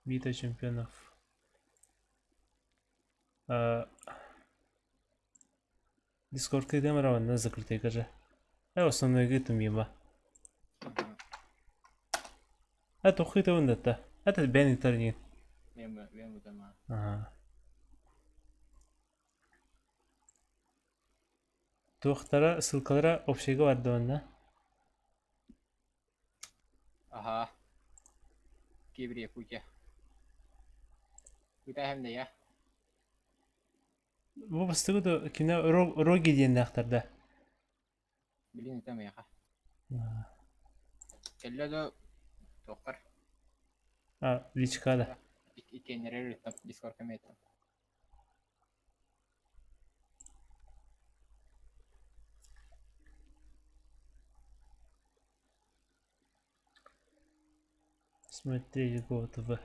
Битва чемпионов. Дискордка идем равно закрытый же. Основной гытым мимо. Это ухыта вындата. Это бен интернет. Ага. Туохтара, ссылкалара общайга барды онна. Аһаа. Кибер Якутия. Үтэһэм да я. Бу бастакы да кино Роги диэннээхтэр да. Билин үтэ миэхэ. Кэллэ да туохпар. А, личка да. Иккиэннэрэр ыттам, дискордка эмиэ ыттам. Смотреть год в.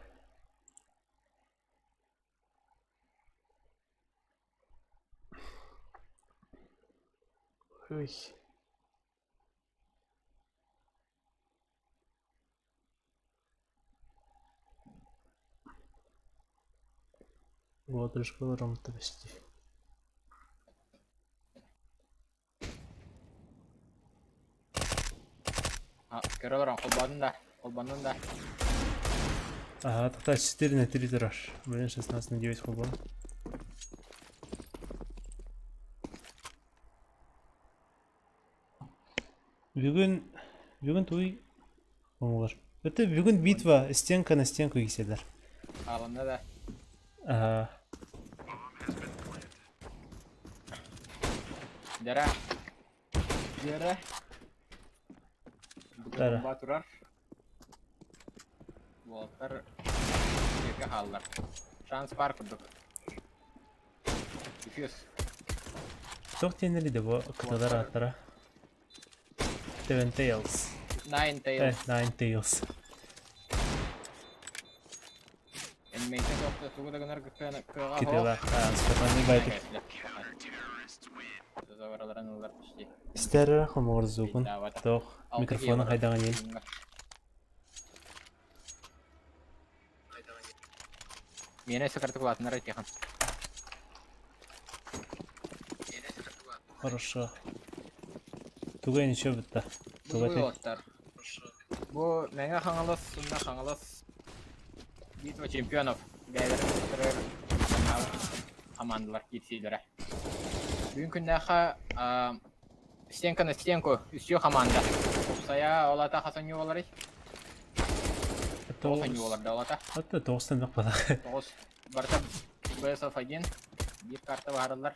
Ой. Боотурушка ромта почти. Көрө олорон холбоотун да, холбоннун да. Ага, тогда 4 на 3 турар. Блин, 16 на 9 холбон. Бүгүн бүгүн туй оҥолор. Это бүгүн битва стенка на стенку киселер. Хааланна да. Ага. Дара. Дара. Дара. Бомба турар. Уолаттар сиргэ хааллар. Шанс баар курдук. Үтүөс. Туох диэннэри да бу кыталар ааттара? Seven Tails. Nine Tails. Nine Tails. Энмейтэ тохто тугу да гынар кыаҕа Кытыла. Спокойный байтык. Завараларын ылар почти. Истэрэ хомоҕор звукун. Тоох микрофона хайдаҕын иин. Миэнэ сыкартык улаатыннар айтыахан. Хорошо. Туга ничего бутта. Туга Бу уолаттар. Бу Мэҥэ Хаҥалас уонна Хаҥалас битва чемпионов бэйэлэрин кыттарыгар хамаандалар киирсиилэрэ. Бүгүн күннээххэ стенка на стенку үстүү хамаанда. Сайа ол ата хас оонньуу буоларый? Тоҕус оонньуу буолар да ол ата. Ата тоҕустан бах Тоҕус. Барыта BSF 1. Биир карта баһараллар.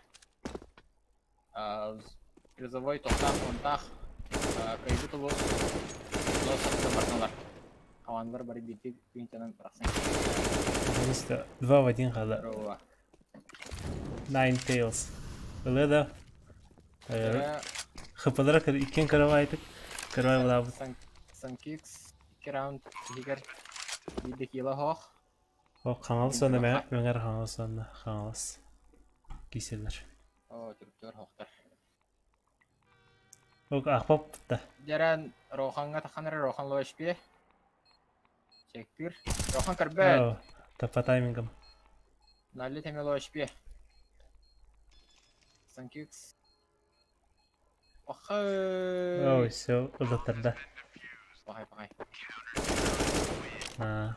Призовой тохтоох уонтаах кыайбыт улуус улуус барсалар. Хамаандалар бары биирдии күнтэнэн барахсан. Наконец-то 2 в 1 хаалла. Nine Tails. Ылыа да ХПлара иккиэн кыраваайтык кыравай булаабыт. Санкикс икки раунд иһигэр биирдэ кило хоох. О, Хаҥалас уонна Мэҥэр Хаҥалас уонна Хаҥалас кииселлэр. Оо, түрктөр хоохтор. Ок, ахпап да. Дьэрэн Рохаҥҥа таххан эрэ Рохан лоэшпиэ. Чектир. Рохан көрбөт. Оо, таппа таймингым. Налли тэми лоэшпиэ. Санкикс. Пахай. Ой, все, ылаттарда. Пахай, пахай. А.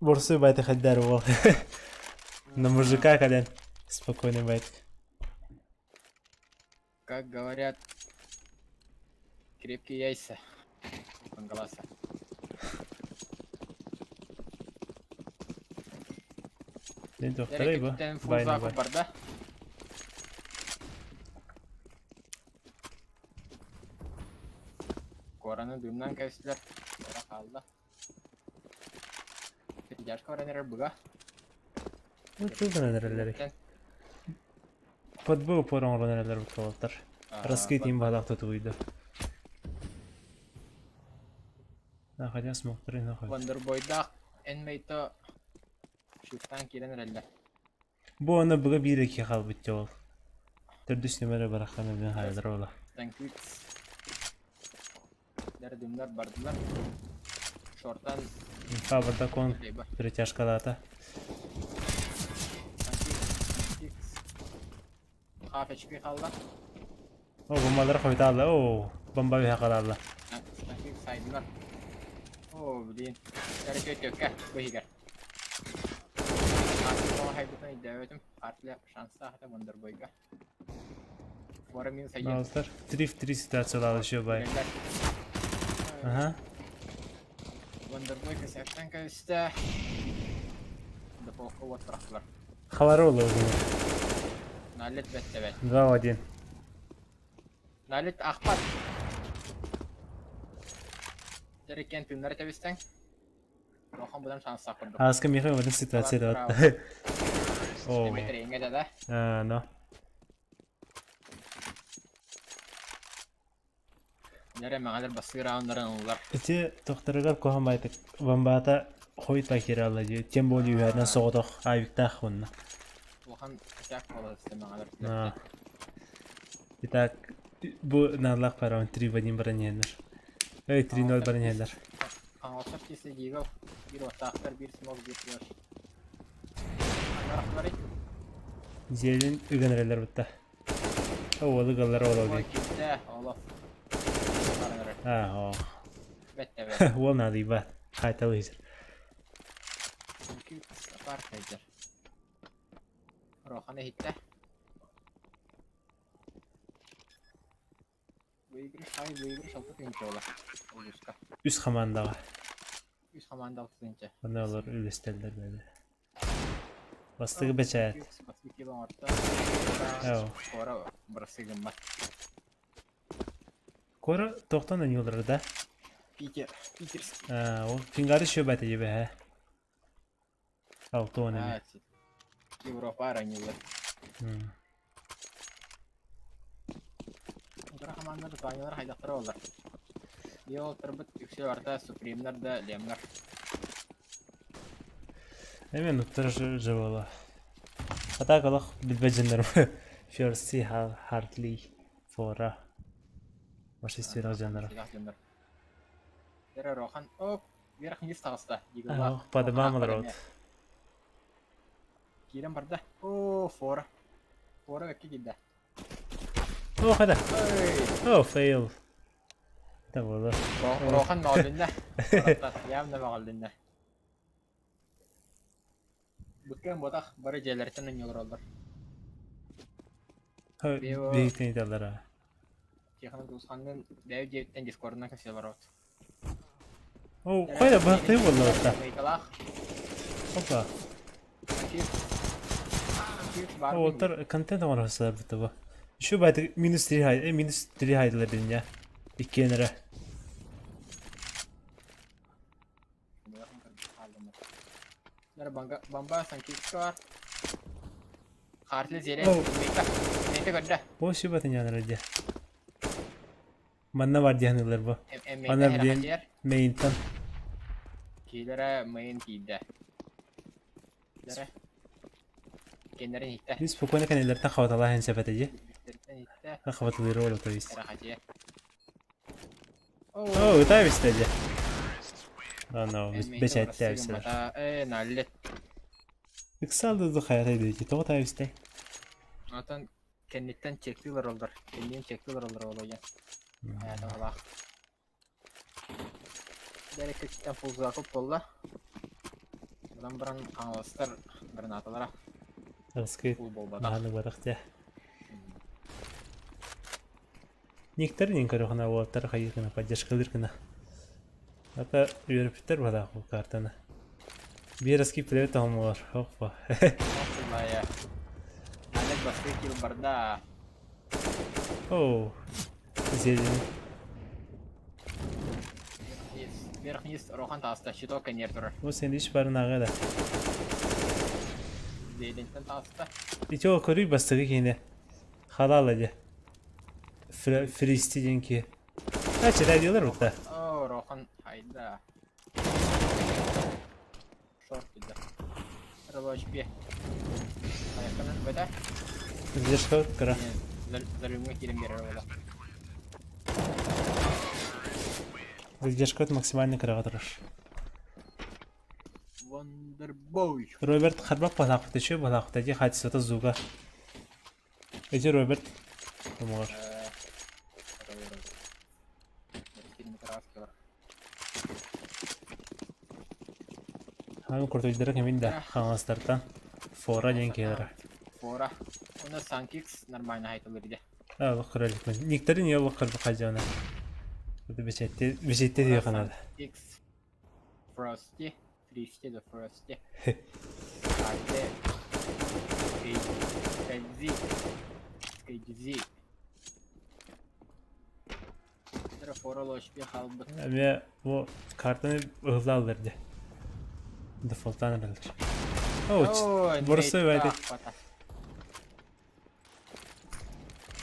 Борсуй байты хаддар уол. На мужика кэлэн спокойный байт. Как говорят, крепкие яйца. Кангаласа. День доктора бу. Фуза барда. Кораны дымнан кэбистилэр. Кора хаалла. Передяжка баран эрэр быга. Ну, чугунан эрэллэр. Подбы упор оҥорон эрэллэр буккалаттар. Раскрыть им баалаах тутуйда. Находя смоктары нахуй. Вандербойдаах энмейто шуттан киирэн эрэллэр. Бу аны быга биир икки хаалбыт дьэ ол. Төрдүс нүмерэ барахсан өлбүн хаайдара ола. Танкикс. Дардымнар бардылар. Шортан. Инфа кон перетяжкалаата. Half HP хаалла. О, бомбалары хойутаалла. О, бомба үһэ хаалла. Сайдылар. О, блин. Короче, төккө бу иһигэр. Хайбытын өйдөөбөтүм. Хартля шанстаах этэ Вондербойга. Фора минус один. Алтар. 3 в 3 ситуациялаах еще бай. Ага. Вондербой косяктан кэбистэ. Дефолтка уот бырахтылар. Хаваролу. Налет бэттэ 2 в 1. Налет ахпат. Дэриккен тыыннары тэбистэҥ. Улахан будан шанстаах курдук. Ааска миэхэ уонна ситуация да. О. Эмиэ да да. А, но. Дэрэ мэҕэлэр бастыыр раундарын ыллар. Ити тохторугар куһамайтык бомбата хойут кииралла дии. Тем более үһэринэн соҕотох авиктаах уонна. Улахан косяк буолар мэҕэлэр. Итак, бу наалаах параун 3 в 1 баран иһэннэр. Эй, 3-0 баран иһэллэр. Хаҥаластар киирсэ Дигл, биир уоттаахтар, биир смог, биир флеш. Анарахтарый? Зелень ыган эрэллэр бытта. Уолу ыгаллар ол Ой, киирдэ, олох. Аа, Бэтте бэт. Уол наадыйбат. Хайталыйсыр. Апар хайдар. Рохан иһиттэ. Выигрыш, ай, выигрыш 6 тыһыынча буолар улууска. Үс хамаандаҕа. Үс хамаанда 6 тыһыынча. Онно олор үллэстэллэр бэйэлэрэ. Бастакы бэчээт. Бастакы кило оҥорто. Оо. Кора бырастыы гыммат. Кора тохтон аньыылара да? Питер, питерский. Аа, ол фингары шөбәтэ дьэбэһэ. 60 эмэ. Аа, Европа араньылар. Утары хамаандар Таанялар хайдахтара буоллар. Биир уолаттарбыт үксэ барыта Супримнар да Лемнар. Эмиэ нуттар жывала. А так олох билбэт дьоннорум Ферси Хартли Фора Машистирах дьонноро. Дьоннор. Вера Рохан оп Вера ханьыс таҕыста. Дигаллаах. Падымаам олорот. Киирэн барда. Оо, фора. Фора өккө киирдэ. О, хада. О, фейл. Это было. Рохан мөҕүлүннэ. Явно мөҕүлүннэ. Быккан ботах бары дьиэлэриттэн онньолороллор. Биһиктен италлара. Тихонов Дусханнын бэйэ дьиэбиттэн дискордунан кэпсии олоробут. О, хайда быһахтыы буолла Мыйкалаах. Опа. Уолтар контент оҥоро сылдьар бу. Еще байды минус 3 хай, минус 3 хайдылар билинэ. Иккиэн эрэ. Бомба Санкивскар. Хартли зелень. Мейта көрдө. О, сүбэтин янар дьэ. Манна бар диэн ылар бу. Ана билин мейнтан. Киилэрэ мейн тиийдэ. Киилэрэ. Кеннерин иттэ. Biz спокойно кэнэлэртэн хабаталаах сөп этэ дии. Хабатылыыр ол то есть. О, ытай бистэ дьэ. Ано, бэчээттээбисэлэр. Ээ, наллет. Ыксал да хайатай дии. Тоҕо таабистэй? Отон кэнниттэн чектии олороллор. Кэнниин чектии олороллор ол ойон. Ээ, тоҕолоох. Дэреккэчиттэн фулзаков буолла. Онон баран хаҥаластар гранаталара Аскы фул буолбатах. наһаны барах дьэ. Никтер нин көрөхүнэ уолаттар хайыы гына поддержкалыыр гына. Ата үөрөпүттэр бадаах бу картаны. Биир скип плей тоһомолор. Оппа. Охсулая. Олег бастыы килл барда. Оу. Зелень. Верхний Рохан тааста щиток кэнниэр турар. Бу сен иш барын аҕа да. Зеленьтэн тааста. Ити ол көрүй бастакы киһини. Халаала дьэ. Фристи диэн киһи. А, читай диэлэр бутта. О, Рохан хайда. Шорт идэ. Рабочий бе. Айакканан бөтө. Задержка кыра. Зарюмҥа киирэн биэрэр буола. Задержка максимально кыраҕа турар. Wonderboy. Роберт харбак балаахпыт үчү балаахпыт дии хаачыстыбата звуга. Эти Роберт помогар. Хаан куртуйдара кэмин да хаҥастартан фора диэн киһилэрэ. Фора. Уна Санкикс нормально хайтылыр иде. Аллах көрөлүкмүн. Никтери не аллах көрбө хажана. Это бесетте бесетте диye канада. X Frosty, Frosty the Frosty. Hadi. Скайзи. Скайзи. Эмиэ бу картаны ыһылла аллар дии. Дефолтан эрэллэр. Оо, боростой байды.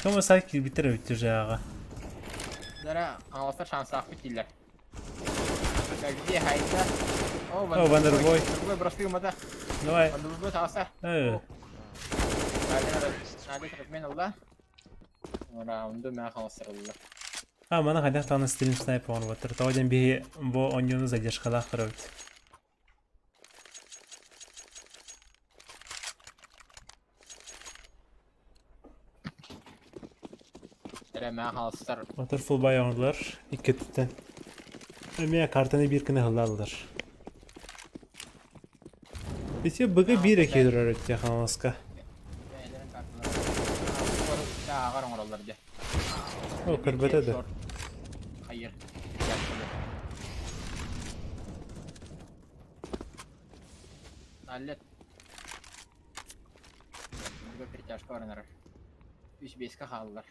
Кому сайт киирбиттэр эбит уже аҕа. Дара, аҥаластар шансаахпыт дииллэр. Где хайда? О, О, Вандербой. Вандербой броски умата. Давай. Вандербой таҕыста. Э, Надя размен ылла. Раунду мэ хаалсарылла. А, маны хайдах даҕаны стрим снайп оҥорботтор. Тоҕо диэн биһи бу оонньууну задержкалаах көрөбүт. Эрэ мэ хаалсар. Waterfall бай оҥордулар икки өттүттэн. Эмиэ картаны биир гына ыһыллааллар. Ити быгы биир эки турар өттө хаҥаска. Бэйэлэрин карталарын ааҕар оҥороллор дьэ. О, көрбөтө да. Хайыр. Аллет. Бүгө перетяжка баранар. Үс беска хааллар.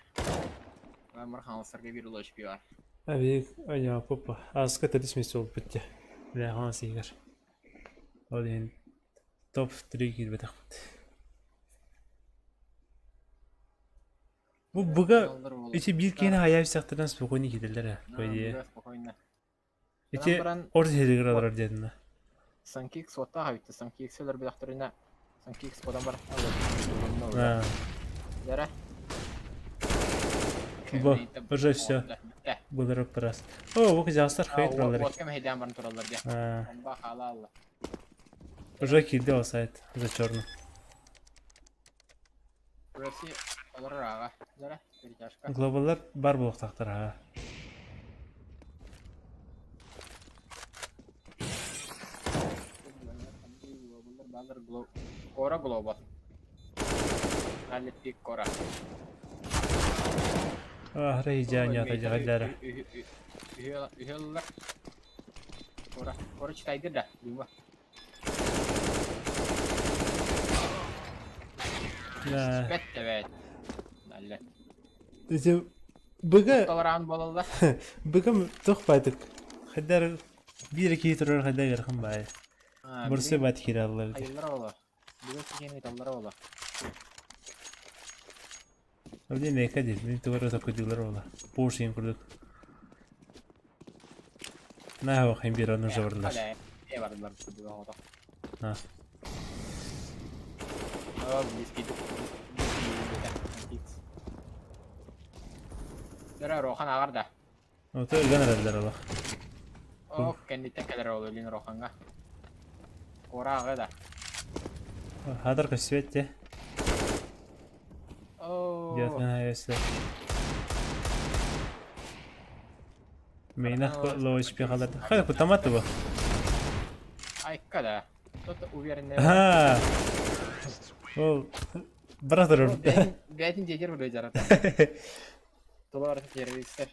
Мыр хаалсарга бир улаш бар. Абик, аня папа. Аска төрүс месте болып бітті. Бля, хаҥас игер. Ол иһин топ-3 киирбэтэхпит. Бу быга ити биир киһини хайаа истэхтэринэ спокойно киирэллэр ээ, по идее. Спокойно. Ити орто сиригэр олорор диэтинэ. Санкикс уоттаах эбит. Санкикс өлөрбөтөхтөрүнэ Санкикс бодон бар. Аа. Дара. Бу уже все. Былырып раз. О, бу кызаастар хай тураллар. Уотка мэһэйдээн баран тураллар дии. Аа. Онба хаала алла. Уже киирди ол сайт за черный. Россия олорор аҕа. Дара, перетяжка. Глобаллар бар буолуохтаахтар аа. Кора глобал. Налетик кора. Аһара иджаанньаата дьаҕаллара. Үһү Кора, кора читайдыр да, Люба. Да. Бэт эбээт. Налле. Ити быга Толораан буолаллар. быга туох баайдык хайдар биир киһи турар хайдар ыарахан баайы. Бурсы бат киираллар. Айыллар ола. Бүгүн киһини ыыталлар ола. Блин, эка диир, мин тугу эрэ таккыдыылар буолла. Пуш иһин курдук. Наһаа хин биир онно жабырлар. Э бардылар курдук оҕото. А. О, близкий Дара Рохан ааҕар да. Ото өлгөн эрэллэр олох. О, кэнниттэн кэлэр ол өлүн Рохаҥҥа. Куора ааҕыа да. Хадар көстүбэт дии. Оо. Диэтэн өссө. Мейнах лоочпи халар. Хайа кутамат бу. Айка да. Кто-то уверенный. Аа. Ол братер. Бэйэтин дьиэтигэр барыа дьарата. Тула барыта террористар.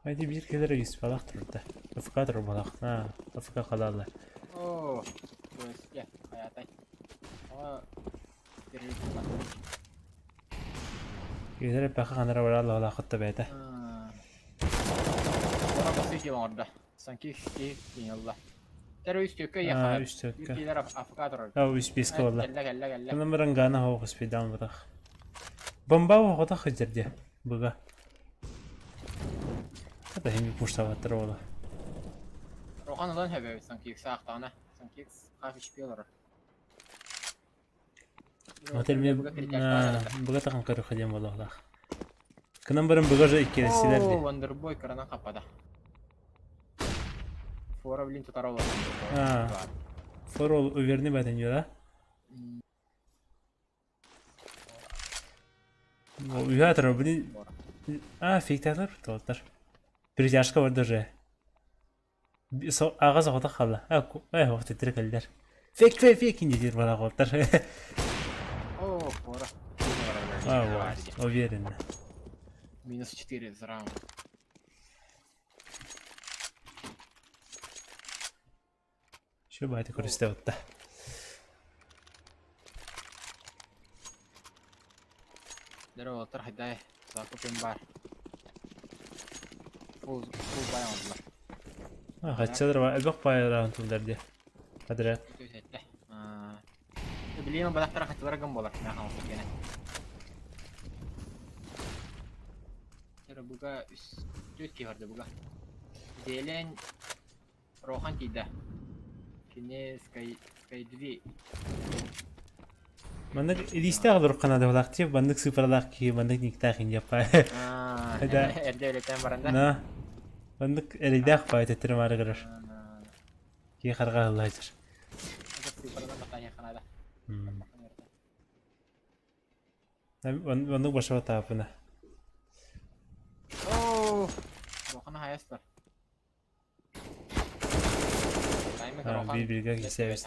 Haydi биир кэлэр испалах турда. ФК турбалах. Аа, ФК халаалла. Оо, көскө, хайатай. Оо, террорист Киһилэр эппэхэ ханара бараалла халаахытта бэйэтэ. Ора басыы киһи оҥордо. Санки киһи киһи Террорист түөккэ Аа, ыйыахха. үс түөккэ. Киһилэр АФК турар. Аа, үс биэскэ буолла. Кэллэ, кэллэ, кэллэ. Онон баран Гана хоох спидаун бутах. Бомба оҕото сылдьар диэ, быга. Это хими пуштабаттар буола. Рохан ылан хөбөбүт Санкикс аахтаҕына. Санкикс хаф HP олорор. Вот эмиэ быга тахан көрүөххэ диэн буолуохтаах. Кынан баран быга же иккиэрэстилэр Оо, дии. Вандербой кыранан хаппата. Фора, блин, тутар олорон. А, фора уверенный бэтен да? Уятыр, блин. А, фикталар туолтар. Перетяжка бар даже. Аҕа соҕотох хаалла. Ээ, ох, титирэ кэллэр. Фек, фек, фек диир балаҕаттар. О, фора. А, вот, уверенно. Минус 4 за раунд. Şu баайты көрүстэ отта. Здорово, хайдай. Закупим бар. Фул, фул бай оҥордулар. Хаччалар элбэх баайалаан туллар дии. Подряд. Билиэн бадахтара хаччалара гын буолар. Мээхэ Буга үс түөрт киһи барда буга. Зелень Рохан тиийдэ. Кини Скай Скайдви Маннык илиистээх олорук канадалаах тип маннык сыыпаралаах киһи маннык никтээх индиаппа. Аа, эрдэ үлэтэн баран да. На. Маннык эрэйдээх баай тэттэрэ маары көрөр. Киһи харҕа ыллаачыр. Сыыпаралар батаһыа Канада. Оннук башава таапына. Оо, Рохан хайастар. Биир-бииргэ кисээбит.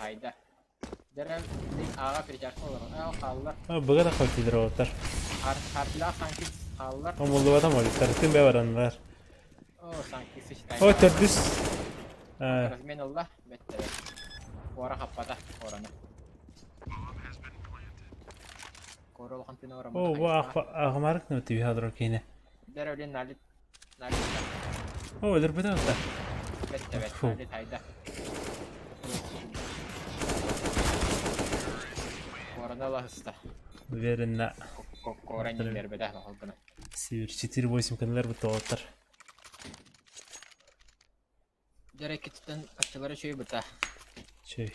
Быга да хотилер оҕуттар. Омуллубатам олиттар. Тым бэ бараннар. О, төрдүс. Размен ылла, бэттере. Кора хаппата, кораны. Кора улахан тыына О, бу ағымарык нөтү хадрор кейне. Дәрәүлен налит О, өлөрбүтэ да. Фу. Уверенно. Север 4-8 кынылар бу тоҕоттор. Дәрәккиттен ачылары чөй быта. Чөй.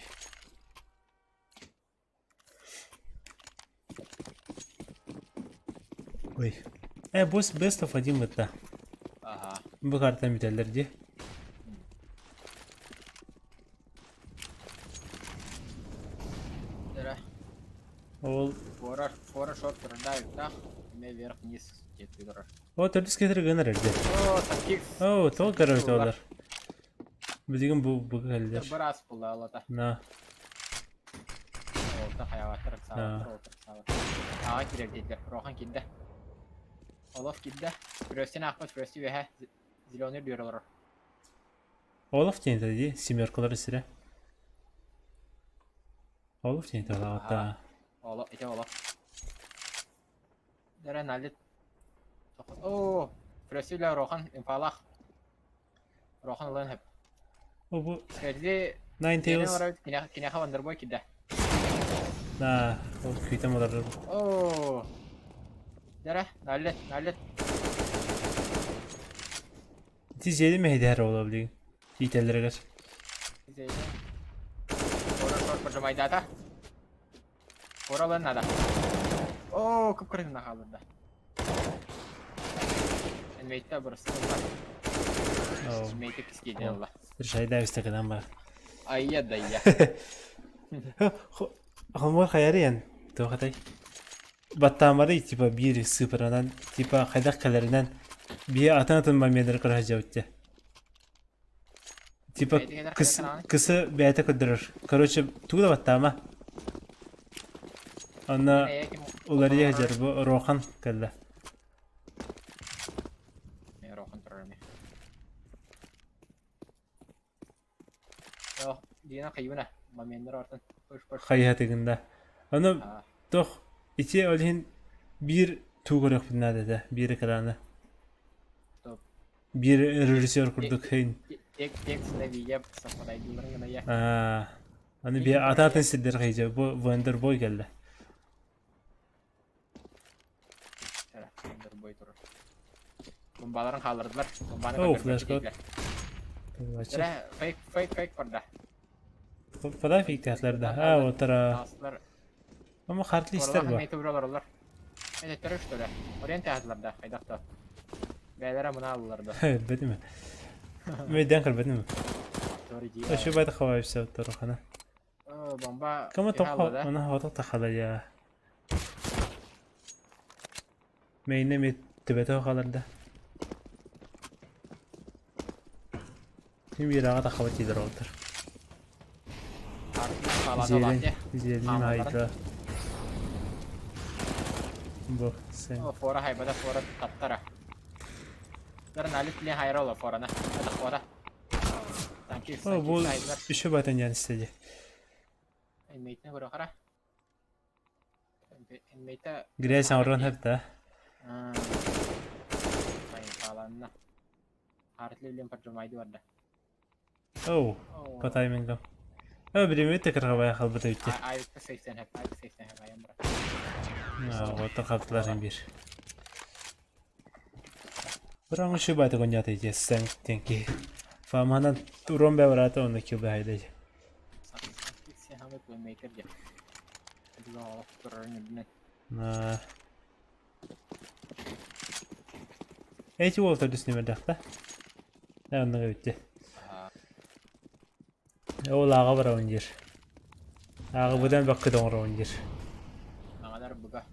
Ой. Босс best of один бытта. Ага. Бу картаны бүтэллэр дии. Дөрө. Ол Фора, фора шорт турда Эме вверх-вниз кетти турар. О, төрдүс кетер гынар эрде. О, таких. О, тоҕо көрөбүт олар. Билигин бу бу кэллэр. Бір ас була алата. На. Олта хаяваттар, сааваттар, олта сааваттар. Аға кирер дейдер. Рохан кидде. Олаф кидде. Фрөстен ахпат, фрөсти үөһэ. Зеленый дүөр олорор. Олаф диэн дии, семеркалар сирэ. Олаф диэн талаата. Олаф, ити Олаф. Дәрә налит. О, Фрөсти үлэ Рохан инфалах. Рохан ылан хөп. О, бу Скажи, Nine Tails. Киняха Вандербой кидде. На, ол күүтэн олорор. О. Дәрә, налит, налит. Ити зиэди мэһэйдэһэр оҕолор билигин. Иитэллэригэр. Кора шорт поджимайдата. Кора ылан надо. О, кып-кырыһына хаалырда. Энмейтте бырыстын О. Энмейте кискейден ылла. Решайда үстэ бар. Айя да я. Хомор хайарыйан туохатай. Баттаамары типа биир сыпыранан типа хайдах кэлэринэн биир атын-атын моментары көрө сылдьабыт Типа кыс кысы бэйэтэ көрдөрөр. Короче, тугу да баттаама. Онно уларыйа сылдьар бу Рохан кэллэ. Рохан турар ме. О, Дина хайуна. Моменттар артын. Пыш пыш. Хайыһатыгында. Ону туох ити ол иһин биир туу көрүөхпүн наада этэ, биир экраны. Стоп. Биир режиссер курдук хейн. Текст на видео совпадайдыларын гына я. Аа, аны би атаатын сирдер хайдьа бу Вандербой кэллэ. Вандербой турар. Бомбаларын хааллардылар. Бомбаны О, флешка. Фейк, фейк, фейк барда. Фада фейк театларда. А, отара. Ама хартли истэр Оролаах ба. инмейти уралар. Этэттэр что ли? Орен тяһатылар да, хайдах да. Бээлere мына аллар да. Бэтиме. Мейден кырбэтиме. Тори ди. Ошо байда хавайса торохана. Бомба. Кама тохо она хото тахала я. Мейне ми төбөтө халарда. Ким бираға тахаба тиидер олтар. Зелень, зелень айда. Бу сен. Фора хайбада фора таттара. Дарын алып ле хайрола форана. Это фора. О, бу еще батын ян истеди. Инмейтне көрө хара. Инмейте Грязь оңорон хөп да. Хааланна. Хартли үлен поджимайды барда. Оу, по таймингам. О, биримит кыргабай халбыта үтте. Айыкта 80 хеп, айыкта 80 хеп айым бра. Вот халтылар бир. Бирang үчү баты гонята ите сен тенки. Фаманан урон бе барата оны кил бе Эти уолтар дүснемердахта. Оннуга бүтте. Ол аға барабын дир. Аға бұдан баққы доңырабын дир. Маңалар бұга.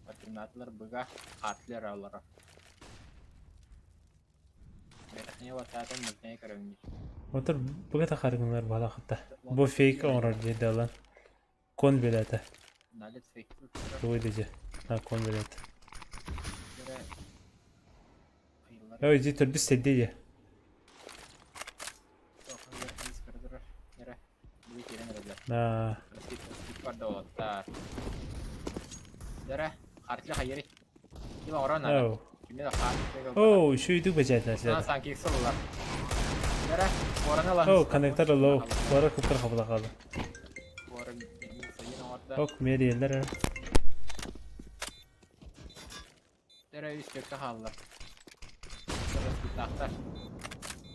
Патринатлар бұга. Хатлер алара. Отыр бұга тахаргынлар бала хатта. Бу фейк оңырар деді алан. Кон билеті. Туй деже. А, кон билеті. Ой, ди төрдүс седде де. Аа. Оу. Оу, шүйдүк бечетнәсләр. Оу, коннектор лоу. Бара кыптыр хабыла калды. Ок, мериелер.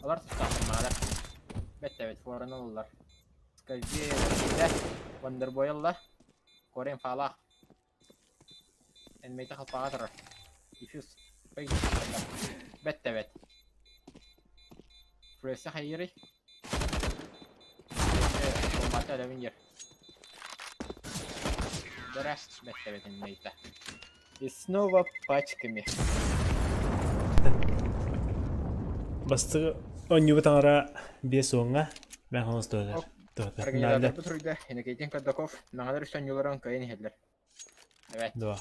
Алар тустаахтар Бэт фораны ыллар. Скажи, Вандербой ылла. Корен фалах. Энмейте халпаға тұрар. Диффьюз. Бэт бэт. Фрессе хайырый. Бомбата өлөмүн ер. Дөрө бэт бэт энмейте. И снова пачками. Бастыгы онньубут аҥара биэс уоҥҥа мэн хонос туһатар. Туһатар. Организатор бу Иннокентий Кардаков наҕалар үс онньууларын кыайан иһэллэр. Evet. Два.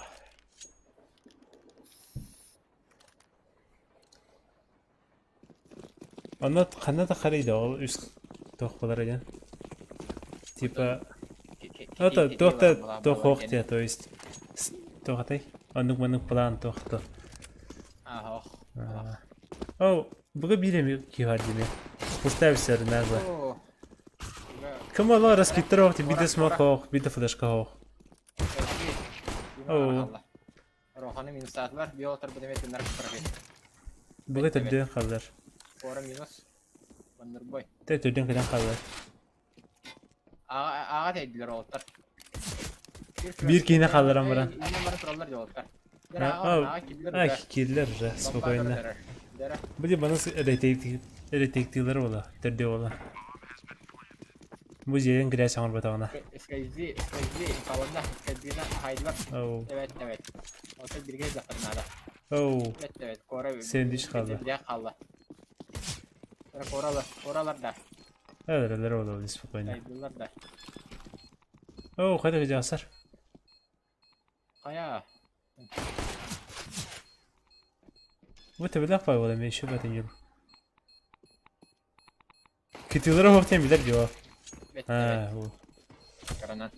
Онно ханна да харыйда ол үс туох буолар диэн. Типа это туох да туох хоох диэ, то есть туох атай? Оннук маннык план туох то. Ах. О, буга биир эми киһи диме. Пустаевсер назва. Кым ала раскиттер ох, биде смок ох, биде флешка ох. Оо. Роханы минустаатылар, биологтар бу деметиннер профит. Буга төрдүөн халлар. Фора минус. Вандербой. Те төрдүөн кэлэн халлар. Аға тейдилер олуттар. Биир киһини хаалларан баран. Инен баран тураллар диолуттар. А, киирдилэр уже, спокойно. Били баны ретейктилер буола, төрдүө буола. Бу дьиэн грязь оҥорботоҕуна. Скайзи, скайзи, каланда, скайзина хайдылар. Оу. Evet, evet. Olsa birге захарнада. Оу. Evet, evet. Кора. Сэндвич хаалла. Биле хаалла. Коралар, коралар да. Өлөрөлөр буола спокойно. Хайдылар да. Оу, хайда жаасар. Кая. Бу төбөлөөх бай буола, мен еще батын юр. Кытыылара хоохтен билэр дио. Evet, А, evet. бу. Коронан.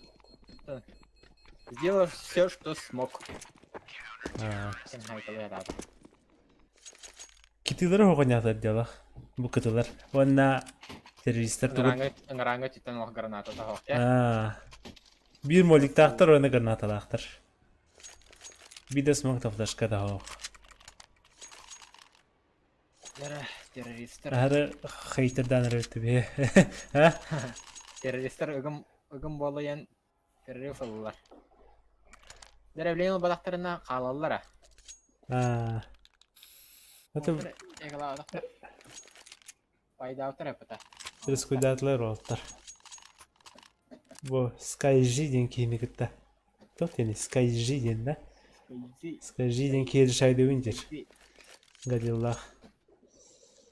Сделал все, что смог. А. Сен хайкалы рад. Кытыылара хоохонятар диалах. Бу кытылар. Уонна террористтар тугут. Ыңыранга түттен ох граната тахох. А. Биир моликтаахтар уонна гранаталаахтар. Биде смог тафташка да Террористтер. Аһары хейтердан эрэ А? Террористтер ыгым ыгым болайын перерыв алылар. Дөрөблэйин ылбатахтарына хаалаллара. Аа. Это Эгалаатахтар. Пайдаабыттар эппэтэ. Рискуйдаатылар уолаттар. Бу Sky G диэн киһини кытта. Туох диэний Sky G диэн да? Sky G диэн киһи решайдыбын диир. Гадиллаах.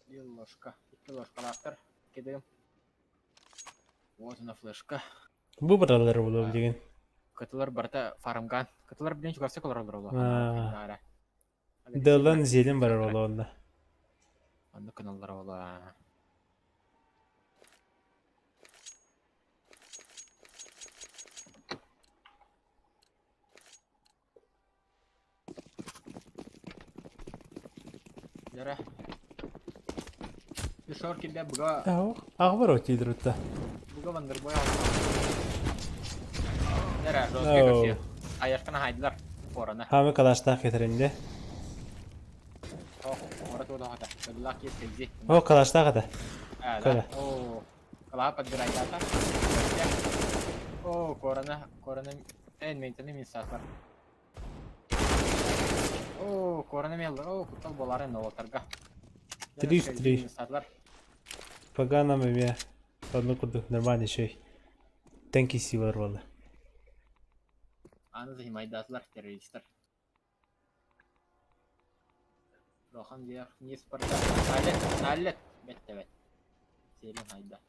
Биир ложка. Икки ложкалаахтар. Кедым. Вот она флешка. Бу бараллар буолуо билигин. Кытылар барыта фармган. Кытылар билин чугастык олороллор Аа. Дылан зелен барар олоонно. Оннук гыналлар ола. Дьэрэ. Шор килде буга Аҕабар отиидырытта. Буга вандербой Дьэрэ, жесткий көрсүө. Аяшкана хайдылар форана. Хаамы калаштаах кетеринде. О, ора туода хата. Кадиллак есть кельзи. О, калаштаах ата. А, да. О, калаha подбирайдата. О, корона, корона, эн мейтаны миссатлар. Оо, корона меллер. Оо, куттал буоларын олотарга. 3-3. Поганом эмиэ онну курдук нормальный еще тэнки силар буолла. Аны занимайдаатылар террористар. Рохан диэх не спорта. Налет, налет. Бетте бет. Селин хайда.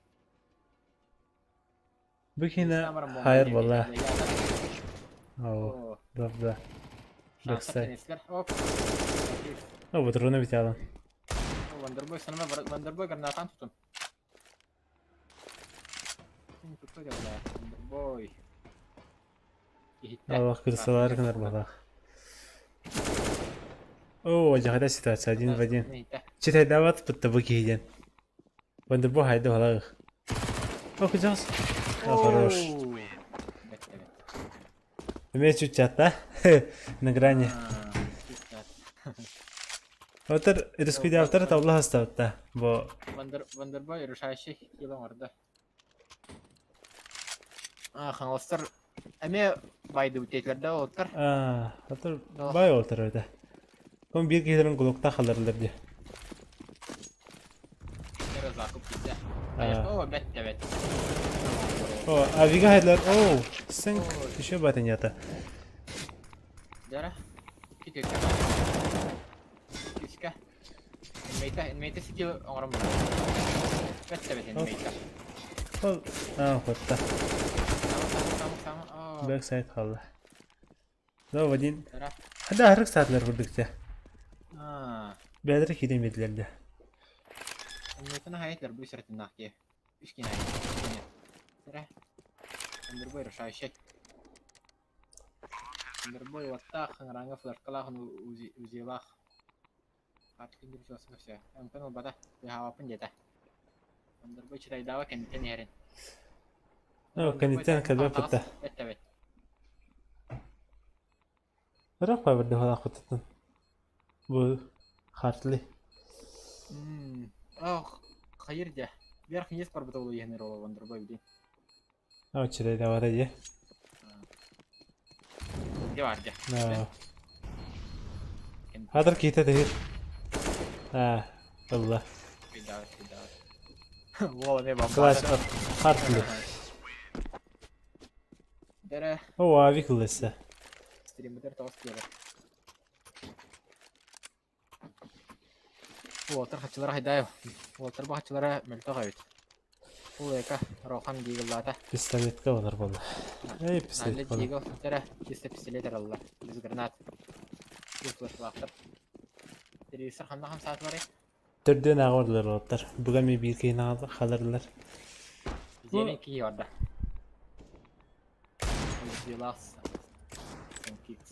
Бу киинэ хайыр буолла. Оо, да да. Бэксай. О, ботуруна битялан. Вандербой санама Вандербой гранатан тутун. Вандербой. Аллах кырсалар гынар балах. О, дьаһада ситуация один в один. Читайдават бытта бу киһиден. Вандербой хайда балах. О, кыжас. Хорош. Эмиэ чуть-чуть, да? На грани. Отыр рискуйдаабыттар табла хастабытта. Бу Вандербой решающий кило оҥордо. А, хаҥаластар эмиэ байдыбыт диэтилэр да уолаттар. Аа, отыр бай уолтар этэ. Он биир киһилэрин кулуктаах халларылар дии. Эрэ закуп киирдэ. Конечно, о, бэт да бэт. О, авига хайдылар. О, сынк еще батынята. Дара. Кити Киска. Инмейта, инмейта сики оҥорон барар. Бэт да бэт инмейта. Ол, аа, хотта. Сама, сама, сама. Бэксайд халла. Да, один. Хада арык саатылар курдук Бэдэр киирэн биэрдилэр да. Инмейтаны хайытлар бу сырытыннаах дии. Үс киин хайыт. Андербой решающий. Андербой уоттаах, ыҥырааҥҥа флешкалаах, УЗИлаах. Артын дүрсүөсүн көрсө. Онтон ылбата, тыаһаабаппын диэтэ. Андербой чытайдаабы кэнниттэн иһэрин. Оо, кэнниттэн кэлбэт кытта. Эт эбит. Ыраах баабырдыһалаахпытыттан. Бу Хартли. Ох, хайыр дьэ. Вверх вниз барбыта буолуо иһэн эрэ Вандербой билин. Оо, читайдаабата дии. Дьэ бар дьэ. Хатыр киһитэ тэһир. Аа, ылла. Уол эмиэ Класс Хартли. Дэрэ. Оо, авик ыллыса. Стриммитер тоҕус киэлэр. Уолтар хаччылара хайдаев. Уолтар бу хаччылара мөлтөх эбит. Ол эка Рохан Диглата. Пистолетка олар буолла. Эй, пистолет буолла. Дигл тара чисто пистолет араллар. Без гранат. Без флешлаахтар. Телевизор ханна хамсаатыларый? Төрдүөн ааҕа олордулар уолаттар. Буга эмиэ биир киһини халарылар. Зелень киһи барда. Зелас. Кикс.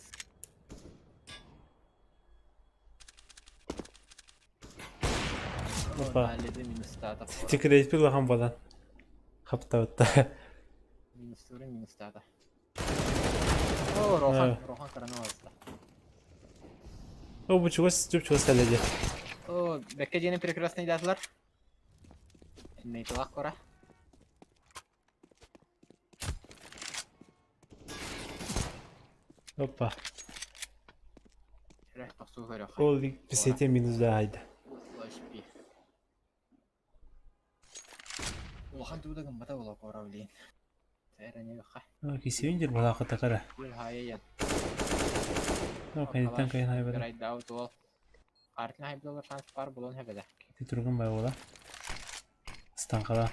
Опа. Тикирэйпит улахан буолан хаптабытта. Минустуурун минустаата. О, Рохан, Рохан коронавируста. О, бу чугас, чуп-чугас кэллэ дии. О, бэккэ диэни прекрасный даатылар. Иннейтылаах кора. Опа. Ол сете минус да хайда. Улахан тугу да гыммата буолуо куора билигин. Кисиэн дьир балаакыта кара. Кайыттан кайын хайбада. Ити тургун бай буола. Станкала.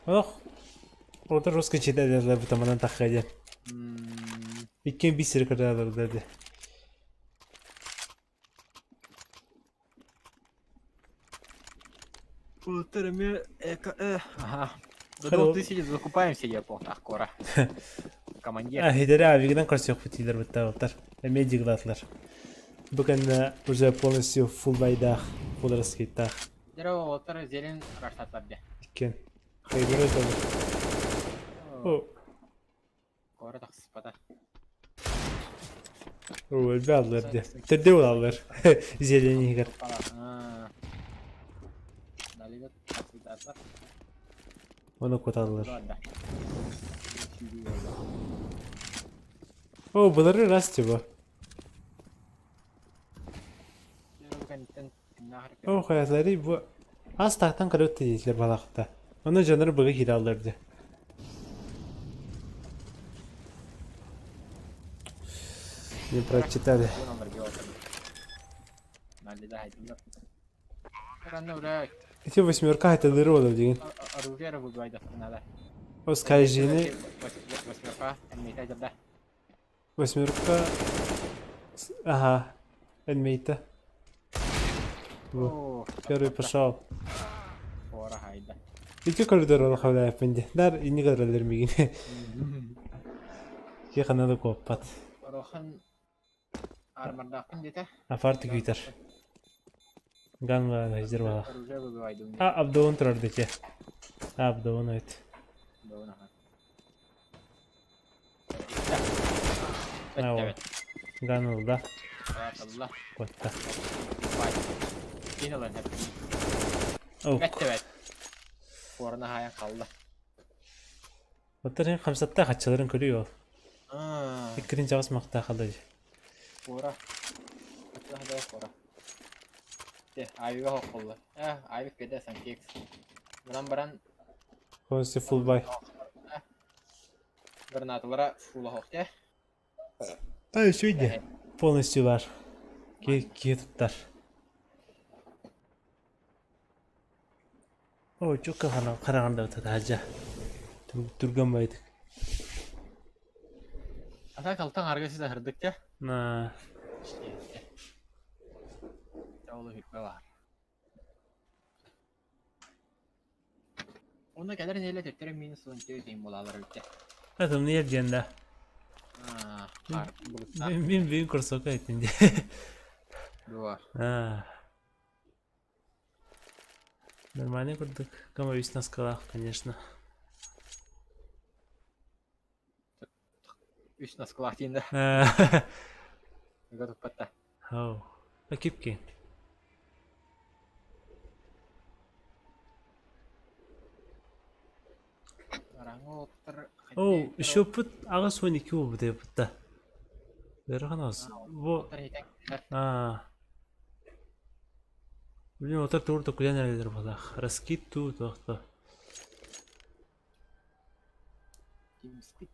Ох, Ота русский читателлер бутаманан тахха диэн. Иккиэн биир сири кырдаалар дии. Улуттар эмиэ Ага. За 2000 закупаемся я полтах кора. Командир. Хидери авигынан көрсүөхпүт диилэр быттаабыттар. Эмиэ дьиглаатылар. Бу кэннэ уже полностью full байдаах, full раскидтаах. Дьэ уолаттар зелень раштатлар дьэ. Иккиэн. Хайдары өтөлөр. О. Кора тахсыспата. О, өлбө аллар дьэ. Төрдө буолаллар. Зелень иһигэр. Ону куталлар. О, былыры рас типа. О, хайалары бу ас тахтан көрөт дииллэр балаахта. Ону дьоннор быгы киираллар дии. Не прочитали. Эти восьмерка это дыры деген. Оскажини. Восьмерка. Ага. Эльмейта. Первый пошел. Ити коридор хавляппын ди. Дар инни көрөлөр мигин. Ки хана да куоппат. Орохан армардаахпын диэтэ. Афарты күүтэр. Ганга хизер бала. А Абдуун турар дете. Абдуун айт. Ган ылла. Куотта. Куорана хаайан хаалла. Оттон эн хамсатта хаччаларын көрүү ол. Иккитин чаҕыс махтаах халла дии. Куора. Куора. Айвига хохоллар. Э, Айвик кеде санкекс. Мынан баран Полностью full buy. Гранаталара фулахох те. Ай, үчүгэй Полностью бар. Киһи туттар. О, чукка хараҕанда таһырдьа. Түргэн байдык. Ата калтан арга сиз аһырдык те. На. Ол үһүккэ баар. Онно кэлэр нэһилиэ төттөрү минус 14 иһин буолаалар эбит Это мне диэн да. Мин бүгүн курсука эттин дии. Дуо. Нормальный курдук. Кому на скалах, конечно. Үс на скалах диэн да. Ыга туппатта. Оу. Кипки. Оо, счеппут 82 буолбут эбит да. Ыарахан аҕыс. Бу аа Блин, отар тугур токуйан эрэллэр буолаах. Раскид туу туох да. TeamSpeak.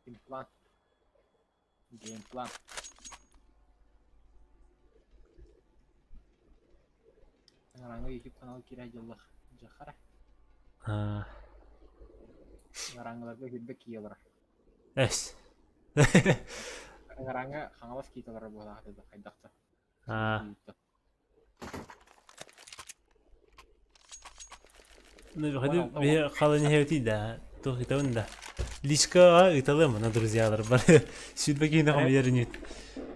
Геймплан. Геймплан. Ыҥыраҥҥа YouTube канал киирэ дьыллах дьахара. Аа. Ыҥыраҥҥаларга киирбэт киһи олорор. Эс. Ыҥыраҥҥа Хаҥалас киһитэ олорор буолаах да хайдах да. Аа. Ну, ходи би халын иһэбитий да, туох итабын да. Личкаҕа ыыталыам ана друзьялар бар. Сүүрбэ киһини хомуйар инит.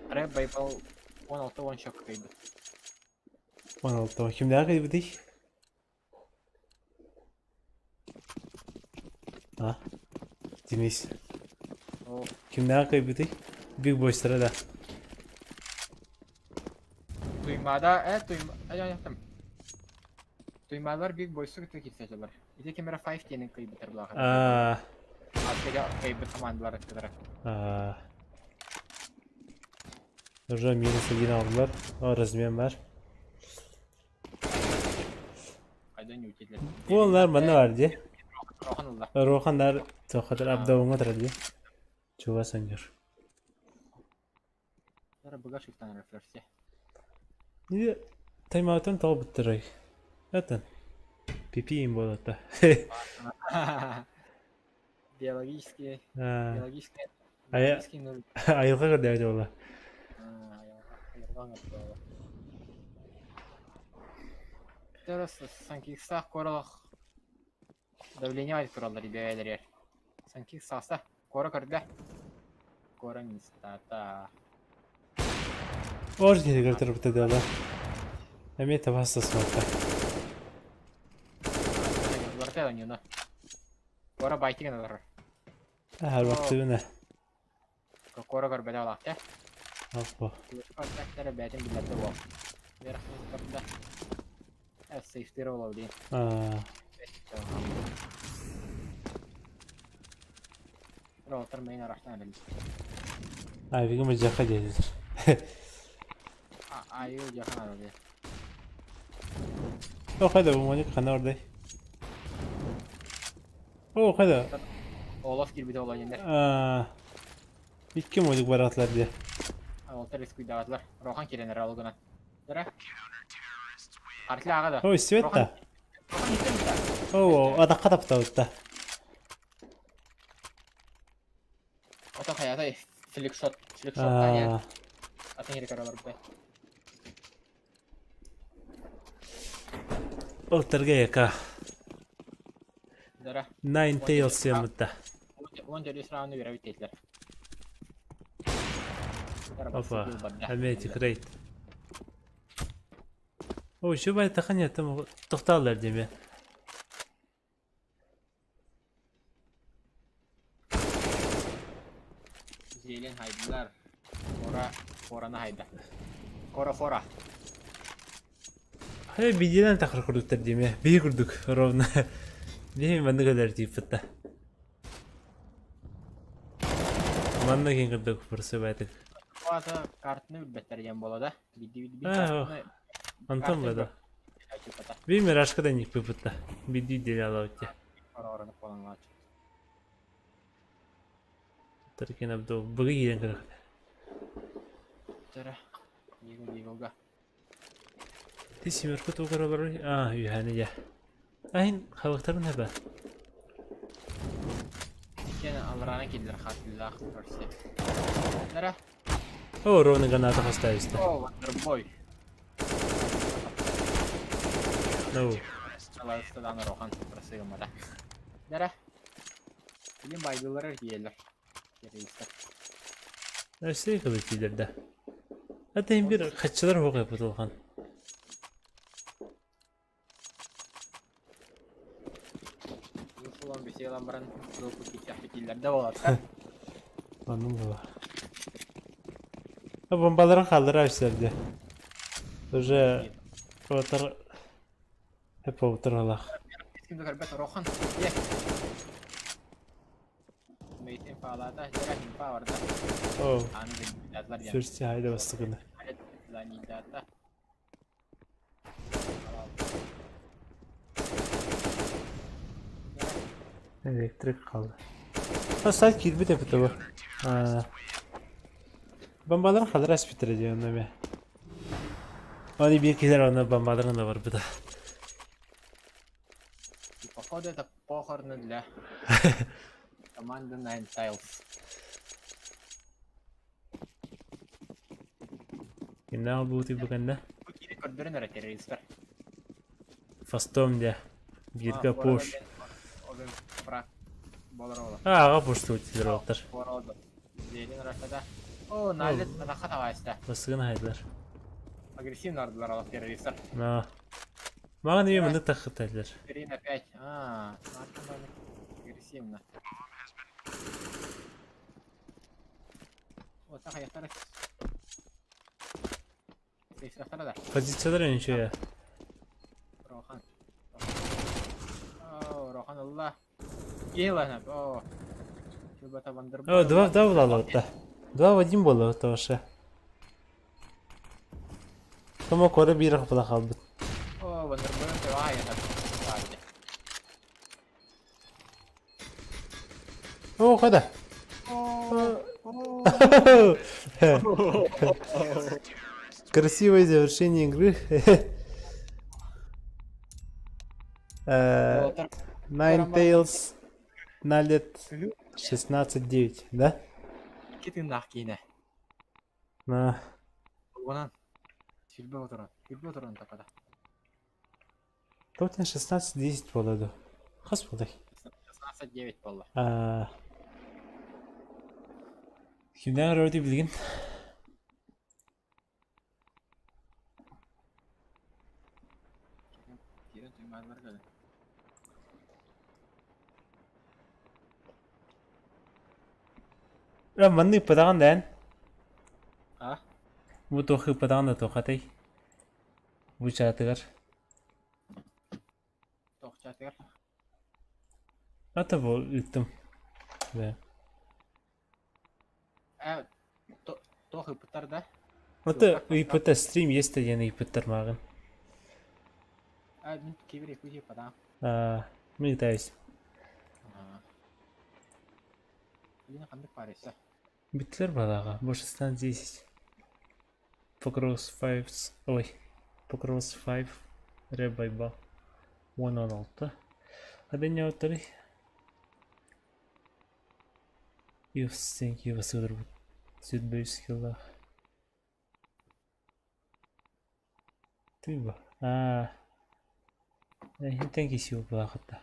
Арай Байбал 16-10 шок кыйбыт. 16 кимнээх кыйбытый? А? Денис. Кимнээх кыйбытый? Big Boys'тара да. Туймаада, э, Туйма... Ай, ай, Туймаалар Big Boys-у кытта киирсэллэр. Ити ким эрэ Five диэни кыайбыттар былаах. Аа. Ааскыга кыайбыт командалар ыттылара. Аа. Уже минус один алдылар. О, размен бар. Хайдан ньүүтилэр. Буоллар манна бар дии. Рохан ылла. Рохандар тохотор абдауҥа турар дии. Чугас анньар. Быга шифтан рефлексия. Тайм-аутын тоҕо буттарай? Атын. Пипиин буолата. Биологический, биологический, Айа айылҕа көрдөөбүт буолла. Айылҕа оҥордо. Санкиксаах королох давление тураллар бэйэлэригэр. Санкик сааса Кора көрдө. Кора мистата. Ор киһигэр турбута дыала. Эмиэ табаста суолта. Барта оонньууну. Кора байтигин олорор. Аһарбаттыбына. Кора көрбөтө олаахта. Оппо. Контактара бээтин биллэрдэ уол. Вверх көрдө. Сейфтир олоо дии. Аа. Роутер мейн арахтан эбил. Айвига мыдьаха диэтилэр. Айыы дьахан арылы. О, хайда бу моник хана ордай. О, хайда. Олоф кирбите олоо диэннэр. Аа. Икки моник баратлар диye. Олтар рискуйдаатылар. Рохан киренер алгынан. Дара. Артла ага да. Ой, Света. О, адакка таптабытта. Ото хайата фликшот, фликшоттан ян. Атын yeri көрөлөр бе. Олтарга яка. Дара. Nine Tails ямытта. Он төрүс раунду бере биттейлер. Опа, Аметик рейд. О, şu bay takan yattım. Tohtarlar değil mi? Зелен хайдылар. Кора, Кораны хайда. Кора фора. Хайа бидинен тахыр курдуктар диме. Бии курдук ровно. Биһи маннык өлөр тииппитта. Манна кин курдук фурсубайтык. Ата картаны билбэттэр диэн буола да. Бидди бидди Антон бада. Би мирашка да никпыпытта. Бидди делялаутте. Орорunu falan Таркин Абдул быгы киирэн көрөх. Төрө. Диго Диголга. Ти семерка тугар олорор. Аа, үһәни дьэ. Ахин халыктарын хэбэ. Иккиэн аллараана киирдилэр хаатыллаах көрсө. Нара. О, ровно граната хостаиста. О, Вандербой. No. Алаыстадан Рохан просыгыммата. Нара. Билин байдылар тиийэллэр. Террористар. Өссө кылы тиилэрдэ. Ата бир хаччылар хоҕой бутулхан. Улан бесейлан баран жолку киттяхпитиллерде болаттар. Оннун була. Бомбаларын қалдыра өстерде. Уже отыр hep отыралақ. Кимді көрбөт Рохан. Мейтин фаалата, жара инфа барда. О, Аны дедилер я. сүрси хайда бастыгына. Ланидата. Электрик қалды. А сайт кирбит эпит бу. Бомбаларын қалдыра спитер диэн неме. Ани бир килер аны бомбаларын да бар буда. И походу это похороны для команды Nine Tails. Инна бути бүгәндә. Бу кире көрдөрөн эрэ террористар. Фастом дя. Бирге пуш. Обен фраг болор ола. Ага пуш тутилер оттар. Боролду. Зелен рашада. О, налет рахат авайста. Басыгын хайдылар. Агрессивно ардылар алар террористар. На. Мага неме мында тахытайлар. 3 на 5. А, агрессивно. Вот так я второй. Позициялар ничего. Рохан. Киһи О, О, два буолаллар. 2 в 1 буолла вообще. Томо кора биир хапыла хаалбыт. О, Вандербой О, хода. Красивое завершение игры. Nine Tails налет 16-9, да? Китиннах киинэ. На. Уонан. Сүрбэ отырон. Сүрбэ отырон тапада. Топтен 16-10 буолла Хас буолай? 16-9 буолла. Кимнээх өрөөтүй билигин? Киирэн туймаадылар кэлин. Манны ыппатаҕын да эн? А? Бу туох ыппатаҕын да туохатай? Бу чаатыгар. Туох чаатыгар? Ата бу ыыттым. Да. Э, туох ыыппыттар да? Это ыйпыта стрим есть диэн ыйпыттар мааҕын. А, мин кибер якутия подам. А, мы пытаюсь. Блин, ханнык парыса. Бүттүлэр балаға. Бу 16-10. Покрос 5, ой, Покрос 5, Ребайба 10-16. Хадэньяуттары Ивсенки васыдыр сүрбөйс кыллах. Тыба. Аа. Эһинтэн кисиу булаахытта.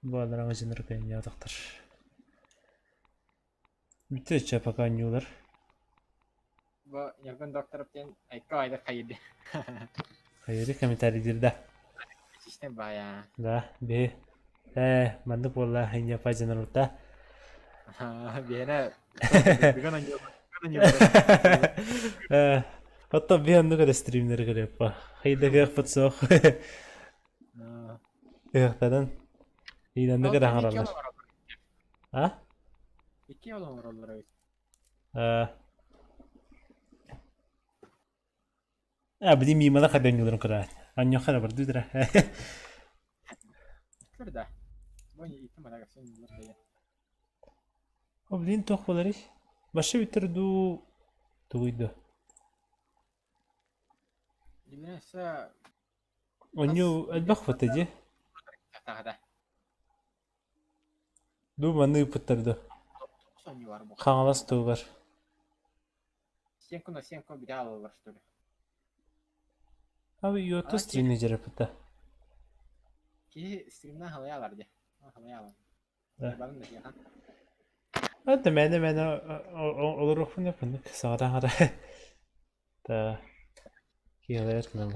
Баалараҥа дьоннор кэнньаатахтар. Бүтэ ча пока ньуулар. Бу Ньургун докторов диэн айка айдар хайырды. Хайыры комментарийдир да. Систем бая. Да, бе. Э, маннык буолла иньяпа дьонорутта. Биэнэ Э, оттон би оннук эрэ стримнери көрүөппа. Хайда кыахпыт суох. Ыахтанан иинаннык эрэ хаҥараллар. А? Икки олоҥороллор эбит. А, били мимала хадэнньуларын кыраат. Анньохара бардыдыра. Көр да. Бу икки малагасан булар дайа. О, блин, туох буоларый? Башы бүтэр дуу тугуйду. Дибинэсэ Онньу элбэх фото дии. тахата. Дуу манны ыыппыттар дуу. Сонньу бар бу. Хаҥалас тугар. Сенко на сенко бит алалар что ли? Аби йоту стримни дьарыппыта. Киһи стримна халаялар дии. Халаялар. Да. Барын да тиэхан. Это мээнэ мээнэ олоруохпун эппинник саҕатан хара. Да. Киһилэр гынан.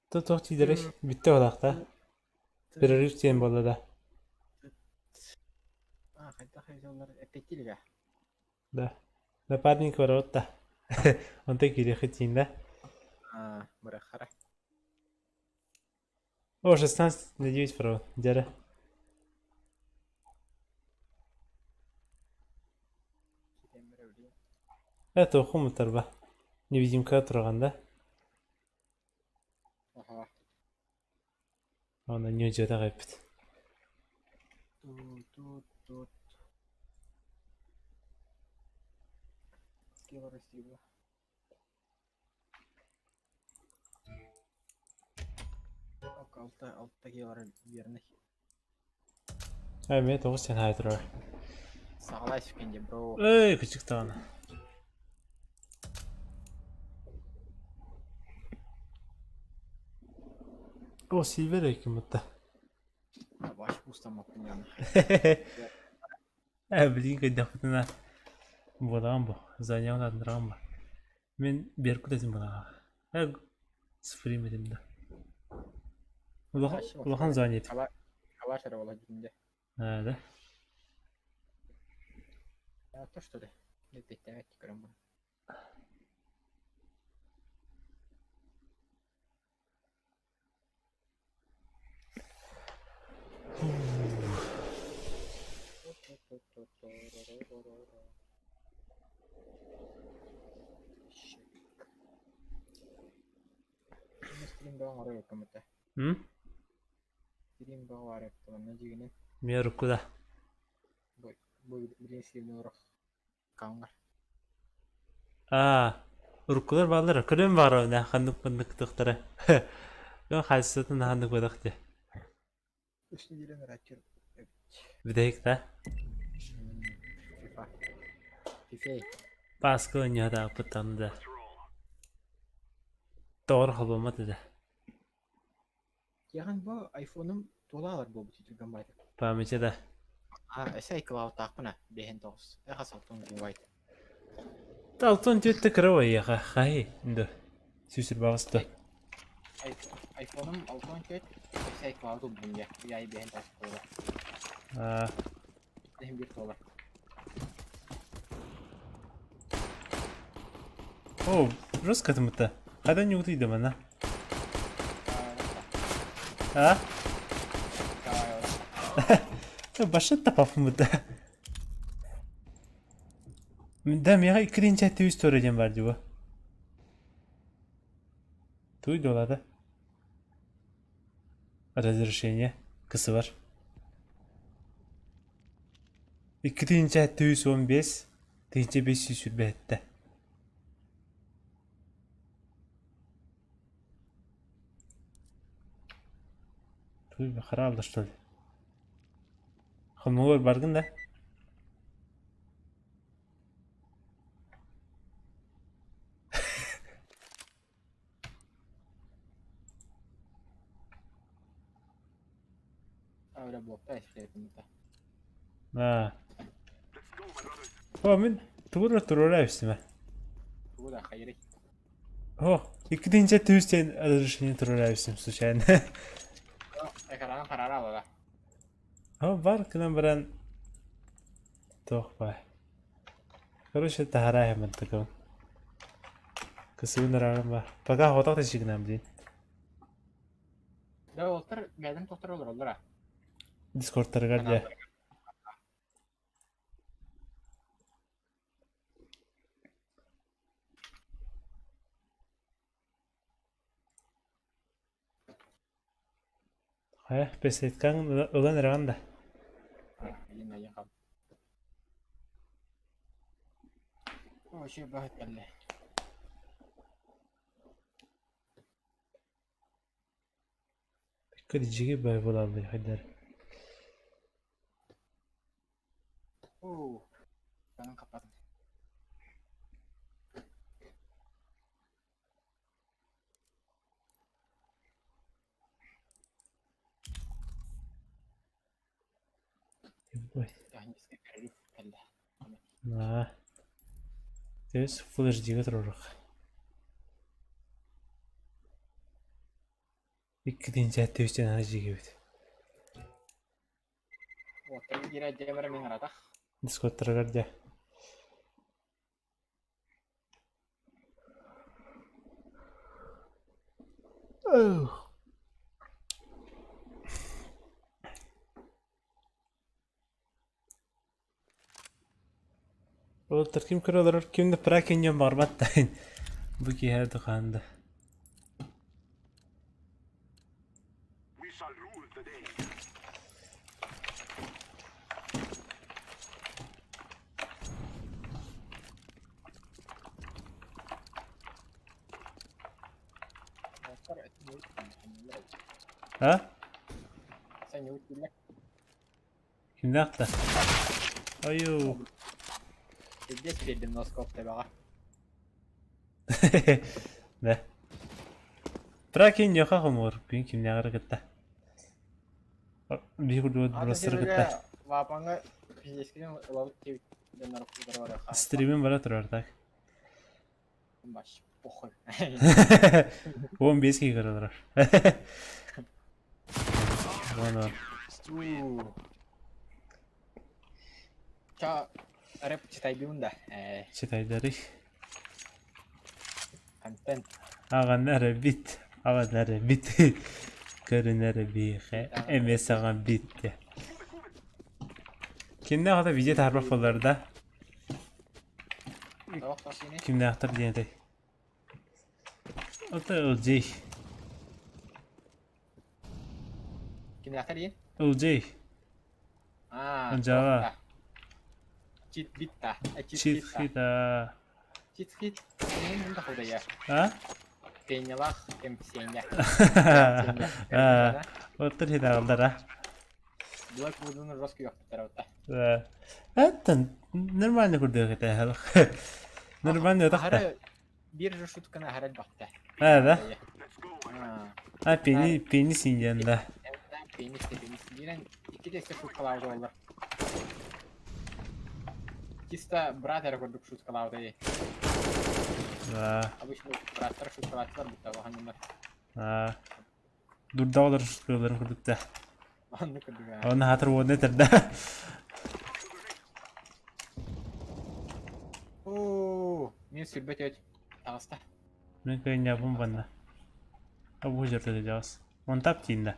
Туох тиидэрэй бүттэ буолаахта. Перерыв диэн буолла да. А, хайдах эзоллар эппеттилигэ. Да. Напарник барабыт да. Онтон киириэххит тиин да. А, бырахара. О, 16 на 9 про. Дьэрэ. Это хумутарба. Невидимка тураган да. Аха. Оны не жада кайппыт. Тут, тут, тут. Кило Алта, алта кило верный. Ай, мен тоғыз сен хай турар. Саҕалай сүкенде бро. Эй, күчүк тагана. О, Сильвер экен бутта. Баш пустамаппын яны. Э, блин, кайдахпытына буолаҕын бу. Занял адныраҕын ба. Мен Беркут этим буолаҕа. Э, сфрим этим да. Улахан звание этим. Калаш эрэ буола дьүнде. А, да? То что ли? Беттээбэт көрөн бу. Стрим бөҕө оҥоро эбиккин М? Стрим бөҕө баар эбит манна дьиҥинэн Миэ урукку да. Бу бу билигин стримҥэ олорор аккауҥҥар. Аа, уруккулар бааллар, көрүөн баҕарабын ээ, ханнык маннык тыктара. Хайсытын ханнык бадах дии. Үс нэдиэлэ ырааччы эбит. Бүтэһик да? FIFA. FIFA. Пааска оонньоотаахпыттан да. Тоҕор холбоммот этэ. Киэҕин бу айфоным туолаалар буолбут түргэн баайдык. Памяти да. А, эсэ iCloud-таахпын а, бэһин тоҕус. Эха салтын гигабайт. Алтан түөттэ кыра байыаха, хай, да. Сүүсүрбаҕас да. Айфоным 64, эсэ iCloud ылбын дьэ. Яй бэһин тоҕус туола. Аа. Бэһин биир туола. О, жестко это. Хайдан ньугутуйда манна? А? Башын тапаппын да. Да, миэхэ иккитинчи үс туора диэн баар дии бу. Туй дуолата. Разрешение кысы бар. Иккитинчи 315, 1527. Туй хараалла что ли? Хомугар баргын да? Аа. О, мин тугу туруора эбистим Тугу да хайырый. О, иккитинче түс диэн разрешение туруора эбистим случайно. Экран харара алара. О, бар гынан баран туох бай. Короче, таһараа мантыкабын. Кысыбын ыраарым бар. Пока хотох да сигнам диин. Да олтар бэйдэн тохтор олороллор а. Дискордтарыгар дьэ. Хайа, беседкаҥ ылан эрэҕин да? Вообще баһыт кэллэ. Кырдьыгы бай буолаллар хайдар. Оо, канан хаппатым. Технический перерыв кэллэ. Аа. Тэс Full HD-га туруорах. Иккитинчи түстен HD-ге Уоттарга киирэ дьиэбэр мин аратах. Дискоттарыгар дьэ. Уолаттар ким көрө олорор, ким да пракиньон баҕарбат да бу киэһэ духаан да. А? Кимнээх да? Ойуу. Пиздец биэрдим носкоп тэбэҕэ. Да. Пракин ньоха хомуур күн кимнээҕэр кытта. Биһи курдук бросер кытта. Вапаҥа пиздецкин ылабыт диэбит дьоннор барар Стримин бара турар так. Баш, похуй. 15 киһи көрө олорор. Вон Ча рэп читайдыыбын да. Читайдарый. Контент. Аҕанар бит, аҕанар бит. Көрүнэр биихэ, эмиэ саҥа бит. Кимнээх ата видео таһарбат буоллар да? Кимнээхтэр диэн этэй? Ото ылдьый. Кимнээхтэр диэн? Ылдьый. Аа, Ылдьаҕа. Чит битта. Чит хита. Чит хит. Мен да худая. А? Пенялах кемсеня. Аа, оттор хитаалдар а. Блэк Вудуну жестко ёхтар Да. Это нормально курдук это. Нормально так. Биир же шутканы аһара элбэхтэ. А, да? А, пени, пени синьян, да. Пенис да пенис. Биирэн икки тесте шуткалаабыт буоллар. Чисто брат эрэ курдук шуткалаабыт эй. Да. Обычно браттар шуткалааччылар бутта улаханнар. А. Дурдаалар шуткаларын курдук да. Оннук курдук аа. Оны хатыр уонна этэр да. Оо, мин сүрбэт өт таҕыста. Мин кыынньабын банна. Абу жерде дьаҕас. One tap тииннэ.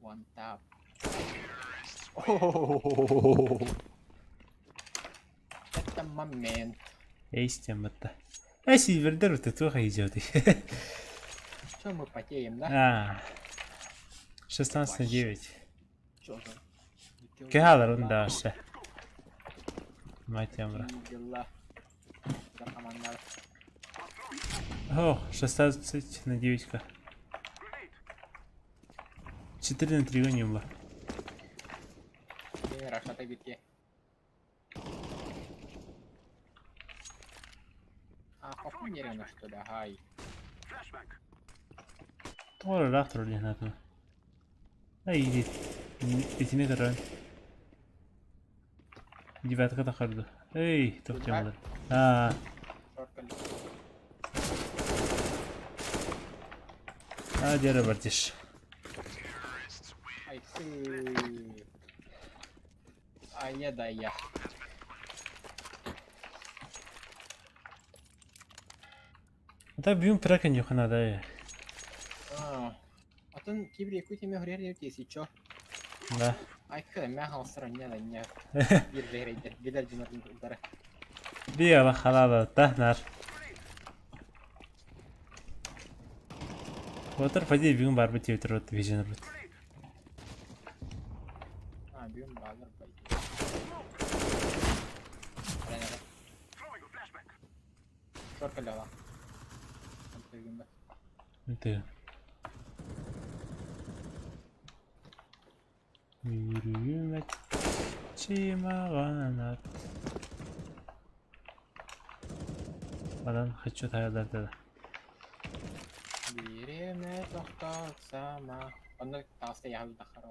One tap. Это момент. Эйс диэн батта. Э сильвердер вот туох идет. Что мы потеем, да? А. 16 на 9. Что за? Кыһаларын да вообще. Мать ямра. Дела. За команда. О, 16 на 9 ка. 4 на 3 ньюмба. Рашата битке. А, похуй что ли, ай. Тоҕо ыраах турар диэн аатым. Ай иди. Итини көрөн. Девятка тахарды. Эй, тохтемалар. Аа. Аа, дьэрэ бартиш. Ай, Ая да я. Да бүгүн пракен юханада. Атын кибри кути ме хурер тесичо. Да. Айка мэ халсыр не да не. Бир рейдер, билер динар удары. Биала халала тахнар. Отыр фади бүгүн барбы тиэтер от вижен бут. А, бүгүн баалар бай. Шоркаляла. Это. Yürümek чимаганат. Badan хочу таяларды. Бириме тохтоотсама. Онно таҕыста яһалдаххар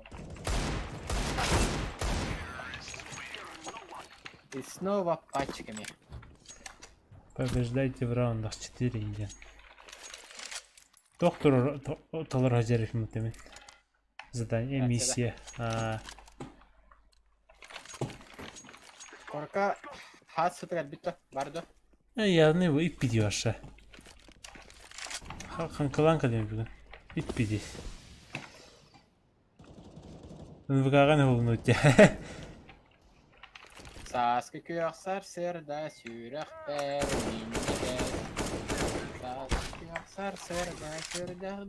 И снова пачками. Побеждайте в раундах 4 диэн. Доктор толор хажариф мутемин. Задание, миссия. А, Корка хат сытыгар бүтто барды. Явный bu ip gidiyor aşağı. Ханкалан калем бүгүн. Ip bidi. НВК-ҕа холунут Сааскы күөх сарсыарда сүрэхпэр минньигэс. Сааскы күөх сарсыарда сүрдээх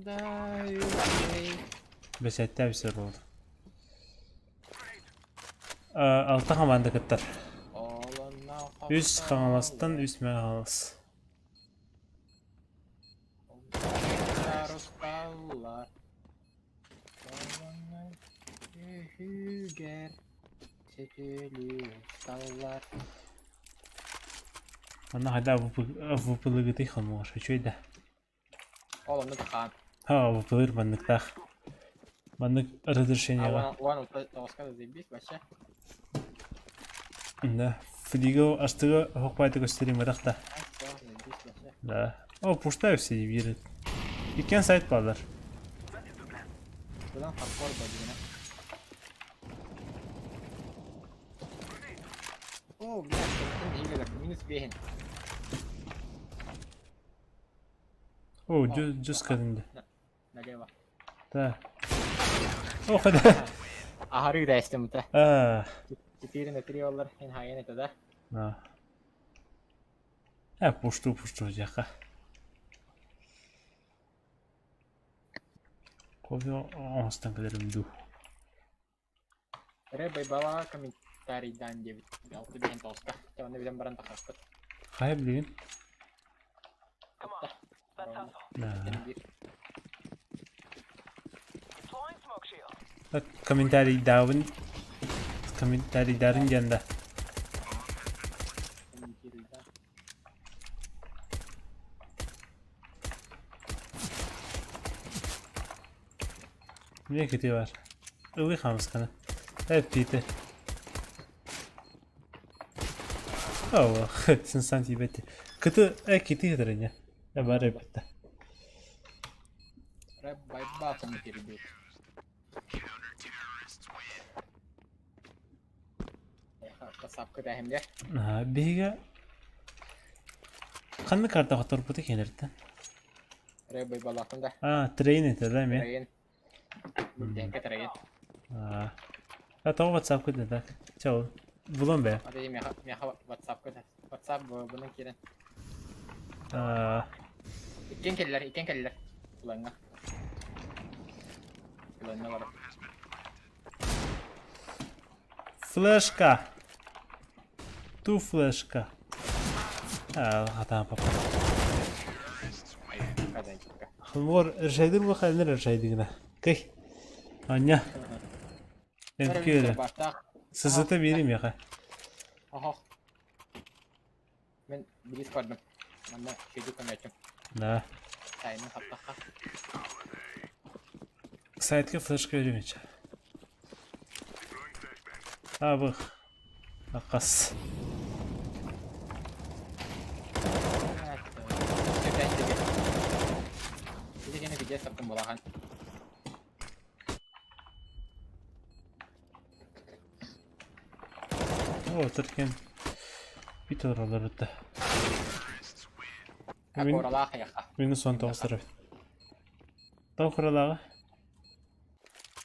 үчүгэй. Бэсэттээ бисер буолду. Алта хамаанда кыттар. Олонно Үс Хаҥаластан, үс Мэҥэ Хаҥалас. Усталлар. Олонно үһүгэр сөтүөлүү усталлар. Онно хайда АВП-лыгытый хомугар үчүгэй да. Ол онно хаан. Ха АВП-лыр манныктаах. Маннык разрешениеҕа. А вон тоҕуска да заебись вообще. Да. Флиго астыга хохпайты көстөрүм бадах да. Да. О, пуштай все биир. Иккен сайт баалар. Будан хардкор ба дигинэ. О, блядь, минус бэһин. О, жестко динде. Налево. Да. Ох, да. Аһары үдээстим да. Аа. 4 на 3 оллар эн хаайан этэ да. Аа. Э, пушту пушту диэххэ. Кофе оҥостон кэлэрим дуу. Эрэ Байбалаҕа комментарийдаан диэбит алты диэн тоҕуска. Чэ онно билэн баран тахсыахпыт. Хайа билигин? Кытта. Аа. Комментарийдаабын комментарийдарын диэн да. Комментируйдаан. Эмиэ кити бар. Ылыы хаамысканы. Эппиитэ. Оо, синсан тиийбэт. Кыты э кити хытырыня. Э бар эбитте. Рэп байбаа комментируйдуур. Сапка тэһимгэ. Биһиги ханнык карта хоторбута кэлэртэн? Рэп байбалаахтан да. А, трейн этэ да эмиэ? Трейн. Бүлдээҥкэ трейн. А, а тоҕо WhatsApp да так? Чэ ол булан бэ. Ата миэхэ миэхэ WhatsApp да. WhatsApp бунан киирэн. А, Иккиэн кэллэр, иккиэн кэллэр. Булаҥҥа. Булаҥҥа барар. Флешка. Ту флешка. А, хатаан папа. Хлмор ржайдыр бу ханныр ржайдыгына. Кый. Аня. Эмкүөрэ. Сызыта биэрим яха. Охох. Мен билис көрдүм. Манна шеди көмөчүм. Да. Сайынын хаптахха. Сайтка флешка берем Абых. Акас. Ити видео саптым булахан. О, түркен. Бит оралар өтті. Акоралаах яха. Минус 19 тарап. Тау құралағы?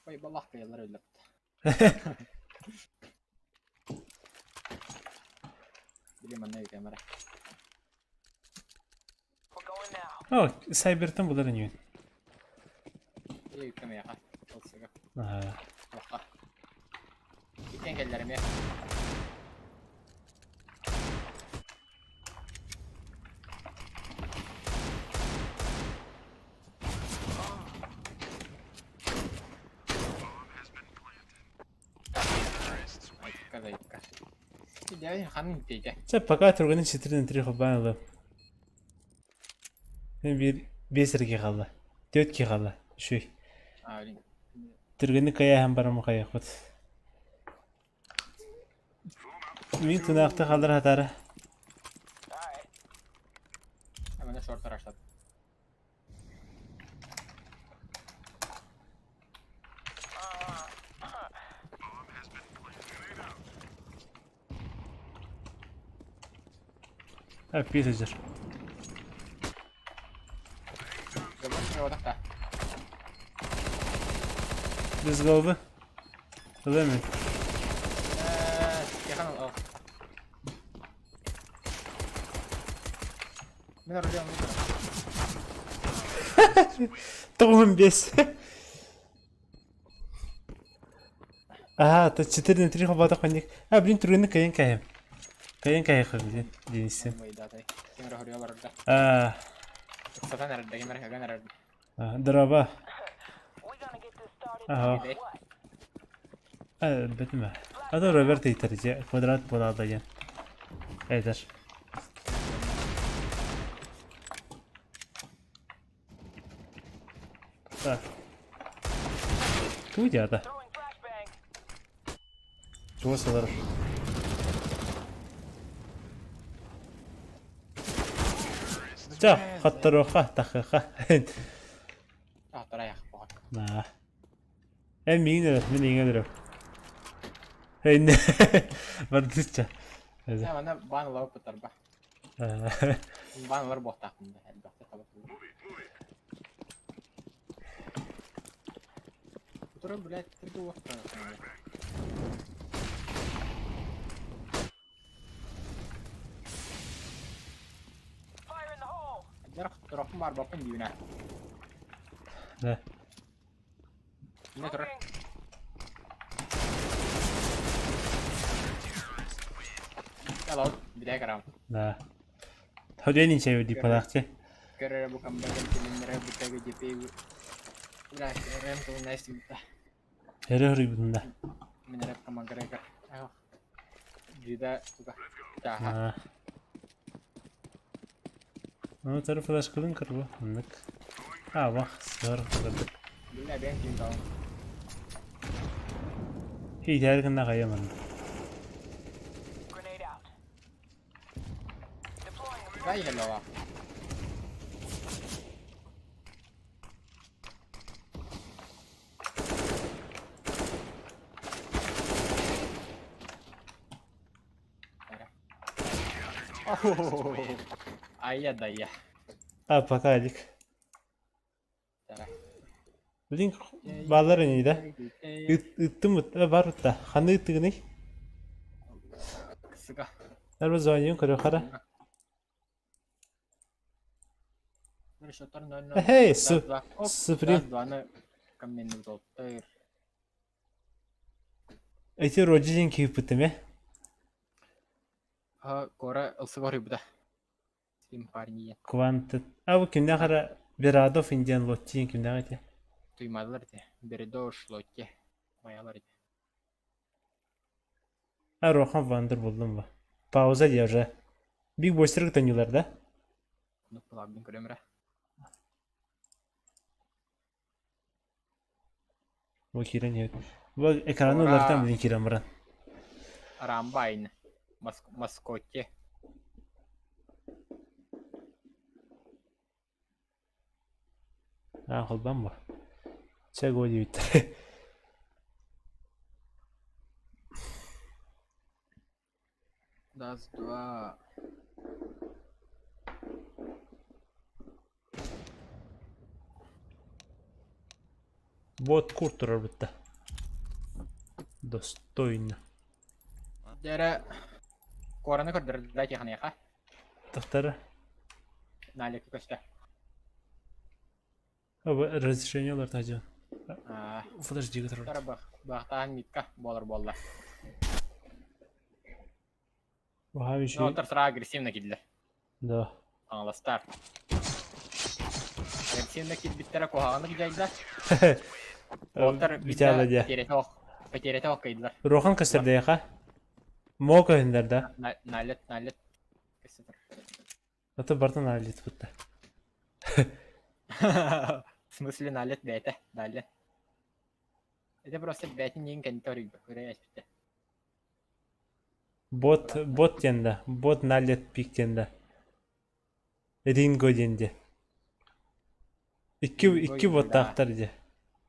Ой, балах кыялар өлөптө. Били манна камера. О, Сайбертен булар иньюн. Или камера. Олсуга. Аа. Оха. Иккен келлерме. Айка зайка. Дядя ханын тейте. Чэ, пока турганы 4 на 3 холбаан ылым. Мен биир биэс эргэ хаалла. Түөрт киһи хаалла. Үчүгэй. А, блин. Түргэнник хайааһын бараммын хайыахпыт. Мин тынаахты хааллар хатаара. Мене шорт раштат. Эппиэ сылдьар. Без головы. Ылыам мин. Тоҕуһун биэс. Аа, то 4 на 3 холбоотох ханньык. А, блин, түргэнник кайан кайым. Кайан кайыхы, блин, Денисин. Аа, дороба. Аха. Бэтимэ. А то Роберт ыйтар дьэ, квадрат буолаада диэн. Этэр. Так. Тугу диата? Чугас олорор. Чэ, хотторуохха, тахыахха. На. Эн миигин өлөр, мин эйигин өлөрөм. Эн бардычча. Манна баан ылабыт Баан ылар буолтаахпын да элбэхтик таба. Турар, блядь, ты дуо. Дьарах барбаппын диибин ээ. Да. Иннэ турар. Алло, билээ карам. Да. Hodен инче ди палахте. Көрөрө бу камбаган тилиннere бутага жепей Бля, рэм тылын Эрэ хоруйбутун да. Мин эрэ Макгрегор. Дида туга. Тааһа. Ону тары флешкалын кырба. Оннук. А, вах, сыр кырдык. Бля, бэйэҥ ким даҕаны. Иитээри гынна хайа манна. Дай hello. Айя да я. А, пока илик. Билин баалар ини да. Ыттым бар ытта. Ханна ыттыгыный? Кысыга. Арба звоним көрө хара. Эй, Суприм. Эти родителин кииппытым э? Кора ылсыгар Сим парни. Квант. А бу кимнээх хара Берадов Индиан Лоттин кимнээх эти? Туймадылар эти. Бередош Лотте. Маялар эти. А Рохан Вандер булдум ба. Пауза держа. Биг Бойстер тонюлар да? Ну, палабын көрөмрө. Бу кирен нет. Бу экраны улартан билин кирен баран. Рамбайн. Маскотте. А, холбан бу. Чэ го диэбиттэр. Раз, два. Вот кур турар бутта. Достойно. Дьэ куораны көрдөрдө тиханыаха. Тохтара. Налика көстө. Разрешение олар тажан. Подожди, турар. Бахтаан митка болар болла. Ваха еще. Ну, сразу агрессивно кидлер. Да. Аңластар. Агрессивно кидбиттера куһаҕаннык дьайда. Уолтар Витяла дия. Потеряты кыйдылар. Рохан көстөрдөйха. Мо көһүннэр да. Налет, налет. Көстөр. Аты бартан налет бутта. В смысле налет бэйте, налет. Это просто бэйтин ең кентори көрө эспитте. Бот, бот диэн Бот налет пик диэн Ринго диэн де. Икки икки боттаахтар дии.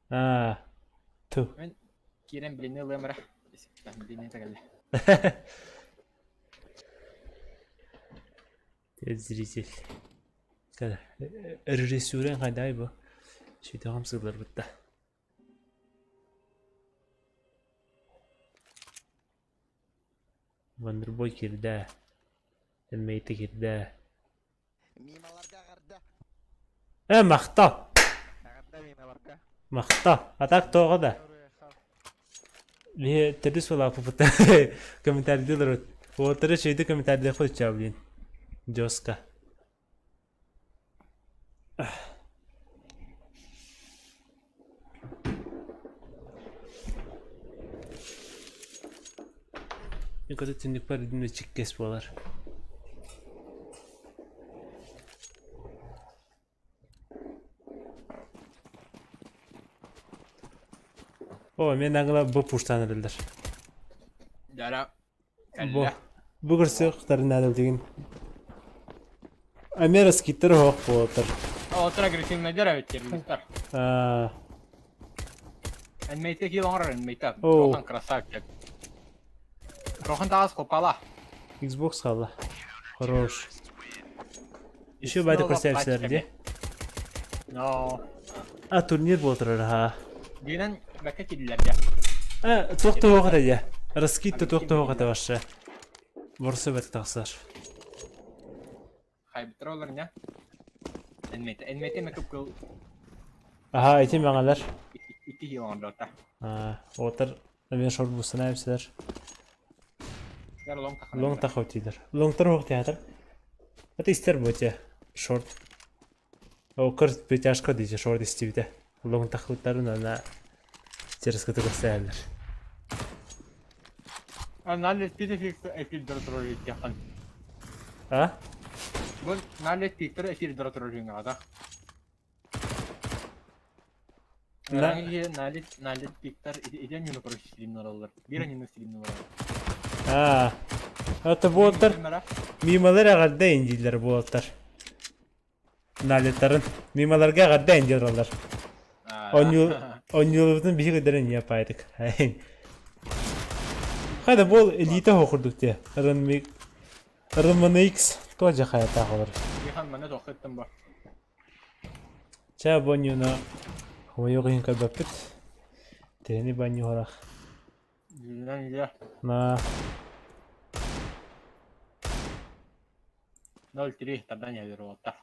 Аа. Ту. Мен киирэн билини ылыам эрэ. Билини тэгэллэ. Зритель. Режиссерин хайдай бу. Сөйтөҕүм сыылларбытта. Вандербой киирдэ. Эммейти киирдэ. Мималарга аҕарда. Э, махтал! Аҕарда мималарга. Махтал! А так тоҕо да? Биһи төрдүс буолааппыт комментарийдыылар уолаттары үчүгэйдик комментарийдыахпыт чаа блин. Жестко. Мин көтө түннүкпэр чиккес буолар. О, мен аңла бу пуштан эрэллэр. Дара. Бу бу көрсүөхтэрин наада билигин. Амера скиттер оһох буолтар. Олтар агрессивнайдар эбит террористар. Аа. Энмейте киил оҥорор энмейте. Оо. Рохан красавчик. Рохан таас купала. Xbox хаалла. Хорош. Еще байды көрсөбүсэлэр дии. Но. А турнир буолтар ха. Дьиҥинэн бэккэ киирдилэр дьэ. Э, туох туох этэ дьэ. Раскид туох туох этэ вообще. Борсу бэт тахсар. Хайбыттар олор не? Энмете, энмете ме кып-кыл Аха, ити мэҥэлэр. икки хил оҥордота. Аа, отар эмиэ шорбусана эпсилэр. Лонг Лонг тахаутилер. Лонгтар хуох театр. Это истер буте. Шорт. О, кырт битяшка дии шорт истибитэ. Лоҥ тахыбыттарын ана терраскаты көрсөһөллөр. Налет Питер эфирдер турар иттиэххин. А? Бу Налет Питер эфирдер турар жиҥаҕата. Налет Налет Питер итен юну короче стримнер Бир анины стримнер А. Это буолтар мималар эҕэрдэ индиилэр буолтар. Налеттарын мималарга эҕэрдэ индиилэр олар. Онньуулубутун биһи көрдөрөн ийэ паайдык. Хайда буол элита хо курдук те. Рынмик Рмнx тоже хаятаах олор. Бихан маны тохтоттон бар. Ча бонньуна хомойуох иһин көрбөппүт. Тиһини банньуһарах. На. 0-3 тогда не веруота.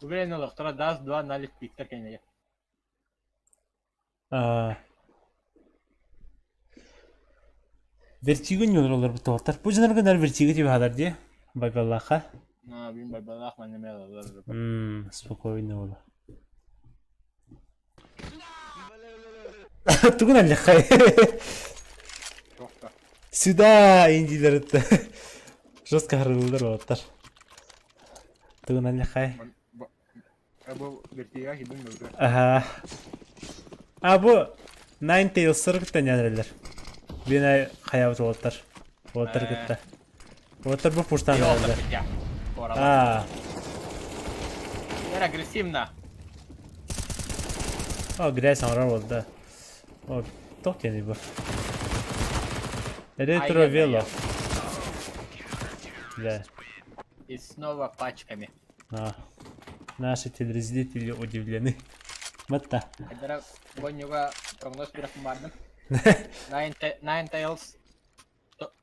Уверен, олохторо даст 2 налик пиктер кэннигэр. Вертиго ньууралар туохтар. Бу дьоннорго наар вертиго дип аһалар дии. Байбаллаахха. Бин байбаллаах манна мэлалар. Спокойно буолла. Тугун аллахай. Сюда индилеритте. Жестко харылылар уолаттар. Тугун аллахай. Аха. А бу Nine Tails сырыктан нянрелер. Бина хаябыт уолаттар. Уолаттар кытта. Уолаттар бу пуштан эрэллэр. Аа. Ер агрессивно. О, грязь оҥорор буолда. О, туох диэний бу? Ретро вело. Да. И снова пачками. А. Наши телезрители удивлены. Матта. Хайдара бонньуга прогноз бирэхпин бардым. Nine Tails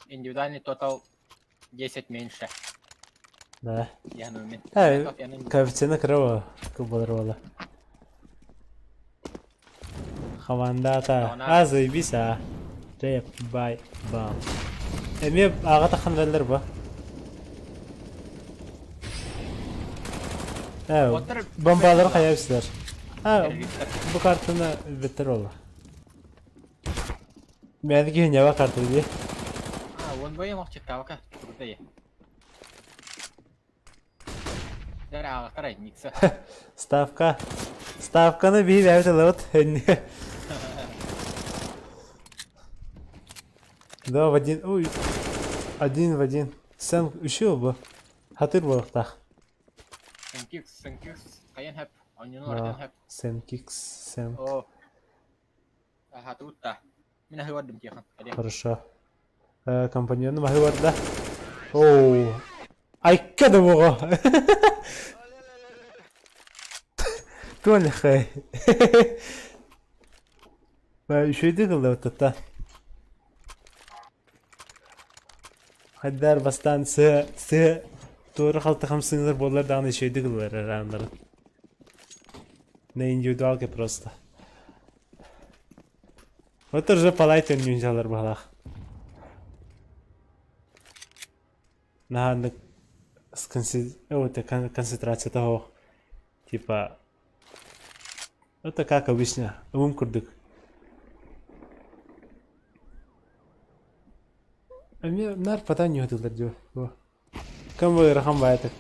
индивидуальный тотал 10 меньше. Да. Я ну мен. Коэффициент кыра кубалар Хамандата. А, заебись, а. Рэп, бай, бам. Эмиэ аҕа тахханнараллар бу. Э, бомбалары хайа бистилэр. А, бу картаны билбэттэр буолла. Мээнэ киһи ньаба карта дии. А, он боем охчыттаабака турда Ставка. Ставканы биһи бэйэбит ылабыт. Да, в один. Ой. Один в один. Сэн үшеу бу. Хатыр буолуохтаах. Сэнкикс, Сэнкикс, хайан хэп, онньуну ортан хэп. Сэнкикс, Сэнк. О, Аха, Мин аһыы бардым тиэхэн. Хорошо. Компаньоным аһыы барда. Оу. Айка да буго. Туон хай. Үчүгэйдик ыллабыт Хайдар бастаан сыа сыа туора халты хамсыылар буоллар даҕаны үчүгэйдик ыллар арааннарын. На индивидуалке просто. Вот уже палай төннүүн баһалаах. Наһааннык концентрация того типа это как обычно ум курдук. Эмиэ наар патан ньуһатыллар дии бу. Кым ыарахан баайытык.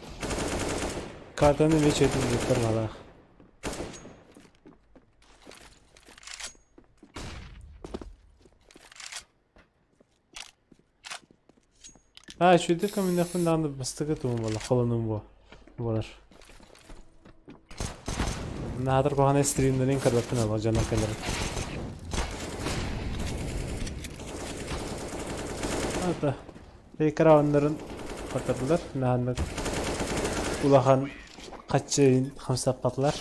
Картаны эмиэ үчүгэйдик баҕалаах. Аа, үчүгэйдик көмүннэхпин даҕаны бастакы тугум буолла, холонуум буо буолар. Наһаатар куһаҕан стримнэрин көрбөппүн олох дьонум кэлэр. Это экрааннарын хатырдылар, наһааннык улахан хаччыйын хамсаппатылар.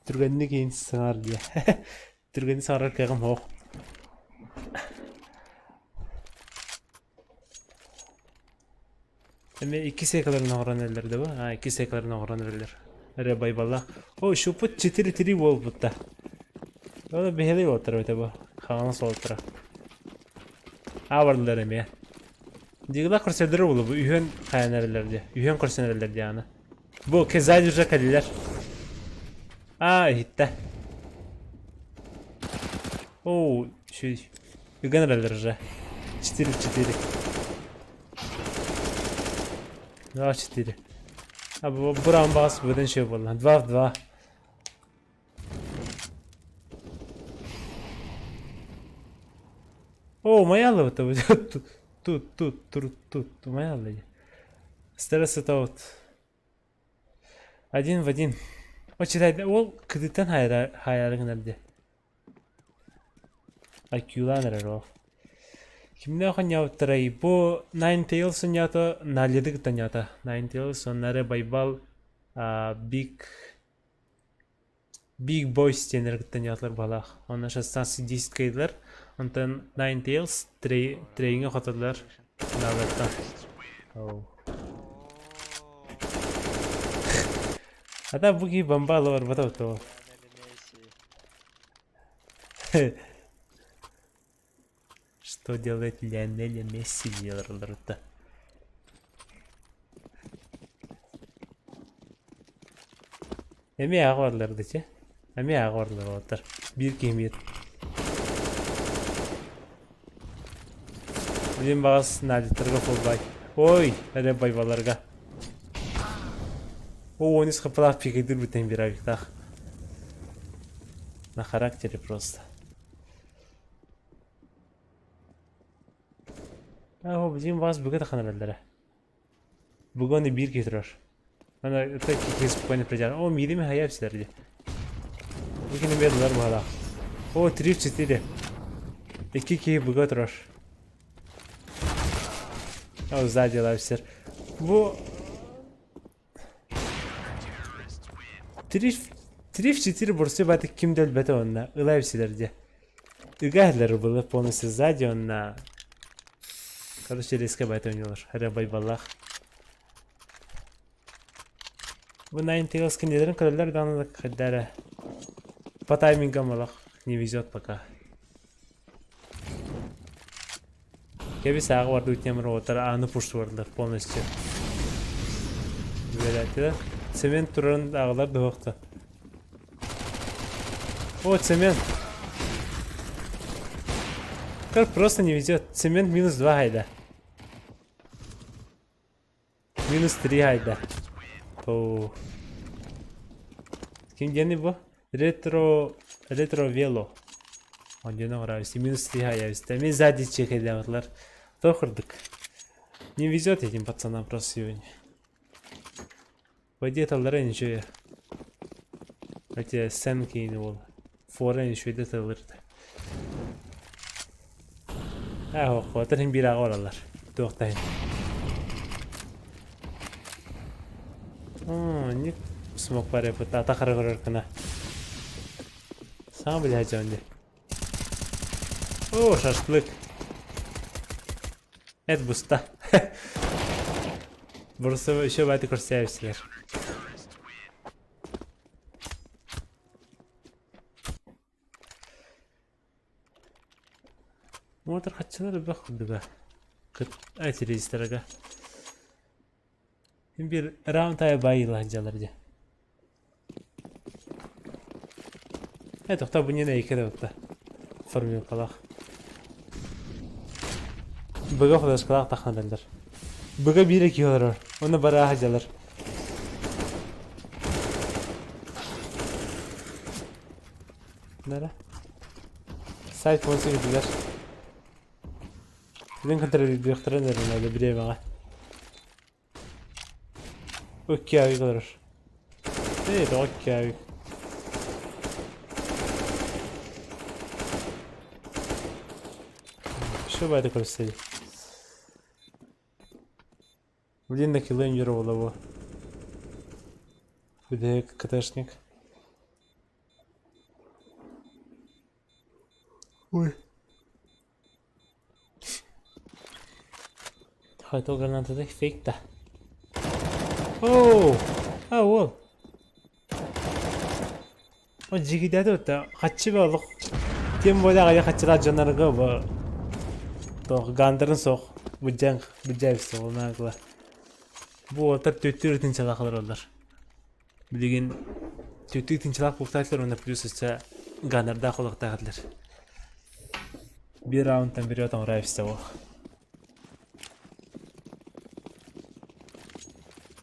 Түргэнник иһин саҥар диэ. Түргэнник саҥарар кыаҕым суох. Эмиэ икки секаларын оҥорон эрэллэр да бу? Аа, икки секаларын оҥорон эрэллэр. Эрэ байбаллаах. О, шуппут 4-3 буолбутта. Ол биһиги уолаттар эбитэ бу. Хаҥалас уолаттара. Аа бардылар эмиэ. Дигла көрсөллөрө буолуо бу үһүөн хайан эрэллэр дии. Үһүөн көрсөн эрэллэр дии аны. Бу сзади уже кэллилэр. Аа, иһиттэ. Оу, үчүгэй. Ыган эрэллэр уже. 4-4. 2-4. А бу бураан баҕас быдан үчүгэй буолла. 2-2. О, моя лыта тут, тут, тут, тут, тут, моя лыта. Стресс это вот. Один в один. О, читай, ол кыдыттан хайары гынар де. IQ-лаан эрэр ол. Кимнээх оонньообуттарай? Бу Nine Tails оонньоото, Налиды кытта оонньоото. Nine Tails оннары Байбал Big Big Boys диэннэри кытта оонньоотулар баһылаах. Онно 16-10 кыайдылар. Онтон Nine Tails трейҥҥэ хотодулар финаллартан. Оу. А бу киһи бомба ала барбата ото. Что делает Лионель Месси диэлэр Эмиэ ааҕа бардылар дичи. Эмиэ ааҕа бардылар уолаттар. Биир киһи миэт. Билин баҕас Надиттарга фулбай. Ой, эрэ байбаларга. О, он из хапалаах пикайдыр бүтэн биравиктаах. На характере просто. Аа, билин баҕас бүгэ таханараллара. Бүгүн биир киһи турар. Ана это киһи спокойно придя. О, миирими хайа силэр дии. Бу кини бердилер баһалаах. О, 3-4. Икки киһи быга турар. О, сзади лайфсер. Бу 3 3 в 4 бурсы баты ким да өлбөтө онна. Ылай силэр дии. Ыга было полностью сзади онна. Короче, резко байт ойнуулар. Эрэ байбаллаах. Бу Nine Tails кинилэрин көрөллөр даҕаны хайда эрэ по таймингам олох не везет пока. Кэбис ааҕа бардыбыт тем роботтар ааны пуштубардылар полностью. Үөрэтилэр. Цемент турарын ааҕалар да О, цемент. Как просто не везет. Цемент минус 2 хайда. Минус 3 хайда. О. Ким диэни бу? Ретро... Ретро вело. Он диэн оҥоробут. Минус 3 хайа Мен сзади чекайдаабытлар. Тохырдык. Не везет этим пацанам просто сегодня. По идее таллара ничего. Хотя сценки не было. Фора ничего это талырды. Аа, хотор хин биир аҕа бараллар. Туохтаһын. Ник смок бар эпит ата хара көрөр гына. Саҥа билэ сылдьабын дии. О, шашлык. Эт буста. Просто еще бати көрсөбүсүлэр. Мотор хаччылар элбэх курдуга. Кыт телевизорга. Биир раунд аайы баайыылаах дьалар дии. Э, тохтоо бу ньиэнэ эйиэхэ да ытта. Формулкалаах. Быга флешкалаах тахханараллар. Быга биир киһи олорор. Уонна барааһа дьалар. Нара. Сайт функция билэр. Билин контролируохтарын эрэнэлэ бириэмэҕэ. Ыккиавик олорор. Ээ, тоҕо иккиавик? Что баайда көрсөй? Блин, на килы юр буолла бу. Бүтэһик КТшник. Ой. Хайтол гранатата фейк да. Оу! А, уол. О, дьигидээтэ отта хаччы ба олох тем более аҕыйах хаччылаах дьоннорго бу туох гандарын суох быдьаҥ быдьаабыс олнаагыла бу уолаттар түөттүүр ытынчалаах олороллор билигин түөттүү ытынчалаах буолтаатылар уонна плюс өссө ганнардаах олохтоох этилэр биир раундтан вперед оҥоро ол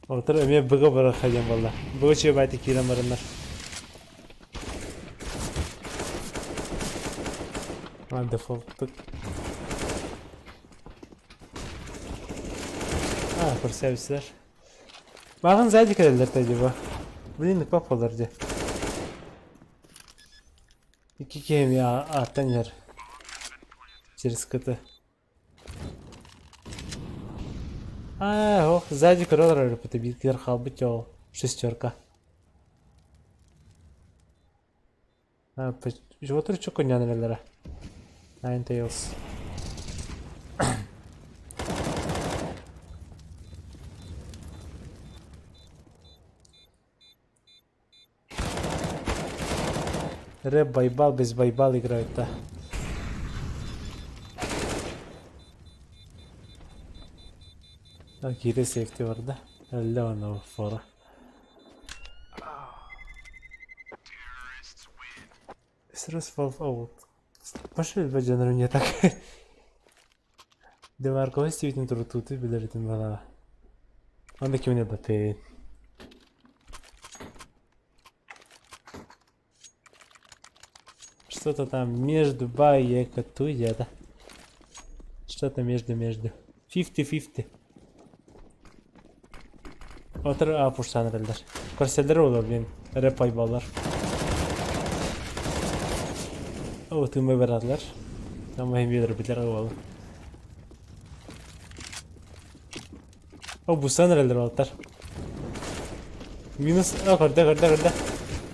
Отор эмиэ быга барарха диэн буолла. Быга чүөбээтик киирэн бараннар. А, дефолттук. А, көрсөбүстэр. Мааҕын сзади кэлэллэр тадиба. Блин, ыкпап буолар дии. Икки киһи эмиэ ааттан иһэр. Через КТ. Аа, ох, сзади көрө олорор эбит биир киһи хаалбыт дьол шестерка. А, животыр чук көнньөн эрэллэрэ. Nine Tails. Рэп Байбал без Байбал играют, да. Киирэ сейфти барда. Өллө ону фора. Срез Wolf out. Пошли бадьанар не так. Демарко стивитин турутууту билэритин балаҕа. Анда кимне батыын. Что-то там между бай да. Что-то между-между. 50-50. Отыр апуштан эрэллэр. Көрсөллөр олор блин. Рэп айбалар. О, тымы баралар. Там билер билер ол. О, бусан эрэллэр олтар. Минус. А, көрдө, көрдө, көрдө.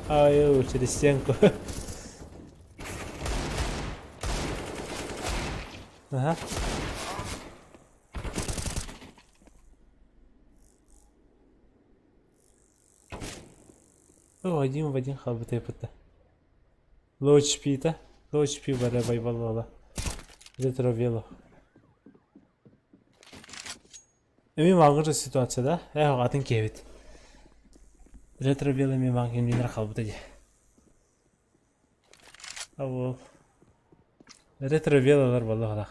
Ай, через стенку. Ага. О, один в один халбыта. Low HP да? Low HP бара байбалла. Ретро Эми маңгыр ситуация да? Эх, атын кебит. Ретро вело эми маңгыр минер халбыта ди. Абу. Ретро велолар болла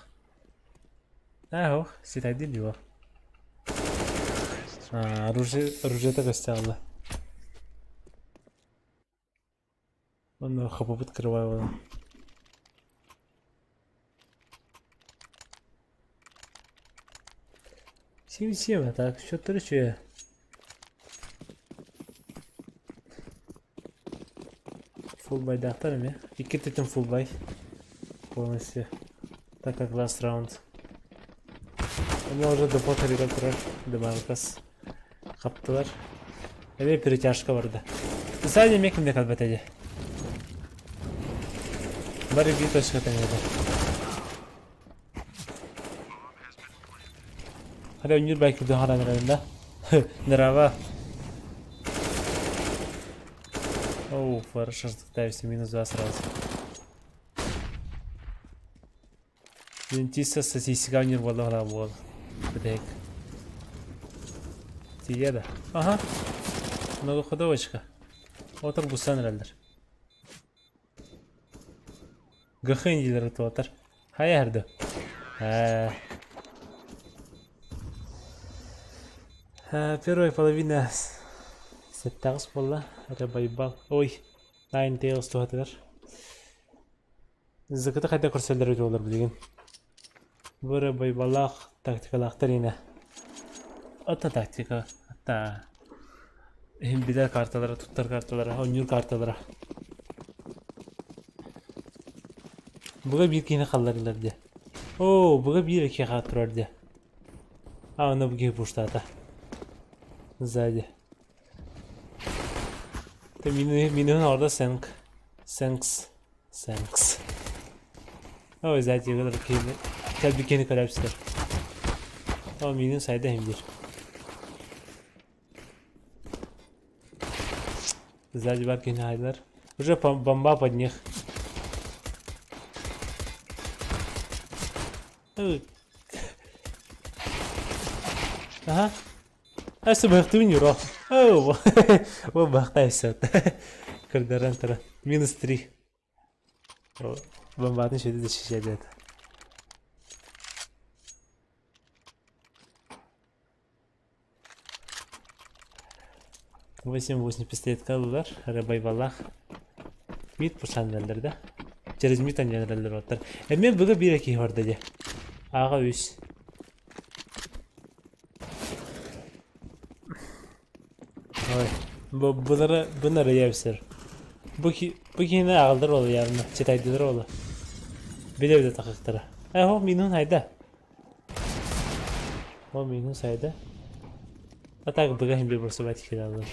Эх, ситайдил его. А, оружие, оружие так оставила. Он хапапыт открываю. 7-7, так, счет 3. Full buy дактар эми. Икки тетин full buy. Полностью. Так как last round. У меня уже дефолт турар. Демаркас. Хаптылар. Эми перетяжка барды. Сзади мекимде калбат эди. Бары bir точка теңеди. Hadi önür belki de haran herhalde. Нырава. Оу, хорошо, что минус 2 сразу. Дентиста сосиска не рвала вот. Так. Тиеда. Ага. Многоходовочка. Отыр бусан эрэллэр. Гахындилер отыр. Хайа эрдэ. Первая половина сеттагыс буолла. Это байбал. Ой, Nine Tails туһатыгар. Зыкыты хайда көрсөллөр өтө олар билигин. Бары байбалаах тактикалаахтар ина. Ата тактика. Ата. Эһин билэр карталара, туттар карталара, оонньуур карталара. Буга биир киһини халларылар дии. Оо, буга биир киһи турар дии. А, ону бу киһи пуштаата. Сзади. Ты минуһун орда сэнк. Сэнкс. Сэнкс. Ой, сзади ылар киһини кэлбит киһини көрөөбүстэр. Ол миигин сайда иһин диир. Сзади бар киһини хаайдылар. Уже бомба под них. Ага. Өссө быһахтыыбын Юро. Оо, бу быһахта өссө. Кырдаран туран. Минус три. Бомбатын шеди защищает. 8-8 пистолетка ыллылар. Рыбайбалах. Мид пушанналлар да. Через мид анньанараллар оттар. Эмиэ быга биир киһи барда дьэ. Аҕа үс. Ой, бу бұлары бұнары ябсыр. Бу бу киһини аҕалдар ол явно, читайдылар ол. Биле-биле тахыктара. Э, о, минун хайда. О, минун сайда. А так быга хим бир бурсубат киралар.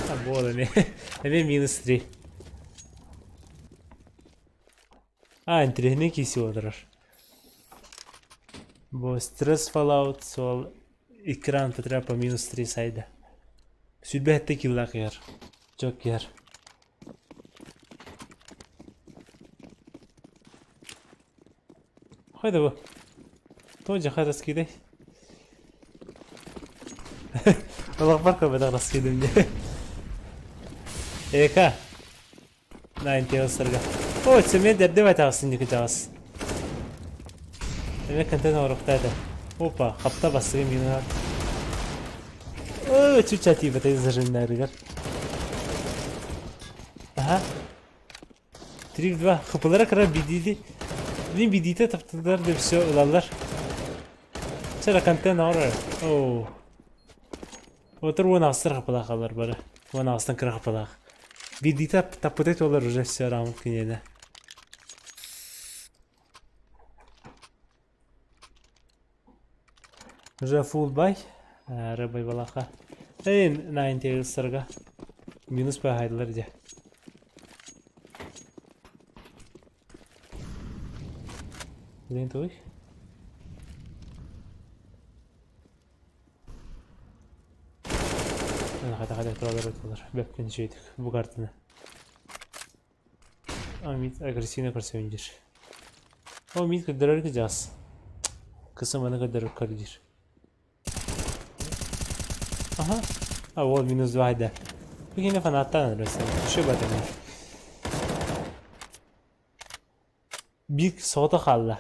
А вот эми. Эми минус 3. А, интириэһинэй киси олорор. Бу стресс Fallout суол экран потря по минус 3 сайда. Сүлбэһэтте киллаах иһэр. Чок иһэр. Хайда бу? Тоже раскидай. Олохпор көрбөтөх раскидым дии. Эка. Nine Tails'larга. О, цемент эрдэ байтаҕас инники таҕас. Эмэ контент оҥоруохтаа этэ. Опа, хапта бастыгы минуһа. О, чуча тиибэтэ зажимнарыгар. Аха. 3-2. Хыпылара кыра бидиди. Блин, бидите таптылар деп все ылаллар. Чара контент оҥорор. О. Отыр уон аҕыстар хапылаах алар бары. Уон аҕыстан кыра хапылаах. Биирдиитэ таппытай туолар уже все раунд киниэнэ. Уже full buy. Рыбай балаха. Эй, Nine Tails'ларга минус баһайдылар дьэ. Блин, туй. Хата-хата туралар туралар. Бэппин үчүгэйдик бу картаны. Амит агрессивно көрсөбүн диир. О, мин көрдөрөр кыдьаҕас. Кысым аны көрдөрөр көр диир. Аха. А вот минус 2 да. Бу фанаттан ырысын. Şu батаны. Биир соҕотох хаалла.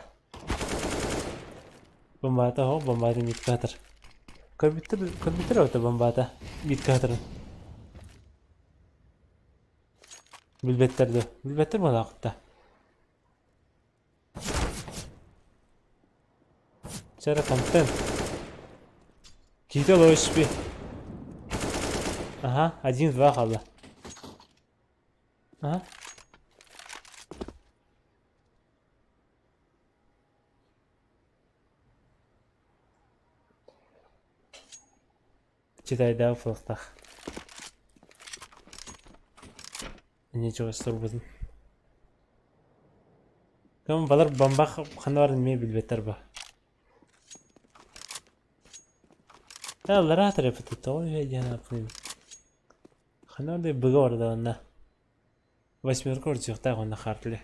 Бомбата оһох бомбата миткатор. Көрбүттэр көрбүттэр эбэтэ бомбата миткаторын. Билбэттэр дуо? Билбэттэр буолаахытта. Чара контент. Киһитэ лоишпи. Ага, один-два хаалла. Ага. Читайдаах буолуохтаах. Ничего турбутун. Кым балар бомба ханна барын эмиэ билбэттэр ба. Аллараа төрөппүт тоҕо үһэ диэн ааттыыбын. Ханна да быга барда Восьмерка урдуохтаах уонна Хартли.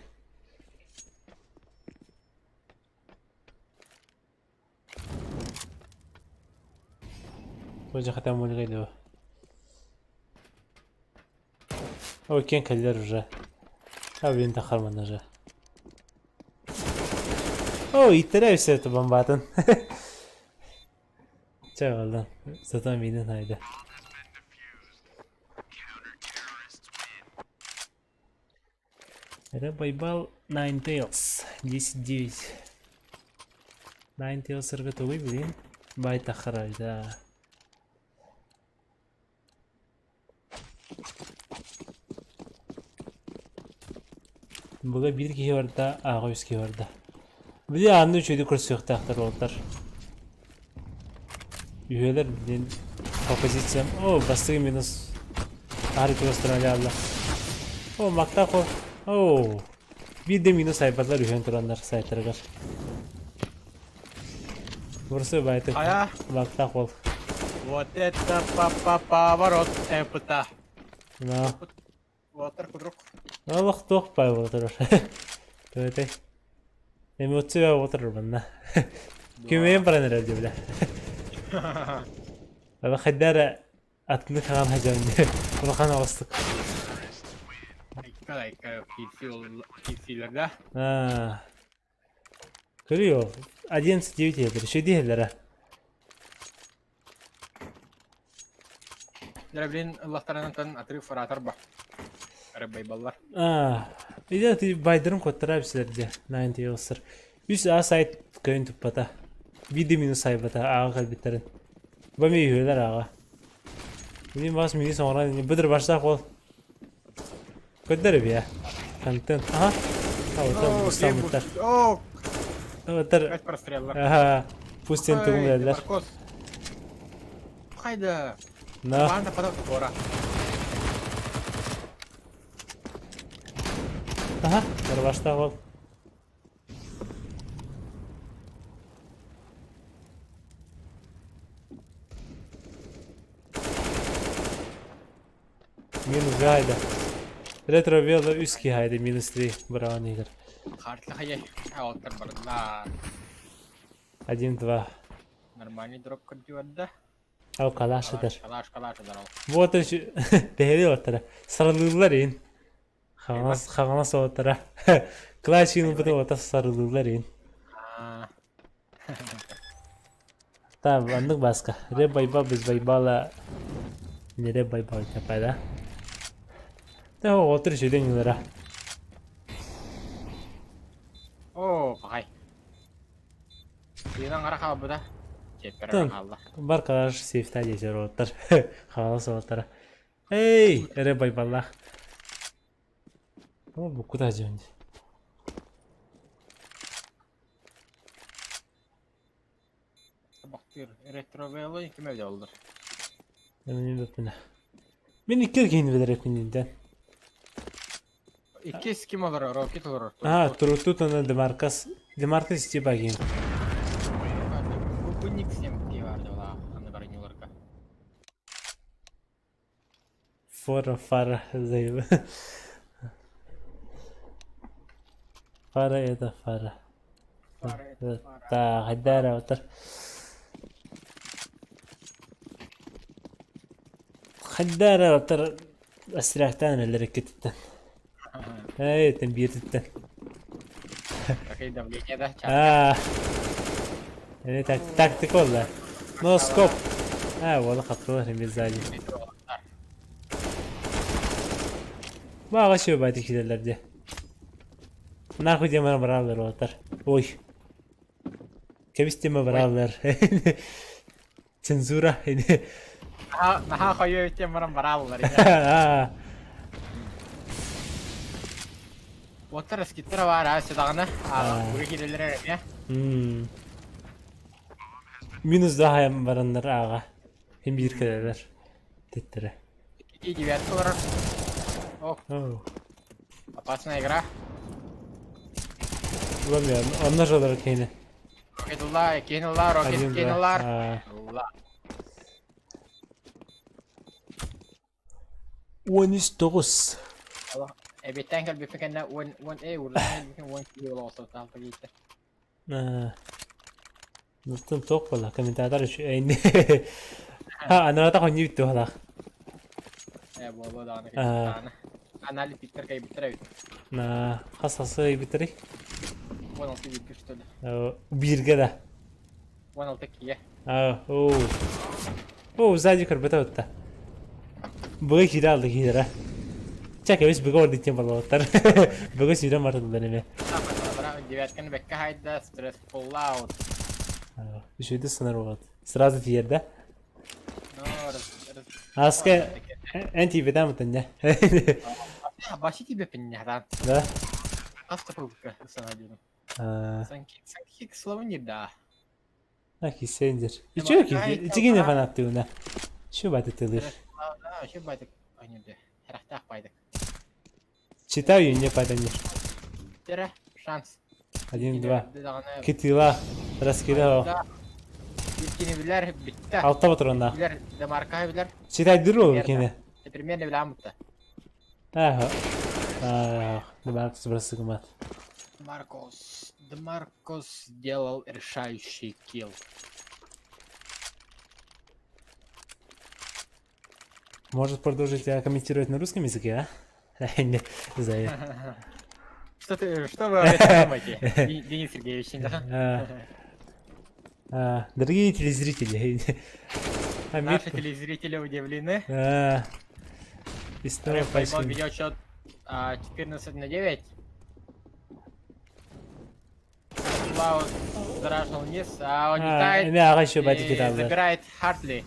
Тоже хотя бы дуо. Ой, киэн кэллэр уже. А блин, тахарман уже. О, иттэрэ өссө это бомбатын. Чэ, алдан. Сатан миинин хайда. Это Байбал Nine Tails. 10-9. Nine Tails ыргытылый, блин. Бай тахарай, да. Буга биир киһи барда, ааҕа үс киһи барда. Били аанны үчүгэйдик көрсүөхтээхтэр уолаттар. Үһүөлэр блин по позициям. О, бастыгы минус. Аһары чугастаран аалла. О, Мактако. Оо, биир да минус айбатылар үһүөн тураннар сайтарыгар. Бурсы байтык. Хайа? Бактаах бол. Вот это поворот МПТ. На. Уолаттар курдук. Олох туох бай буола турар. Төбөтөй. Эмоция буола турар манна. Күмэйэн баран эрэр дии бile. Ала хайдара атыны хаҕан хадьан улахан оҕустук. Айка айка киирсиилэрдэ. Аа. Көрүө, 11-9 иһэллэр, үчүгэй иһэллэрэ. Дьэ, блин, ыллахтарынан отрыв оратор ба. Арабайбаллар. Аа, идэ ти байдырын куоттара эбисилэр дьэ, Nine Tails'тар. Үс А сайт көйүн туппата. Биир минус сайбата ааҕа кэлбиттэрин. Бу эмиэ үһүөлэр ааҕа. Билин бас минус оҥорон быдыр баштаах бол. Көрдөр эбиэ. Контент. Аха. А, вот бустаммыттар. О, Оттар. Опять простреллар. Аха. Пусть сен тугум билэллэр. Хайда. На. Баанда падав гора. Аха. Барбаштаах бол. Минус гайда. Ретро вело үс киһи минус 3 быраҕан иһэр. Хаартыхайа аҕалтар барыллар. 1-2. Нормальный дроп көрдүөрдэ. Ал калаш этэр. Калаш, калаш этэр ол. Вот тэһэри оттара. Сарылыыллар ин. Хаҥас хаҥас оттара. Классигын быты ота сарылыыллар ин. Та аннык баска. Ре байба без байбала. Не ре байба да. Та отыр шүден юлара. О, пахай. Тыынан ара хаалбыта. Чиэппэр хаалла. Бар калаш сейфта десер оттар. Хаалас оттара. Эй, ре байбаллах. О, бу куда жөнді? Бахтыр ретровелы ким өйдө олдур? Мен бөппүнэ. Мен икки киһини билэр эппин Иккис ким олорор? Рокет олорор. Аа, Турутут уонна Демаркас. Демаркас типа киин. Бу ник всем бар дела, аны бар нюларга. Фора фара заеб. Фара это фара. Та хайдара отар. Хайдара отар астрахтан эллер кеттен. Эй, тен бииртиттен. Какое давление, да? Аа. Это так тактика олла. Но скоп. Аа, уола хаптылар эми сзади. Баҕа сүөбаати киирэллэр дии. Нахуй диэн бараллар уолаттар. Ой. Кэбис диэмэ бараллар. Цензура. Наһаа хойуу диэн баран барааллар. Уоттар скиттара баар аа сыдаҕына. Аа киирэллэр эмиэ. Минус да хайан бараннар ааҕа. Хин биир кэлэлэр. Теттэрэ. И девятка олорор. Ох, опасная игра. Уламыйан, онно жолор киһини. Рокет ылла, киһин ылла, рокет киһин ыллар. Ылла. 13 9. Эбиттэн кэлбиппин кэннэ уон уон э урдан кэлбиппин уон киһи олоҕосуттаах кииттэ. Нуттан туох буолла? Комментатор үчү Ха, анаата хонньу бүттү халах. Э буолуо даҕаны кэлбит Анализ биттер кайбыттар эбит. На хас хасы биттери? 16 бииргэ что ли? Бииргэ да. 16 киэ. А, о. О, сзади көрбөтө отта. Быга киирэ алды киирэ. Чэ, кэбис быга ордук диэн балабаттар. Быга сүүрэн бардылар эме. Девятканы бэккэ хайда, стресс pull out. Үчүгэй сынар болот. Сразу тиийэр да? Ну, раз, раз. Аска эн тиийбэтэн бутан дьэ. Баси тебе пиннядан. Да? Хас попытка сана диэн. Санкик слово да. Кисендер. Үчүгэй ичигине фанаттыына. Şu баты тылыр. Şu байтык ойнуды. Харахтаах байдык. Читаю, не паданешь. Эрэ, шанс. Один, два. Кытыыла. Раскидал. Иккини билэр, бүттэ. Алта патроннаах. Билэр, Демаркаһы билэр. Читайдыр ол кини. Примерно билэм бутта. Ага. Демаркос бросыгмат. Маркос. Демаркос сделал решающий килл. Может продолжить комментировать на русском языке, а? Не знаю. Что ты, что вы об этом думаете, Денис Сергеевич? Дорогие телезрители, Наши телезрители удивлены. И снова пачка. Ведет счет 14 на 9. Клаус зарашил вниз, а он летает и забирает Хартли.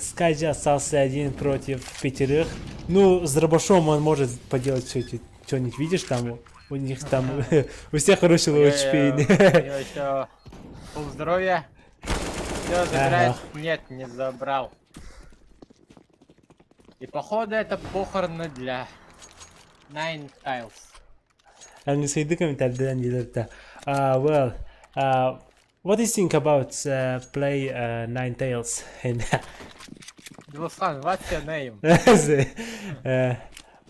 Скайджи остался один против пятерых. Ну, с дробашом он может поделать все эти что-нибудь, видишь, там у них там у всех хороший low HP. У него еще пол здоровья. Все, забирает. Нет, не забрал. И походу это похороны для Nine Tiles. Английскийдик комментарийдан диэлэр Well, what do you think about play Nine Tails? Дилухан, what's your name?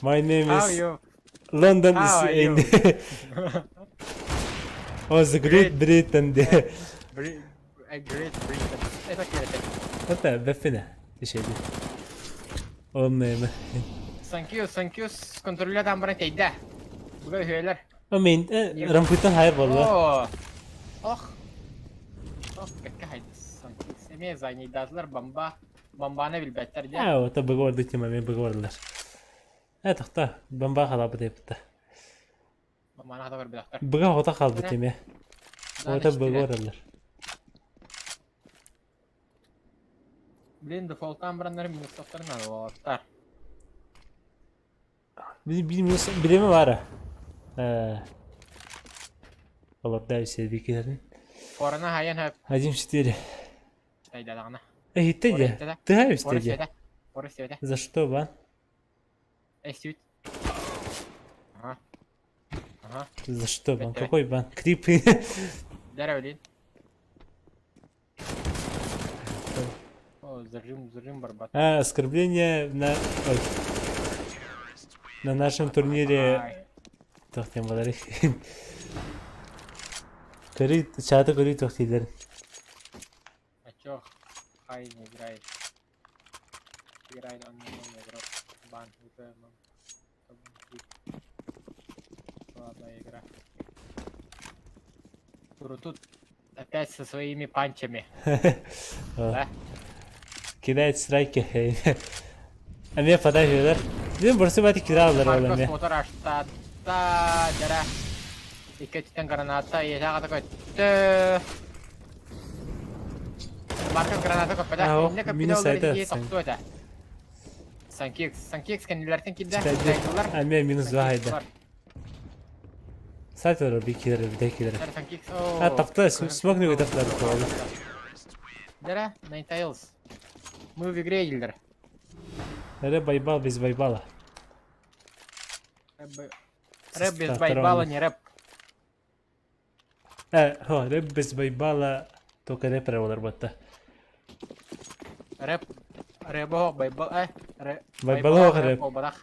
My name How is you? London How is are you? in Oh, the Great Britain. Great Britain. Это кирпич. Это бэффинэ. Ишеди. Ол Thank you, thank you. Контроллятан баран тэйдэ. Буга үһүөлэр. Мин рампыттан хайыр буолла. О! Ох. Ох, кэккэ хайдыс. Эмиэ занейдаатылар бомба. Бомбаны билбэттэр дьэ. Аа, это быгорды тема, мен быгордылар. Э, тохто, бомба халабыт эппитэ. Бомбаны хата көрбөтөхтөр. Быга ота хаалбыт эмиэ. Ота быгоралар. Блин, дефолтан бараннар минусовтар надо Минус билеме баара. Олордаа сербикилерин. Корона хайан хөп. 1-4. Тайдадаҕына. Эй, иттэ дии. Тыһа үстэ дии. За что, бан? Эстибит. Ага. Ага. За что бан? Какой бан? Крипы. Дара блин. О, зажим, зажим барбат. А, оскорбление на... Ой. На нашем турнире... Туох диэн буоларый? Көрүй, чаты көрүй туох дииллэр. А чё Хай не играет? Играет он не игрок. Бан, ВП, Слабая игра. Тут опять со своими панчами. Да? Кидает страйки. Эмиэ фотографиялар. Дин борсу бати кидаллар ол Маркос эмиэ. мотор аштатта дара. Икки граната еһаҕа көттө. Маркос граната көппөтө. Аа, Инне көппүтэ минус ол айта. ии тохтуо этэ. Санкикс, Санкикс кэннилэртэн киирдэ. Эмиэ минус 2 хайда. Сайтер би килер, би килер. Санкикс. А, таптаа, смог не таптаа буолла. Дара, Nine Tails. Мы в игре, Ильдер. Эрэ байбал без байбала. Рэп без байбала не рэп. Э, хо, рэп без байбала только рэпер буолар буотта. Рэп рэбо байбал э Байбала рэп. Обадах.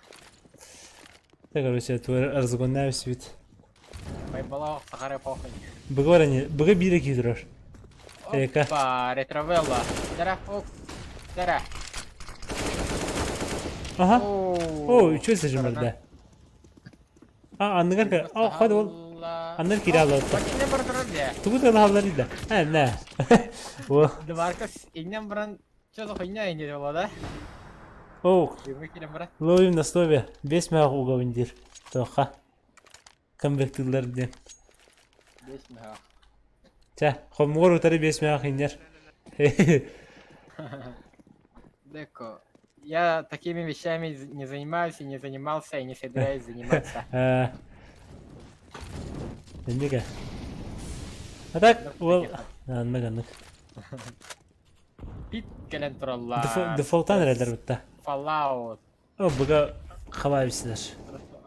Так, короче, разгоняю свет. Байбала саха рэп охын. Быгы быгы бире кидерер. Эка. Опа, ретровелла. Дара, оп. Дара. Аха. О, үчүгэй сажымырда. А, анныгар а, ход ол. Аннар кире алла. Иннен баран турар дии. Тугу да аллар да. А, на. О. Дебаркас иннен баран что за хуйня инне буолла да? О. Ловим на слове. Бес мэх уговиндир. Тоха. Камбектылар диэн. Бес мэх. Чэ, хомугар утары бес мэх иннер. Деко. Я такими вещами не занимаюсь и не занимался и не собираюсь заниматься. Иннигэ. А так, ол аннык аннык. Пит кэлэн тураллар. Дефолтан эрэлэр бутта. Fallout. О, быга Хабаабисылар.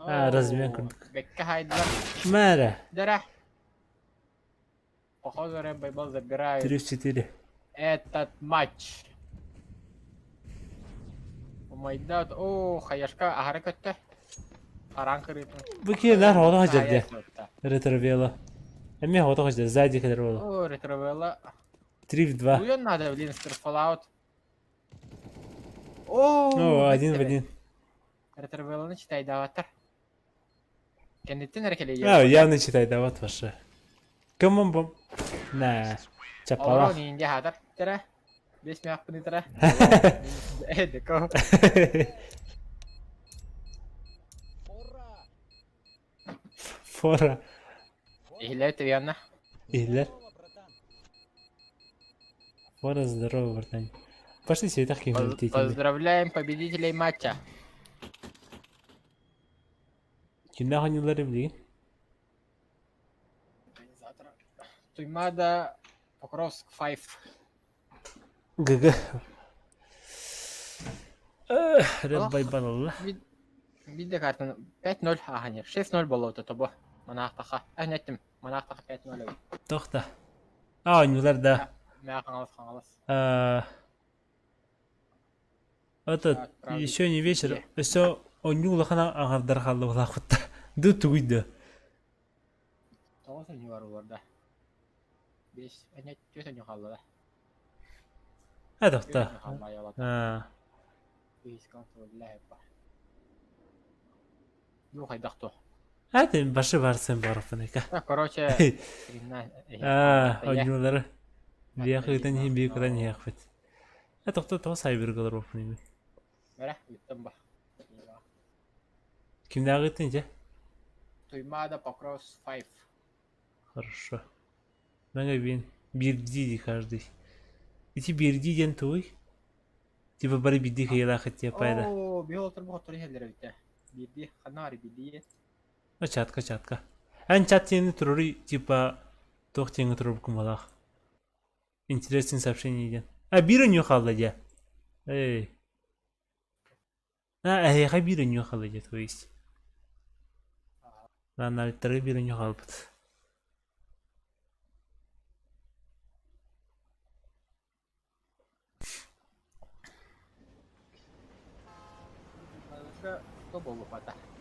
А, размен курдук. Бэккэ хайдылар. Мэра. Дара. Похоже, Рэп Байбал забирает 3-4. этот матч. Умайдат, о, хаяшка аһара көттө. Харан кырыытын. Бу киһи нар оҕото хадьар Ретровела. Эмиэ оҕото хадьар, сзади кэлэр уола. О, ретровела. 3 в 2. Уйан надо, блин, Fallout. О, О, один в один. Ретровеланы читайдаабаттар. Кэнниттэн эрэ кэлиэ. А, явно читайдаабат вообще. Кому бом? На. Олорон Чапалах. иингэ хаатар тара. Бес мяхпыны тара. Эдеко. Фора. Иһиллэр Твианна. Иһиллэр. Фора, здорово, братан. Пошли светах ким Поздравляем победителей матча. Кимнээх оонньууллар билигин? Организатор. Туймада Покровск 5. ГГ. Рэп байбалалла. Биир картаны 5-0 ааһан 6-0 буолуота тобо. Манаахтаха. Эһнеттим. Манаахтаха 5-0 эбит. Тохта. А, оонньуулар да. Мээ хаҥалас хаҥалас. Это еще не вечер. Өссө оонньуу улахан аҥардар хаалла булаахпытта. Ду тугуй да. Тоҕус оонньуу бар уларда. Бес, эне түөрт оонньуу хаалла да. А, тохта. А. Ну хайдах то. А, ты башы барсын барыппын Короче, Аа, оонньуулары. Биэх ыытан иһин биир кытан иһиэхпит. Э, тохто тоҕо сайбырга олоруохпун ими. Бэрэ, ыыттым ба. Кимнээҕи ыыттын дьэ? Туймаада Покровс 5. Хорошо. Мэҥэ биин биирдии дии каждый. Ити биирдии диэн тугуй? Типа бары биирдии кыайыылаах итиэ пайда. Оо, биһи олорбут хоттору иһэллэр эбит ээ. Биирдии, ханна баар биирдии? Чатка, чатка. Эн чат диэни туруруй, типа туох диэҥҥэ туруорбуккун балаах. Интересный сообщение диэн. А биир өнүө хаалла дьэ. Эй. А, эһиэхэ биир өнүө хаалла дьэ, то есть. Аналиттарга биир өнүө хаалбыт.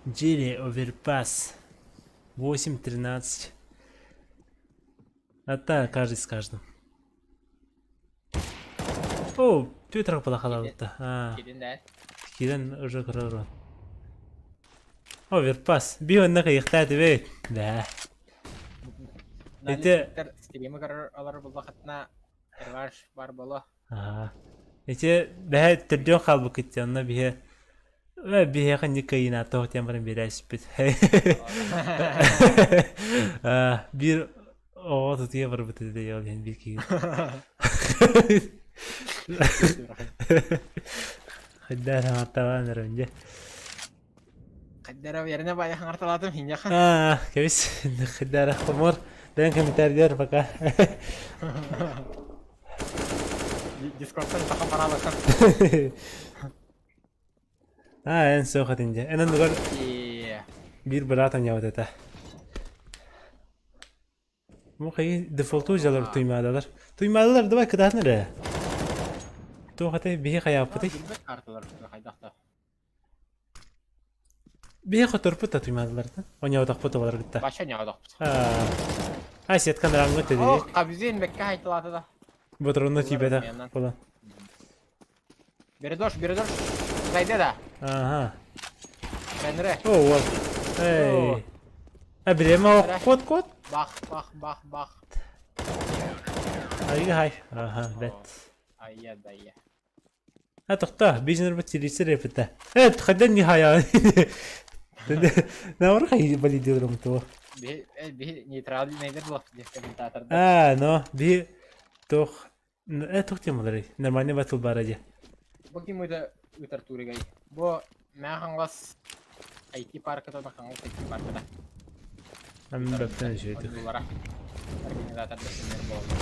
Джерри оверпас 8-13. А так, каждый с каждым. О, Твиттер палахалабытта. Киирэн уже көрөр. Оверпас. Би онно кыйыктаа түбэй. Да. Ити стримы көрөр алар буллахатна Реванш бар боло. Аа. Ити бэһэ төрдүөн хаалбыккыт дии, онно биһи э биһиэхэ инник кыайыынааттаах диэн баран биэрээспит. Аа биир оҕо тутуйа барбыт этэ ол иһин биир киһи. Хайдах хаҥарталаан эрэбин дьэ. Хайдара верне бая хаҥарталаатым хиньяха. Аа, кэбис. Хайдара хомор. Дээн комментарийдар пока. Дискордтан саха бараалахан. Аа, эн суох этин дьэ. Эн оннугар биир быраат анньабыт этэ. Бу хайы дефолту дьалар туймаадалар. Туймаадалар давай кытаатын эрэ. Туох этэй биһи хайааппытый? Билбэт карталар хайдах да. Биһи хоторпут да туймаадалартан. Оонньоотохпут оҕолор кытта. Бача оонньоотохпут. Аа, сеткан ранга төдү. Ох, Хабзин бэккэ хайтылаата да. Ботроно тиийбэтэх буолан. Бередош, бередош. Зайде да. Ага. Ренре. О, вот. Эй. А бириэмэ кот кот. Бах, бах, бах, бах. Ай, хай. Ага, бэт. Айя, дайя. А тохтоо, бизнербит силиссэр эпитэ. Э, хайдан нихая. Наоборот, валидируем того. Би нейтральный блок комментатор. А, но би тох э тох темалары. Нормальный батыл бара дии. Бу ким ыта ыытар тууригай? Бу Мэҥэ Хаҥалас IT парката Хаҥалас IT парката. Ам бэптэн үчүгэйдик. Ойуулара. Организатордар синнэр буолаллар.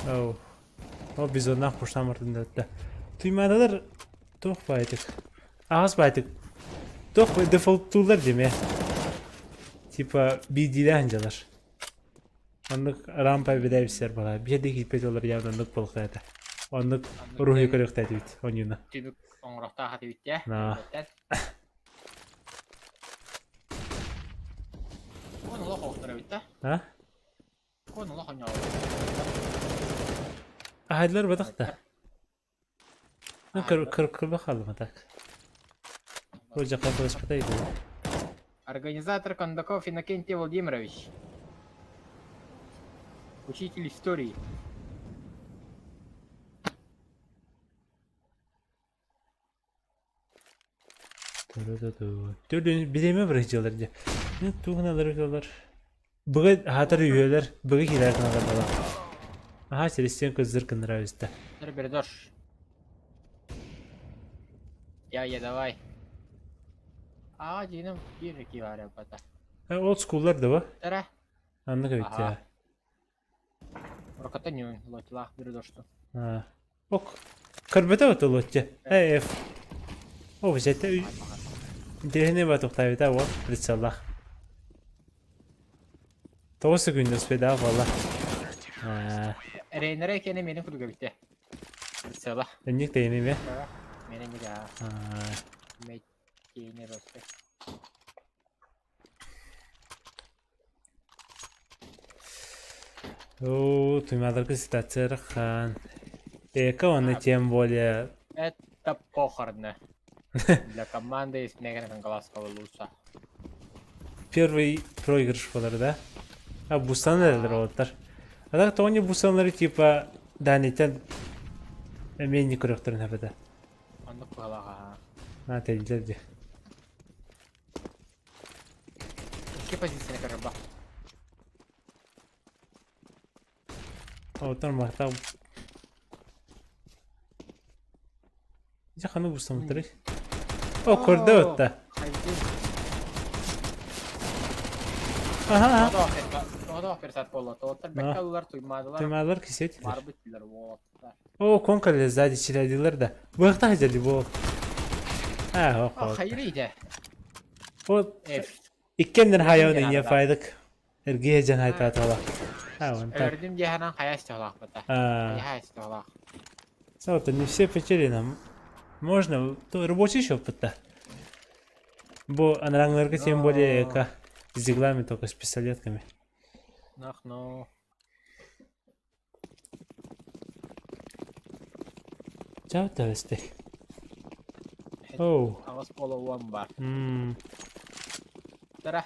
Оу. Ол бизоннаах пуштаан бартын да. Туймаадалар туох баайтык. Аҕас баайтык. Туох дефолттуулар диме. Типа биирдиилээх дьалар. Оннук рампа бэдээбисэр бала. Биир да киирбэт олар явно оннук буолуохтаата. Оннук уруһуй көрүөхтээтибит онньуна. Түмүк оҥорохтоох этибит дии. Кон олох оҕустар эбит да? А? Кон олох онньоҕо. Аһайлар бадах да. Ну, кыр хааллым так. Ол жакка көрүспэтэй Организатор Кондаков Иннокентий Владимирович. Учитель истории. Бириэмэ бырыһдьалар дьэ. Тугуналар ыталар. Быгы аһатар үһүөлэр, быгы киирэр гыналар бала. Аха Селестиан кызыр нравится. Бердош. Я, я, давай. А, дьиҥинэн биир ки баар бата. Ол скуллар да ба? Тара. Аннык эбит я. Рокота ньүн, лотилаах бердошту. Ок. Көрбөтө отулуотча. Э, F. О, взять. Интеллигентный ба тухтаабыта вот прицеллах. Тоҕус күндэ успедаах буолла. Рейнере кene менин курдук эбитте. Прицела. Энник тэйини ме? Менин да. Мейттейне росте. Оо, туймадарга ситуация ыарахан. Эко уонна тем более Это похороны. Для команды из Мегана-Кангаласского Луса. Первый проигрыш болар да? А бустан эрэлэр уолаттар. А так тоҕо не бустаннары типа Данитен эмиэ не көрүөхтэрин эбэтэ. Оннук быһалаҕа. На тэйдилэр дии. Икки позицияны көрөр ба. Оттон махтал. Дьэ ханна бустаммыттарый? О, көрдө отта. Аха. Туймаадылар кисетилер. О, конкале сзади чилядилар да. Быахта хадьали бу. А, о, Вот иккеннер хайон инье файдык. Эргиэ дьэн хайтаатала. Өлөрдүм диэханан хайа истиһалаахпыта. Хайа истиһалаах. Саута не все потери нам. Можно, то рабочий еще опыта. Бо анраңларга тем более эка с диглами только с пистолетками. Нах, ну. Чао, товарищи. Оу. Аҕыс буола уон бар. Тара.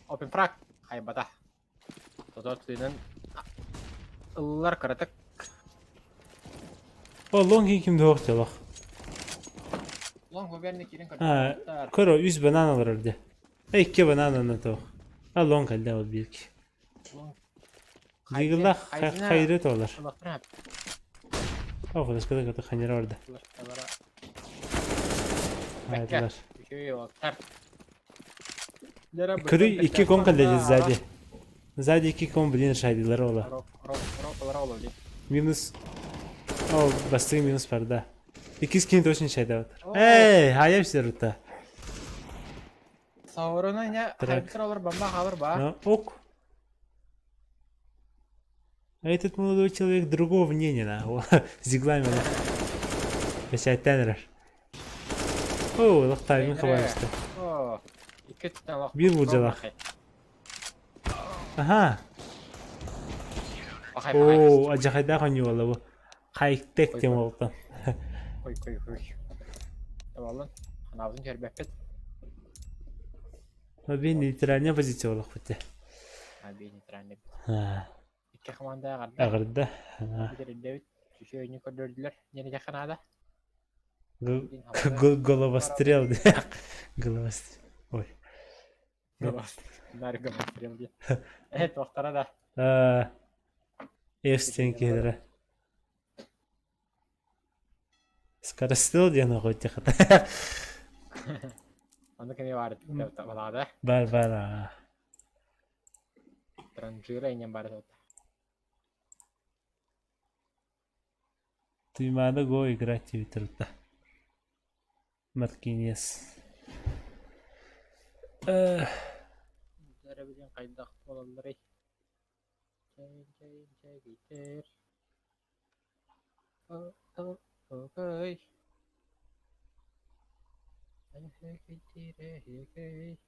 Open frag. Хайбата. Тото тыынан ыллар кыратык. О, лонг ким дуох делох. Лонг уверенный кирин көрдүктар. Көрө үс банан алар де. Икки банан тоох. А лонг кэллэ ол биир. Дигыллах хайры толар. О, флешкада ката ханера орда. Хайдылар. Көрүй икки кон кэллэ сзади. Сзади икки кон блин шайдылар ола. Минус. О, бастыгы минус бар да. Икки скин точно шайдабатар. Эй, хайа сирута. Сауруна не хайбитер бомба халыр ба. Ок. А этот молодой человек другого мнения, на, с диглами, на. Печать О, лохтаймын хабарысты. Бир булжалах. Аха. О, ажахайда ханьюала бу. Хайктек тем олтан. Кой, кой, кой. Табалын. Ханабызын көрбәппет. Бин нейтральная позиция олох бите. Би нейтральный. Икки команда аҕарда. Аҕарда. Үчүгэй көрдөрдүлэр. Нені жақанаада? Головострел. Головострел. Ой. Нар головострел дии. Э, туохтара да. Эвстен киһилэрэ. Скорострел диэн оҕо тихата. Онно кини бар балаада. Бар бар. Транжира инен бар. Туймаада го играть диэбиттэр Маркинес. Эрэ билин хайдах буолалларый? Чэй чэй чэгитэр. Окей.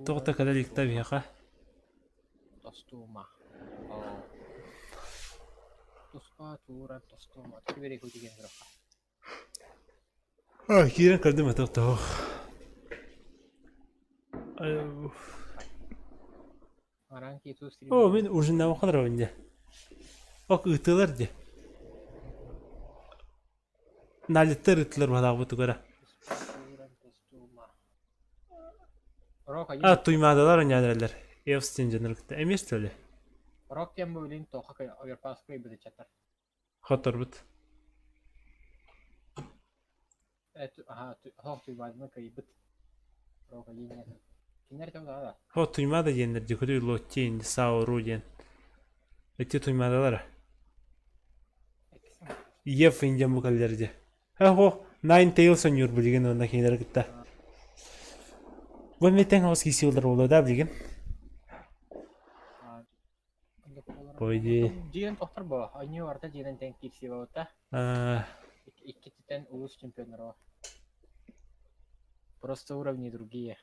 Тоҕо да кэлэ иликтэ биһиэхэ. Тостуума. Оо. Туспа тууран тостуума. Түбэри кутигэн турахха. А, киирэн көрдүм этэ тоох. О, мин ужиннаабакка олоробун дии. Ок ыытыылар дии. Налиттар ыыттылар баһылаахпытыгара. А, туймаадалар оонньоон эрэллэр. Эвстин дьоннору кытта. Эмиэ что ли? Рок диэн бу билин тоха оверпаска ыйбыт Хоторбут. О, Туймаада диэннэр дьүкүрүй Лоттин, Сауру диэн. Ити Туймаадалара. Ев индиан бу кэллэр дии. Һэ, Nine Tails оонньуур билигин уонна кинилэри кытта. Бу эмиэ тэҥ оҕус киирсии буолуо да билигин. По идее. Дьиэн тохтор бо, оонньуу барыта дьиэнэн тэҥ киирсии буолбута. Иккититэн улуус чемпионнара. Просто уровни другие.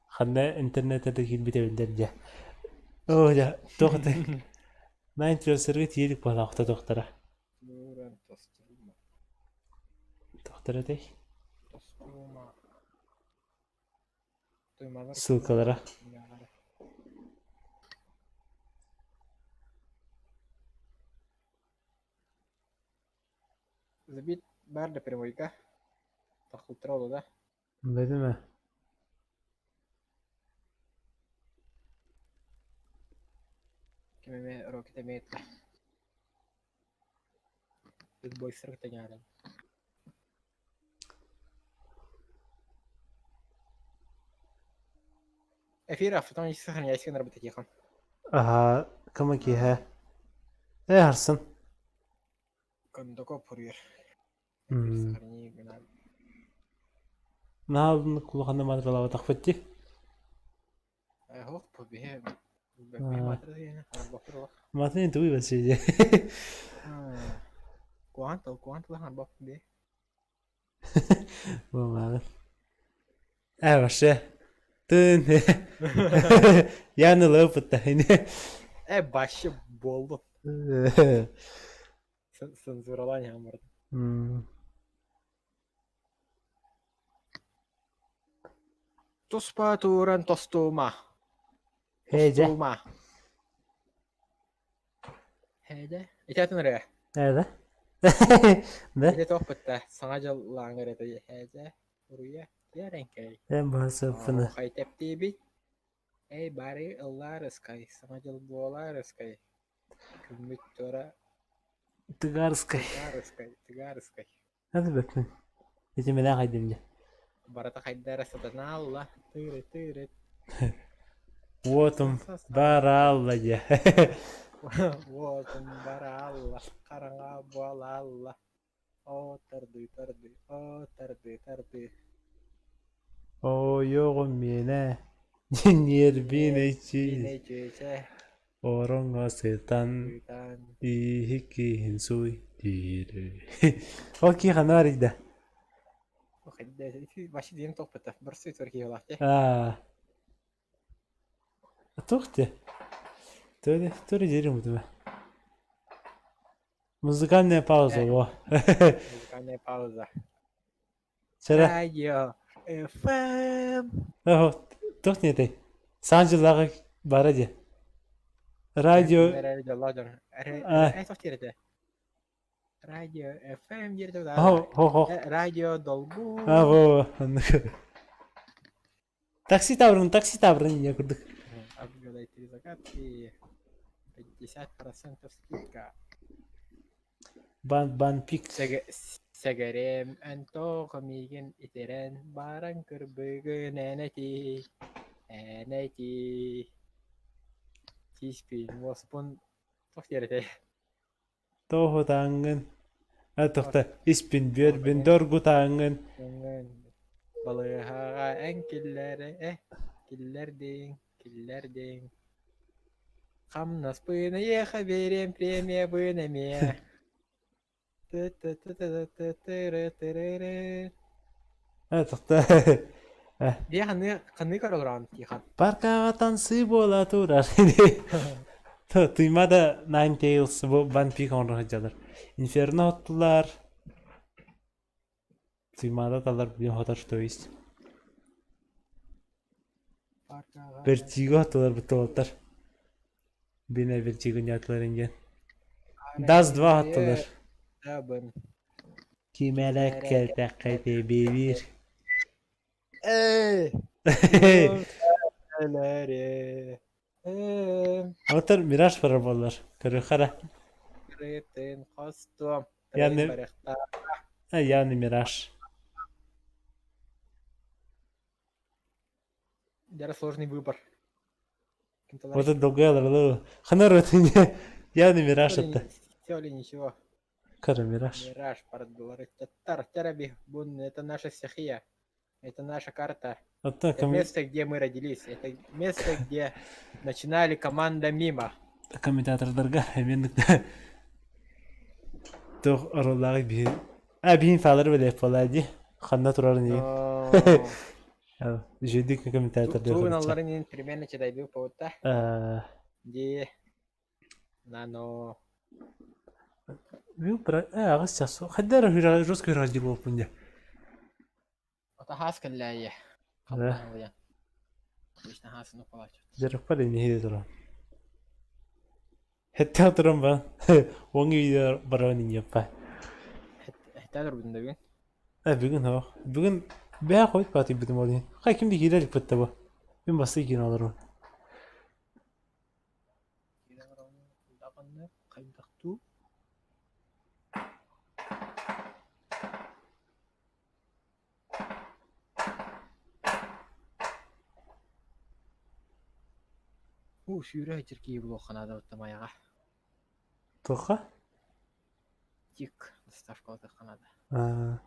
Ханна интернетте киирбитэ биллэр дьэ. Оо дьэ, туох этэй? Nine Tails-эргэ тиийдик буолаахта тохтора. Тохтор этэй? Ссылкалара. Забит бар да прямойга. Тахылтыра олу да. Бэдимэ. Ким эмэ Рокет эмэ Big Boys тэҥээрэн. Эфир автотон сохраняйся гынарбыт этиэхим. Аһаа, кыма киэһэ. Ээ, харсын. Кондоко пурьер. Эфир сохрани гынан. Наһаа улаханна маатыралаабатахпыт дии. Э, ох, биһи биһи маатыр Маатын тугуй бассейде. Куһаҕан тыл, куһаҕан тылы хаҥарбаппын бии. Буолмааҕын. Ээ, вообще. Тын. Я не лопыта. Э, вообще буоллун. Цензуралаан иһэн бардым. Туспа тууран тостуума. Һээдьэ. Тостуума. Һээдьэ. Ити атын ырыа. Ээдэ. Да? Ити туох бытта? Саҥа дьыл лааҥыр этэ һээдьэ. Уруйа. Тиэрэҥкэй. Эн баһысыппына. Хай тэптиибит. Эй, бары ыллаарыскай, саҥа дьыл буолаарыскай. Күммүт туора Тыгаарыскай. тыгаарыскай, тыгаарыскай. Hadi bakayım. Ити merak ettim дьэ. Барыта хайда эрэ сатанаалла, тыыры-тыыры. Уотум бараалла дьэ. Уотум бараалла, хараҥа буолаалла. Оо, тардыы, тардыы, оо, тардыы, тардыы. Ойоҕум миэнэ, ньиэрбин Ньиэрбин чүөчэ, Ороҥҥо сытан ыытан иһиккиһин сууй диир. Ол киһи ханна барыйда? Вообще диэн тохпута. Барсы киһилаах те. Аа. Туох те? Төре төре дерим бутума. Музыкальная пауза во. Музыкальная пауза. Сэрэ. Радио FM. Оо, туох диэтэй? Саҥа дьыллааҕы бара дии. Радио А. Радио FM диир Хо хо Радио Долгу. А во оннук. Такси табырын, такси табырын диэн курдук. Отгадай три загадки. 50% скидка. Бан бан пик. Сэгэрэм эн тоҕо миигин итирэн баран кырбыгын эн этиий, эн этиий Тииспин, уоспун туох диэри этэй? Тоһутааҥҥын, тохто, испин бүөрбүн доргутааҥҥын. Балыыһаҕа эн киллэр э, киллэрдиҥ, киллэрдиҥ. Хамнаспын эйиэхэ биэриэм, премиябын эмиэ. Тохто. Дии ханыы ханыы көрө олороон Тихон? Паркаҕа танцы буола турар. Туймада Nine Tails бу One Piece оҥоро сылдьаллар. Инферно оттулар. Туймада талар билим хотор то есть. Вертиго оттулар буттулаттар. Бина Вертиго нятылар диэн. Дас 2 оттулар. Кимэлэ кэлтэххэ тэбиир. Эй! Оттор Мираж барар буоллар. Көрүөххэ Кырытын хостуом. Яны Яны Мираж. Дьара сложный выбор. Вот это долгая Ханар Яны Мираж это. Все или ничего. Кара Мираж. Мираж Тар, Тераби, Бун, это наша стихия. Это наша карта. Это место, где мы родились. Это место, где начинали команда мимо. Комментатордарга мен туох оруоллааҕый биһи а биһин фаалары билиэх буолаа дии ханна турарын иһин үчүгдүк комментатор Тугун алларын иһин примерно читайбы поводта дии нано аҕыс час хайдара жестко ради буолпун дьэ Отахаас кэллээйэ. Халлаан Обычно хаасын уколачут. Дьарыкпар инниһи туран. Хэтте туран ба. Оң үйдө баран иньеппа. Хэтте турбутун да бүгүн. Э бүгүн хо. Бүгүн бэйэ хойут баатыйбытым ол иһин. Хай ким да киирэр иппит бу. Мин басты киин олорун. Хайдахтуу? Уу, сүүрэ сылдьар киһи булуохха наада Майаҕа. Туохха? Тик доставкалатыахха наада. Аа.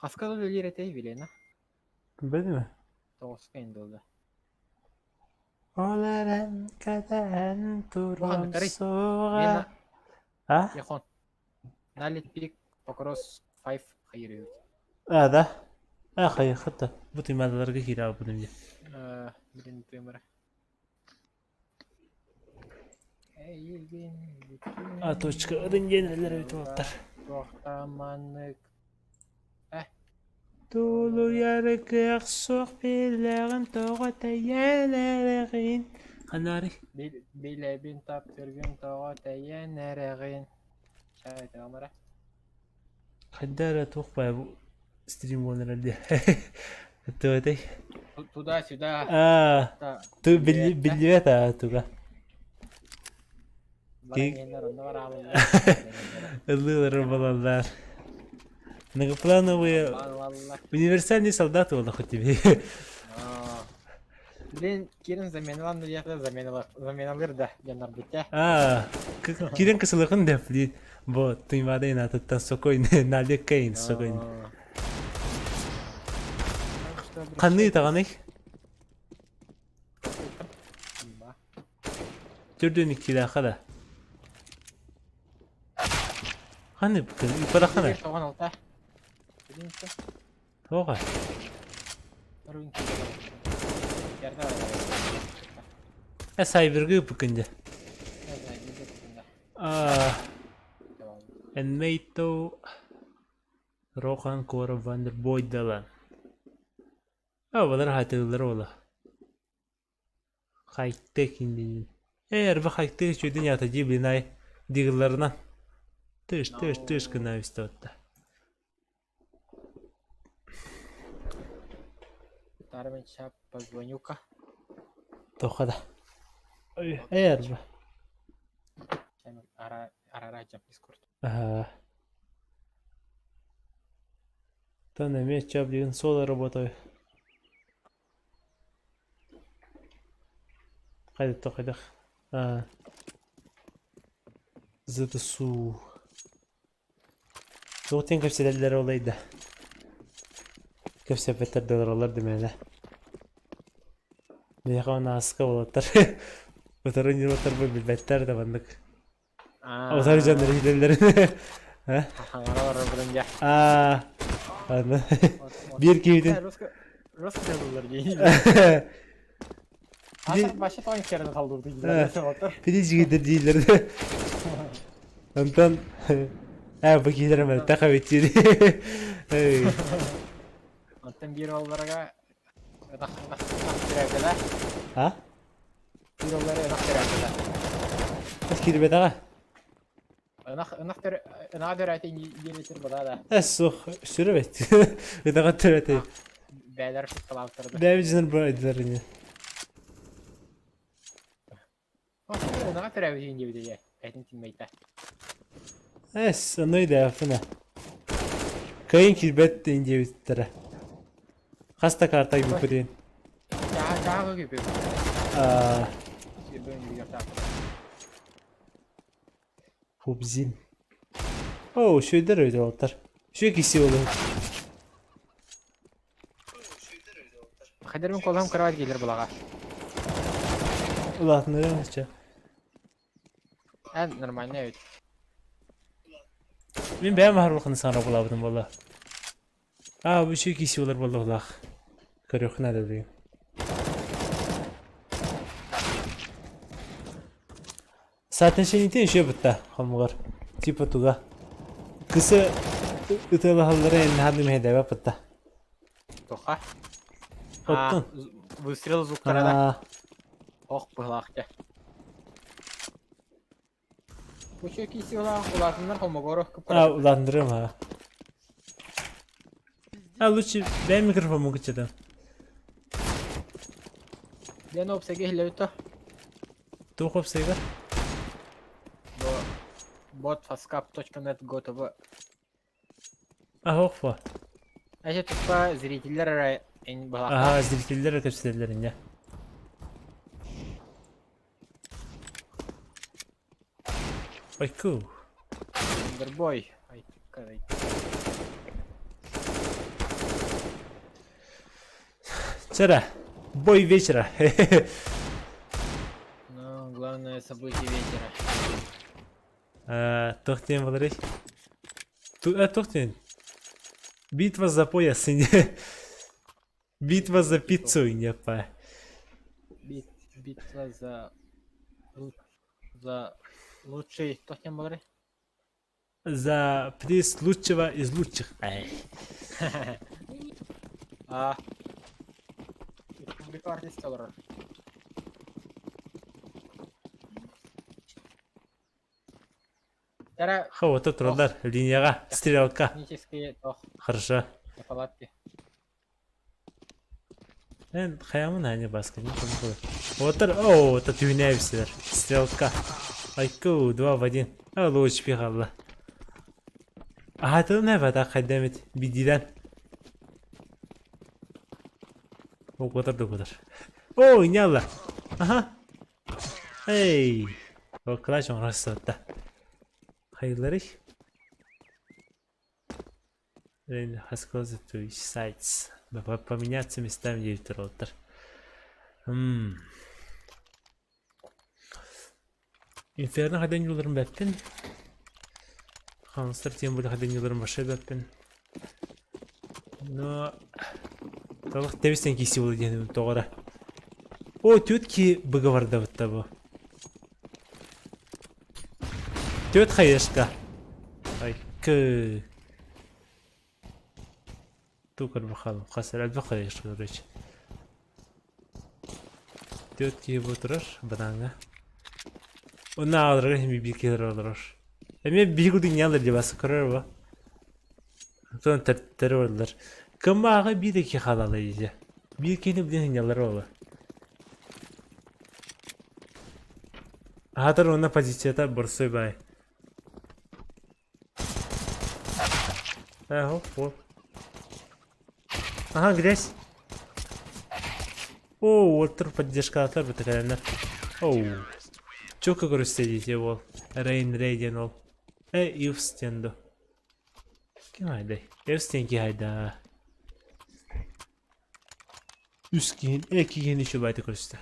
Хаска да үлэлиир этэй Вилена? Билбэтим. Тоҕуска иһин буолла. Ол эрэн кэтэһэн Бу туран ханныктарый? суоҕа. Лена, А? Яхон. Налит пик Покрос 5 хайырыыбыт. А, да? А, хайыххыт Бу туймаадаларга киирэ албыным дии. Билин тыымара. Эйигин бүтүн А точка ырын диэн элэр эбит уолаттар. Туохтааманнык Тулуйар кыах суох билэҕин тоҕо тэйэн эрэҕин Ханаары Билэбин таптыыргын тоҕо тэйэн эрэҕин Чаайтаамара Хайда эрэ туох баа бу стрим буолан эрэр диэ Туотай Туда-сюда Аа ту биллибэт аа туга Ыллыылар балаллар. Многоплановые универсальный солдат буолла хоть тебе. Блин, Кирин заменалан диэхэ заменалыр да дьоннорбут Аа, Кирин кысылыкын деп, блин. Бо туймаадайын атыттан сокойн, налек-кейн сокойн. Ханны таҕаный? Төрдүн иккилээххэ да. Ханны ыппатаххына? Тоҕо? Э сайберга ыппыккын дьэ. Аа, Энмейто Рохан Кора Вандербойдалан. А, балар хатыыллар ола. Хайтек иннинин. Ээ, арба хайтек үчүгэй аата дии блин ай дигылларынан тыш тыш тыш гына истэ Тармен ща позвоню-ка. Тоха да. Ээ, арба. Ара Дискорд. Ага. Тон эмиэ чэ билигин суол работаю. Хайдах хайдах Аа ЗТСУ Туох диэн кэпсэтэллэрэ олай да Кэпсэппэттэр да олороллор да мээнэ Миэхэ унааска уолаттар Утары ньуруоттарбын билбэттэр да маннык Утары дьоннор иһиллэллэрин Хаҥара барарбытын дьэ. Аа аны биир киһитин Русский жазылар дии. Баша тоң керін қалдырды дииллэр. Пилижигидер дииллэр. Онтон ээ бу киһилэр мөлтөх эбит диир. Онтон биир уолларга ынах ынах ынах төрөөтөлө. А? Биир уоллара ынах төрөөтөлө. Киирбэтэҕэ. Ынах ынах төр ынаҕа төрөөтө диэн бада да. Эс суох сүрэ бэт. Ынаҕа төрөөтө. Бээлэр шуткалаабыттар да. Бэйэбитинэн баайдылар ини. Ынаҕа төрөөбүтүн диэбитэ дьэ. Этин тиммэйтэ. Эс, ону өйдөөппүн. Кыайын киирбэт диэбиттэрэ. Хас да карта бүппүтүн. Чааһы күүпүт. Аа. Хубзин. Оо, үчүгэйдэр эбит уолаттар. Үчүгэй киси буолуо. Хайдарбын колоһум кровать киилэр булаҕа. Улаатыннарыам чэ. Эн нормально эбит. Мин бэйэм аһар улаханы саҥара булаабытым буолла. Аа, бу үчүгэй киси буолар буолла Көрүөххэ наада билигин. Соотношениетэ еще бытта хомугар. Типа туга. Кысы ытыалаһаллара эннаһан мэһэйдээбэт бытта. Тоха. Оттон. Выстрел звуктара да. Ох, быһылаах дьэ. Бу киси улаатыннар хомогоро А, улаатындырыам аа. А лучше бэйэм микрофоммун кыччатам. Ден опсеге иһиллэбит Туох уопсайгар? Бу botfascap.net готово. Аһ охфо. Эче туппа зрителлэр эрэ ин Аһаа, зрителлэр кэпсэтэллэр инньэ. Ойку. Андербой. Ай, Вчера. Бой вечера. Ну, главное событие вечера. Туох диэн буоларый? Туох диэн? Битва за пояс. Битва за пиццу, не па. Битва за за лучший туох диэн буоларый? За приз лучшего из лучших. Ай. А. Республика артист олорор. Тара Хо, вот тураллар линияҕа стрелка. Технические тох. Хорошо. Палатки. Эн хайамын ани баска не Отыр, о, это түүнээбисилэр. Стрелка. Айку, два в один. А, лучше пихалла. Аһатын эбэтэ хайдамит бидидан. Окутар да окутар. О, инялла. Аха. Эй. О, класс оҥорсотта. Хайыларый. Has closed to each sides. Поменяться местами диэбиттэр уолаттар. Инферно хайдан ньууларын бэппин. Хамстар тем более хайдан ньууларын башай бэппин. Но толық тэбистен киси буолу диэн тоҕора. О, түт ки быгавардабытта бу. Түт хайышка. Ай, кы. Ту көрбөхалым. Хас элбэх хайышка короче. Түт киһи бу турар банааҥҥа. Уонна аҕаларыгар иһин биир киһи олорор. Эмиэ биһиги курдук ньаалар дии бас көрөр бу. Оттон төрү бараллар. Кымааҕы биир да киһи хаалаалар дии. Биир киһини билэн ньаллар буолла. Аһатар уонна позицията борсуй баай. Ээ, хоп, хоп. Ага, грязь. О, уолтар поддержкалаатар быта кэлэннэр. Оу. Чөкө көрүстэ диите уол. Рейн Рей диэн ол. Э, Ивс диэн до. Ким айдай? Ивс диэн киһи айда. Үс киһин, э, киһини үчүгэй көрүстэ.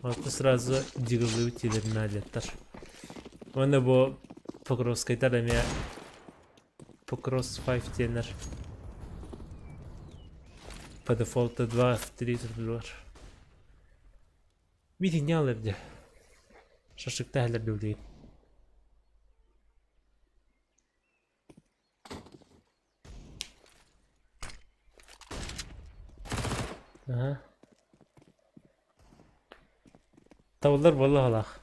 Онтон сразу дьыгыллыбыт тиэлэрин наадыйаттар. Уонна бу Покровскайдар эмиэ Покрос 5 диэннэр по дефолту 2 3 турдулар. Митинньэ алар дьэ. Шашлыкта иһэллэр билигин. Аһа. Табыллар буолла халаах.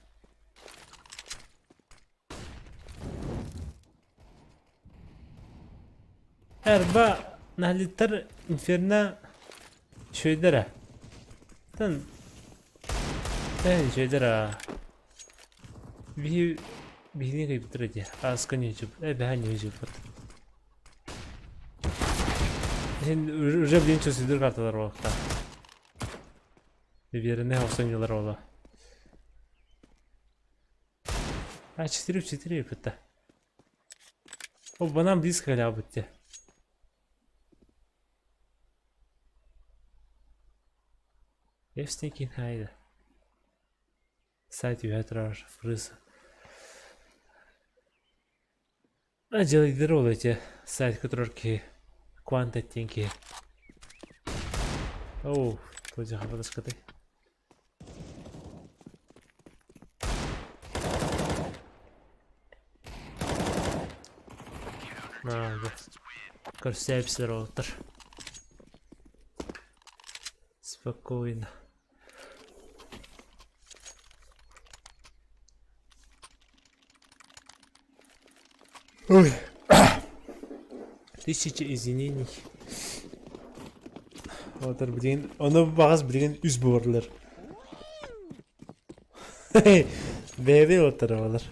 Эрба наһлиттар инферно үчүгэйдэр Тан э үчүгэйдэр Биһи биһини кыйбыттар этэ. Ааска ньүдьүп, эбэһэ ньүдьүппут. Син уже блин чувствуйдур карталар буолуохтаах. Уверенный охсонньулар ола. А 4 в 4 это. О, банан близко ляпать те. Евстикин хайда. Сайт үһэ турар фрыз. А дьалыйдыр ол эти сайтка турар киһи Кванта диэн киһи. Оу, туох хабадаскатай. Аа, көрсөөпсөр олтор. Спокойно. Ой. Тысяча извинений. Отор билигин, ону баҕас билигин үс буорлар. Бэйэбэй отторобалар.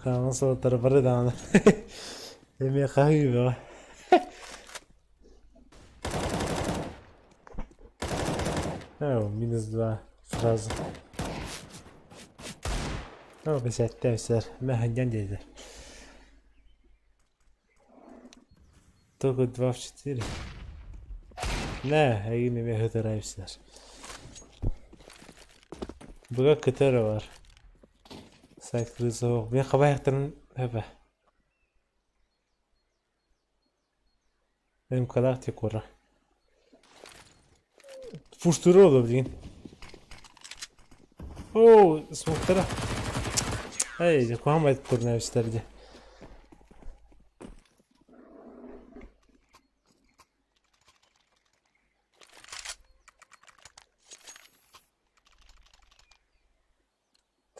Хаҥас отторо бары даҕаны. Эмиэ хаһыы бөҕө. О, минус два сразу. О, бэсэттэ сэр. Мэһэнньэн диэтилэр. Только два в четыре. Нэ, эйигин эмиэ ыһытарайбысылар. Быга кытары бар. Сайт крыса суох. Мен хабайахтарын хөбө. МК-лаах декора. Фуштура ол билигин. Оо, смоктара. Эй, дьэ куһаҕан байт көрүнээбистэр дьэ.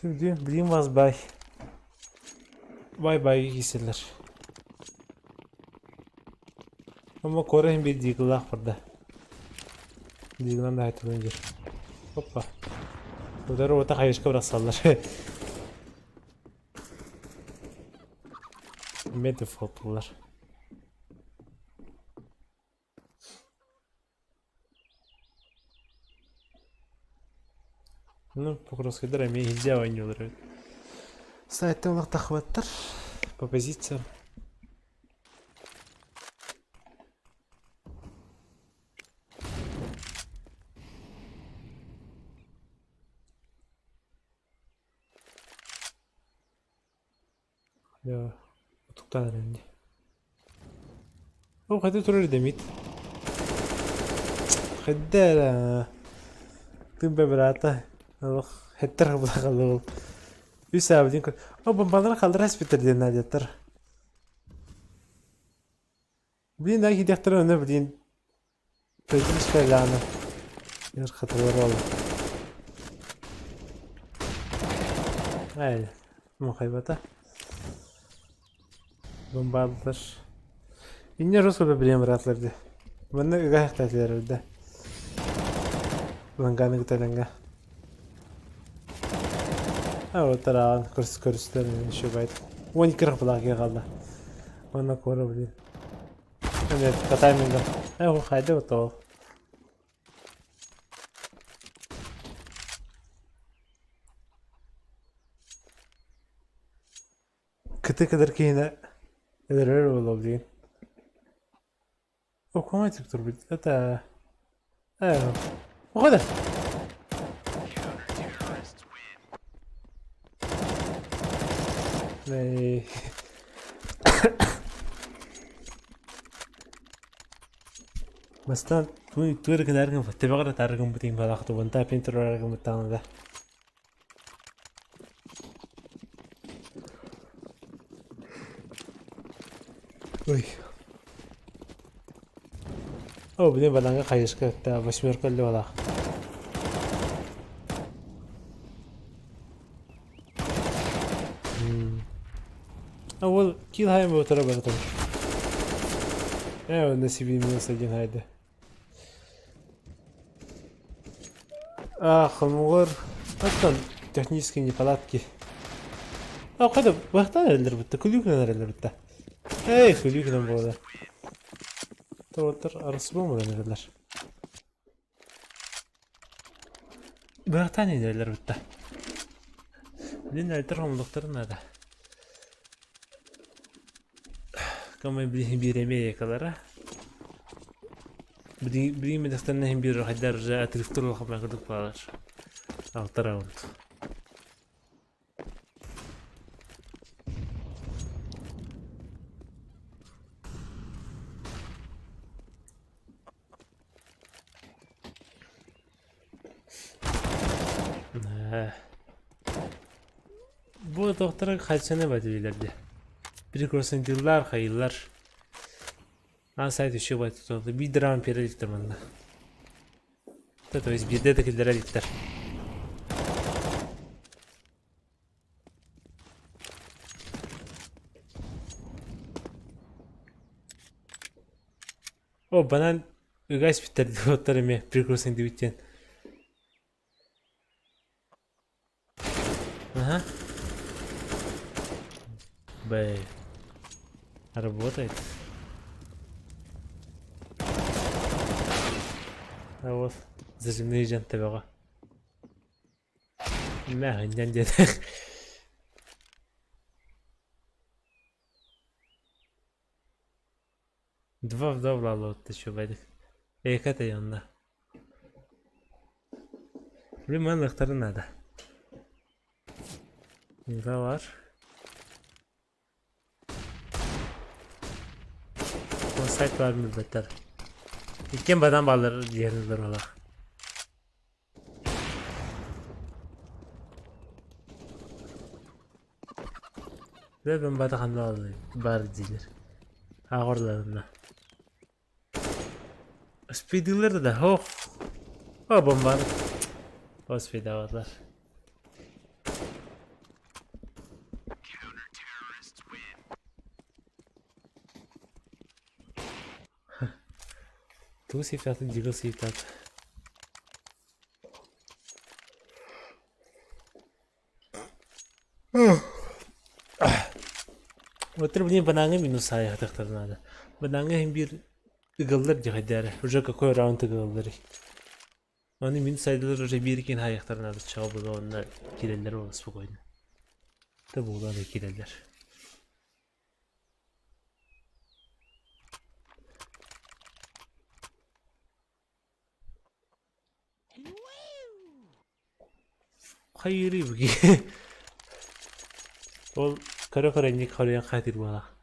Блин вас бай. Бай-бай киирсэллэр. Ама куора иһин биир диигылаах барда. Диигынан да айтылын дьир. Опа. Удары уота хайышка бырахсаллар. Меди фотолар. Ну, Покровскайдар эмиэ иһирдьэ оонньуулар эбит. Сайтта олох тахыбаттар по позициям. Дьэ, утуктаан эрэн дии. Ол хайда турар дэмит. Хайда эрэ тымба быраата олох хэттэр хабылахалыл. Үс аабытын көр. О, бомбалар халдара испиттэр диэн наадыйаттар. Блин, да киириэхтэрэ онно блин. Төдүс Эр хатылар ол. Ай, махайбата. Бомбардылар. Инне русского билем быратлар ди. Манна ыга хахтатылар да. Ланганы кыталанга. А вот тараан көрс көрүстөр еще байт. 12 рахпалаах киһи хаалла. Уонна куора блин. Эмиэ по таймингам. Хайда готов. Кыты кыдар киһини өлөрөр буолуо билигин. Окуомай турбут. Это... Ухода! Эй. Бастаан тугу эрэ гынааргын тэбэҕэр атааргын бытыын балаахтыбын та пин тураргын быттаҕына да. Ой. О, блин, бананга хайышка, да, восьмерка левалах. А вот килл хайм утара барытын. На себе минус один хайда. А, хомугар, оттон технические неполадки. А, хайда, бахтан эрэллэр бутта, күлүүкүнэн эрэллэр бутта. Эй, күлүүкүнэн буолла. Тоҕоттор арысыбы муран эрэллэр. Бырахтаан инэрэлэр бутта. Блин, альтер хомулуктарын наада. Кому билиһин биэрэми экалара. Билигин медахтан иһин биэр хайдар уже отрывтар улахан курдук баалар. Алта раунд. Бу доктора хальсаны бадилер де. Прикросендиллар хайыллар. Ан сайт еще бай тутулду. Bir драм переликтер манна. То есть бирде да киллерер иттер. О, банан ыгас биттер диоттар эме прикросен дибиттен. Ага. Б. Работает. А вот зажимные жан табаға. Мә, деді. Два в два лотта чубайдык. Эката янна. Блин, манныктары надо. Ne var? O сайт var mı beter? Иккен бадан баллар диэнилер ола. Ve ben бада бар диилер. Ағырларына. Спидилер да хох. О бомбаны. О спидаватлар. Ту сейфтатын, дигл сейфтат. Отыр блин банаңы минус аяқтақтар надо. Банаңы hem bir ыгаллар дихайдары. Уже какой раунд ыгаллар. Оны минус айдылар уже bir ikin аяқтар надо. Чао было онна киреллер ол спокойно. Да була да киреллер. Хайыры буги. Ол көрө-көрө инник хоруйан хаатыр буолах.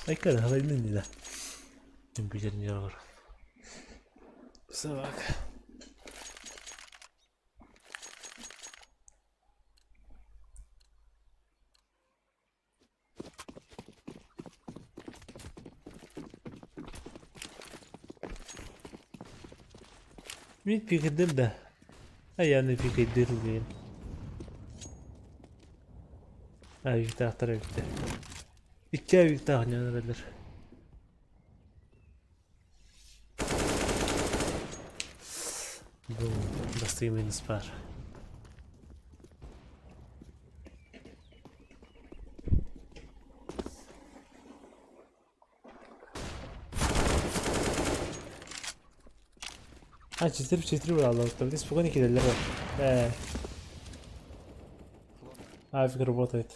Айкара халайнын да. Компьютерин yorор. Собака. Мин пикэдим да. А я не пикэдир блин. Авиктаахтар эбиттэ. Икки авиктаах дьон эрэллэр. Бу бастакы минус баар. А, 4-4 ураллабыттар. Здесь спокойно киирэллэр. Э. Авик работает.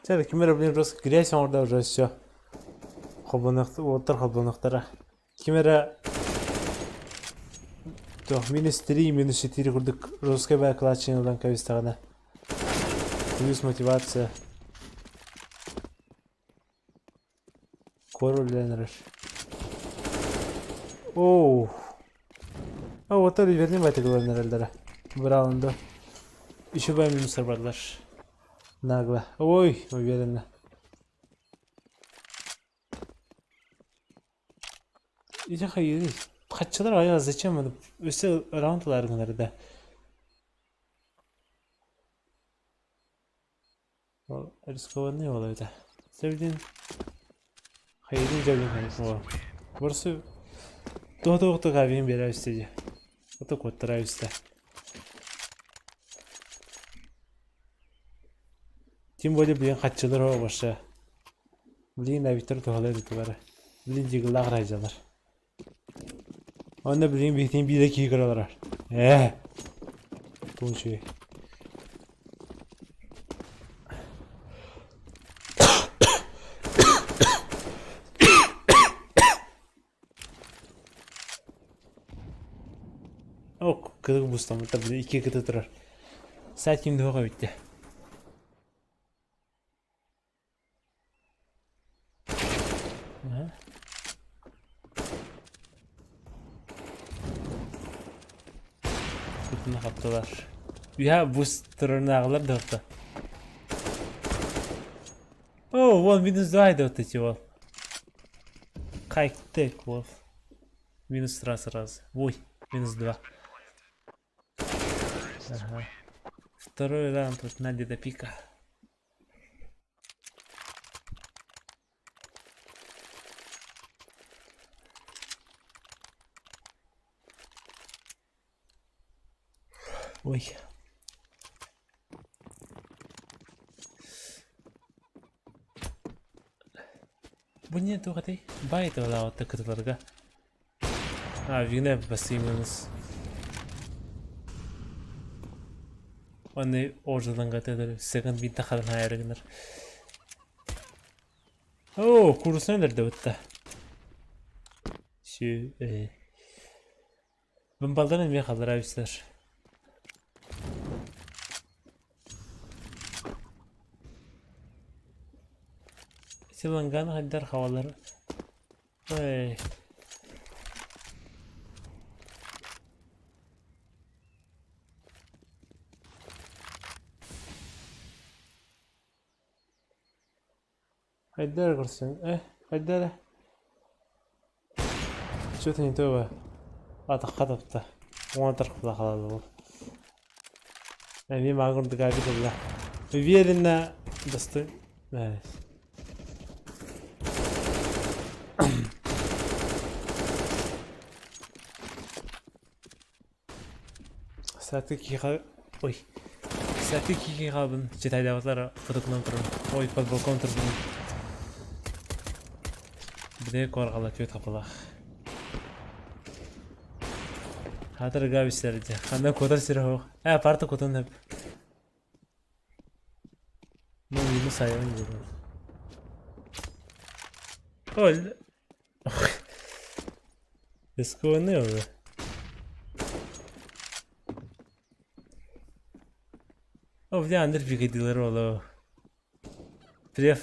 Чэ, ким эрэ блин просто грязь оҥордо уже все. Холбонуох уоттар холбонуохтара. Ким эрэ туох минус 3, минус 4 курдук русская баа кылааччыны ылан кэбистэҕинэ плюс мотивация. Король эрэр. Оу. А вот Оливерни байтыгылан эрэллэрэ. Браунда. Еще бай минустар бардылар. Нагло. Ой, уверенно. Ити хайыырый? Хаччылар айа зачем аны өссө раунд ылар гынар да. Ол рискованный ол эбитэ. Сөбүлүүн хайыырын дьэбин хайыыр. Борсу туох-туох авиын биэрэ үстэ дии. Ото куоттара үстэ. Тем более блин хаччылар о вообще. Блин авиттар туһалар бары. Блин дьыгылаах райдьалар. Онно билигин биһитин биирэ киһи көрө олорор. Ээ. Туун үчүгэй. Ок, кытык бустаммыттар, били икки кыты турар. Саат ким дуоха бүттэ. Кутуна хаптылар. Үһэ бус турарынааҕылар да отто. О, вон минус 2 да вот эти вот. Хай-тек вот. Минус раз раз. Ой, минус 2. Ага. Второй раунд вот на до пика. Ой. Бу не туох этэй? Бай тылаабатта кытыларга. А, вина басыймыныз. Аны ордаланга тыгыр сыгын бинта халан хайарыгынар. О, курусuna өлөрдө бытта. Сүү э. Бымбалдан эмиэ халлара үстэр. Силанган хайдар хавалар. Эй. Хайда эрэ көрсөн э хайда эрэ Что-то не то атахха тапта уон тархыла халалыбыл эмиэ маа курдук аби тылла уверенно достой Саты киһиэхэ ой Саты киһиэхэбин читайдаабытлар фотокунан туран ой под балкон турдум Бile корҕала түөт хапылаах Хатырга бисэрдэ ханна куотар сирэ суох ээ парта кутун хөп Ну минус айан диэн Ой Рискованный уже. О, бля, андер пикадилер оло. Преф.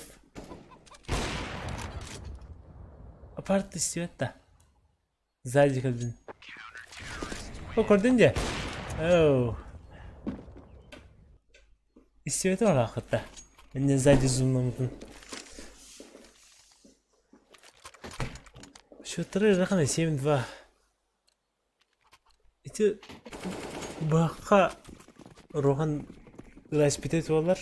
Апарт света. Сзади кэлбин. О, көрдүн дьэ. Оу. Истибэтим араахытта. Инне сзади зумнаммытын. Счеттары ыарахан 7-2. Ити быһахха Рохан ыраспитэ туолар.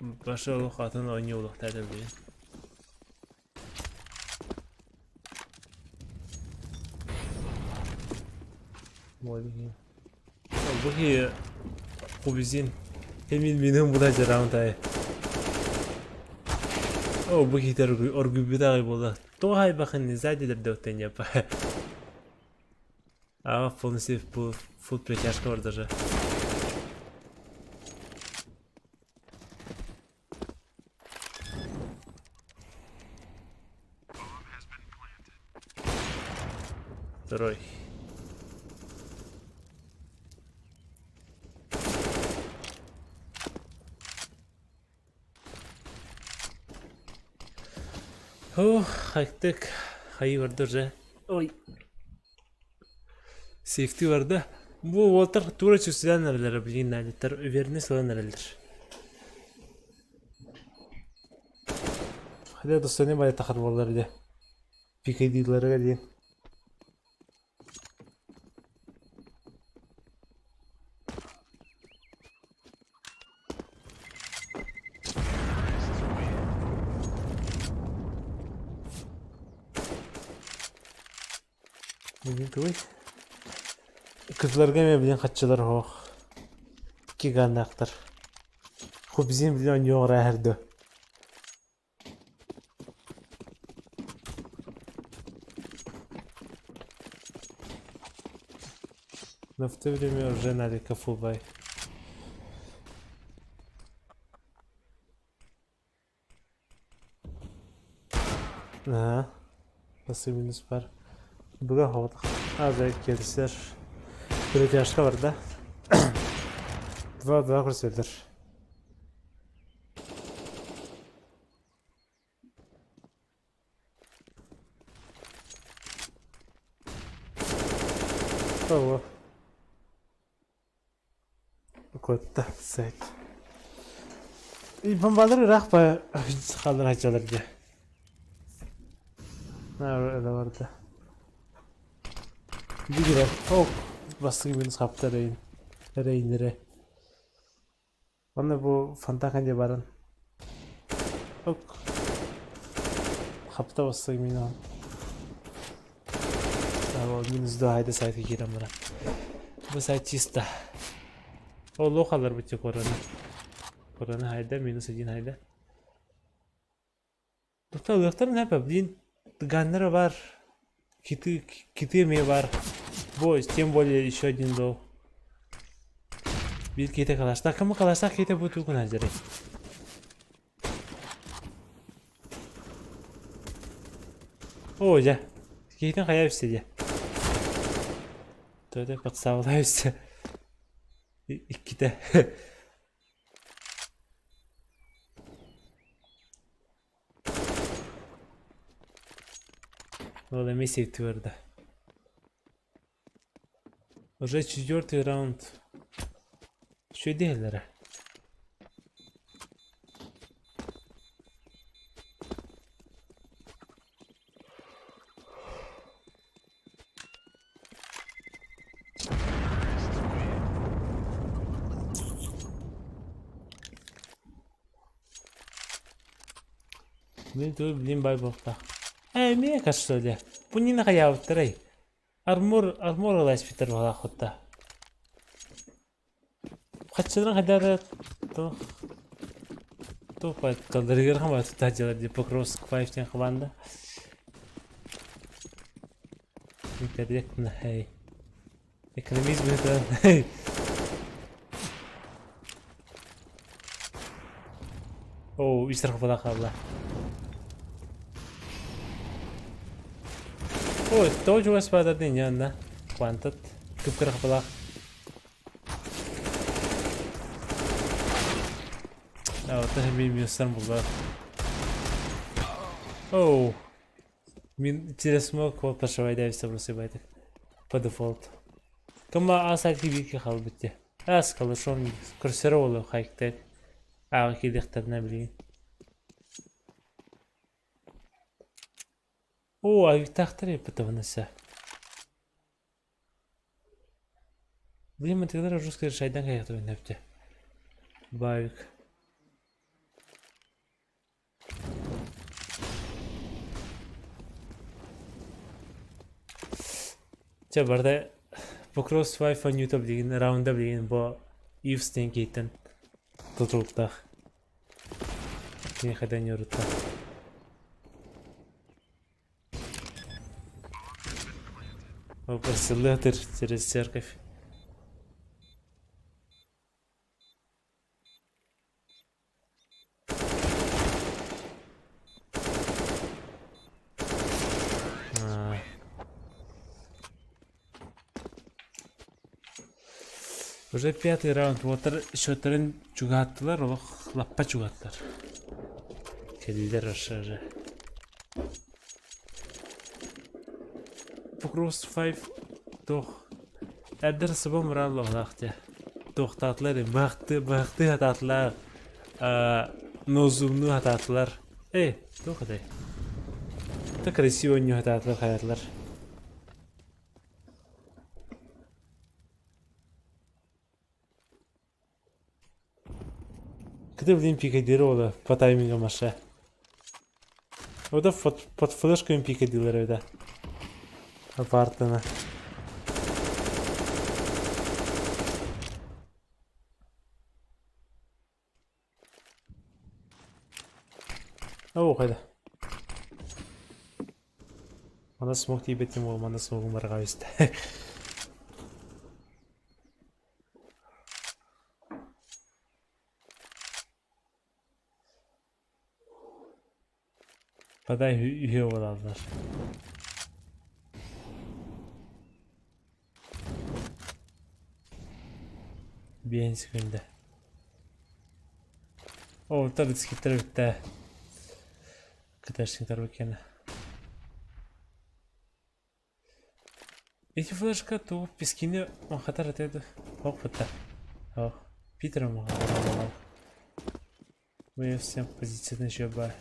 Баша олох атын оонньуу олохтоох билигин. Бу киһи Хубизин Эмин минин була раунд аайы. О, бу киһи оргуйбут аҕай буолла. Тоҕо хайбахын сзади дэрдэуттан япа. А полностью фул притяжка бар даже. Второй. Ох, хайттык. Хайы барда уже. Ой. Сейфти барда. Бу уолтар тура чувствуян эрэллэр, блин, надеттар уверенность ылан эрэллэр. Хотя достойный бай тахар буоллар дии. Пикадилларыгар диэн. Билин тугуй? Кызларга эмиэ билин хаччылар оһох. Киганнаахтар. Хубзин билин оонньуоҕар ааһар дуо? Но в то время уже Нарика фулбай. Аа, Басымыныс бар. Бүгін хоғытық. Азайып келісер. Перетяжка бар да. Два-два көрсөтөр. Ого. Куотта сайт. Бомбалар ыраах ба хааллар сылдьаллар дии. Наа барда. Бигирэ ок бастакы минус хапта эрэйин эрэйиннэрэ. Уонна бу фонтан диэ баран ок хапта бастакы минус минус 2 хайда сайтка киирэн баран. Бу сайт чисто. Ол халар бутти корона. Корона хайда минус 1 хайда. Тутталыахтарын сөп, блин, ганнера бар, киты, киты эмиэ бар. Бой, тем более еще один дол. Биир киһитэ калаштаах, кому калаштаах киһитэ бу тугун сылдьарый? Оо, дьэ, киһитин хайа үстэ дьэ. Төтө подставлай үстэ. Иккитэ. Ол эмиэ сейфти барда. Уже четвертый раунд. Үчүгэйдик иһэллэрэ. Мин тугу билим бай буолта. Ээ, эмиэ что ли? Бу нина хайаабыттарай? Армор, армор ыласпыттар буолааххытта. Хаччыларын хайдары туох туох батталларыгар хама тутааччылар дии Покровск 5 диэн хамаанда. Некорректно, эй. Экономист быһыытынан Оо, үс тархапалаах хаалла. Ой, тоҕо чугас баатардын инньэ онно? Квантат кып-кыра хапалаах. А, вот это минустан булла. Оу. Мин через смог вот пошивайдайся просыпайтек. По дефолту. Кыма ас архивики халбытте. Ас калышон курсера олу хайктек. Ағы кидехтеріне билигин. Оо, авиктаахтар эппитабынаса. Блин, мантыгалар русский шайдан кайяхтар нэпте. Бавик. Чэ барда Покров Wi-Fi YouTube билигин раунда билигин бу Ивс диэн киһиттэн тутулуктаах. Кини хайдан ньуурутта. Попросил через церковь. Уже пятый раунд. Уолаттар счеттарын чугаһаттылар, олох лаппа чугаһаттылар. Кэллилэр уже. Покрос 5 туох эрдэр сыба мураллаах дьэ. Туохтаатылар баахты баахты хатаатылар нозумну хатаатылар. Эй, туох этэй? Так красиво нью хатаатылар хаятылар. Кыды блин пикадиро ола по таймингу Маша. Ода под флешками пикадилер да. Апартына. Оо, хайда. Мана смог тиийбэтим уол, мана смогум барҕа истэ. Подай үһүө буолаллар. Биэһин секунда. О, тарыцкиттар бүттэ. Кытарсыҥтар букена. Эти флешка тугу пескини махатар этэ Ох, бытта. Ох, Питер махатар. Мы всем позицияны еще ба.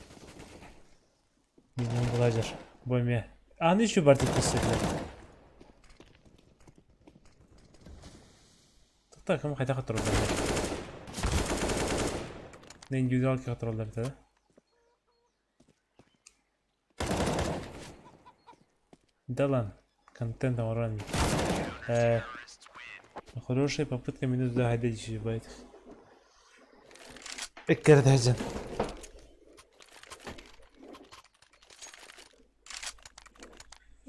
Минем буладыр. Бу эмиэ. Аны еще бар деп көрсөтүлэр. Тоқта кім қайда тұралар? На индивидуалке тұралар да? Да ладно. Контент оҥорон. Э, хорошая попытка минус да хайда дьиибайт. Эккэрдээдьэн.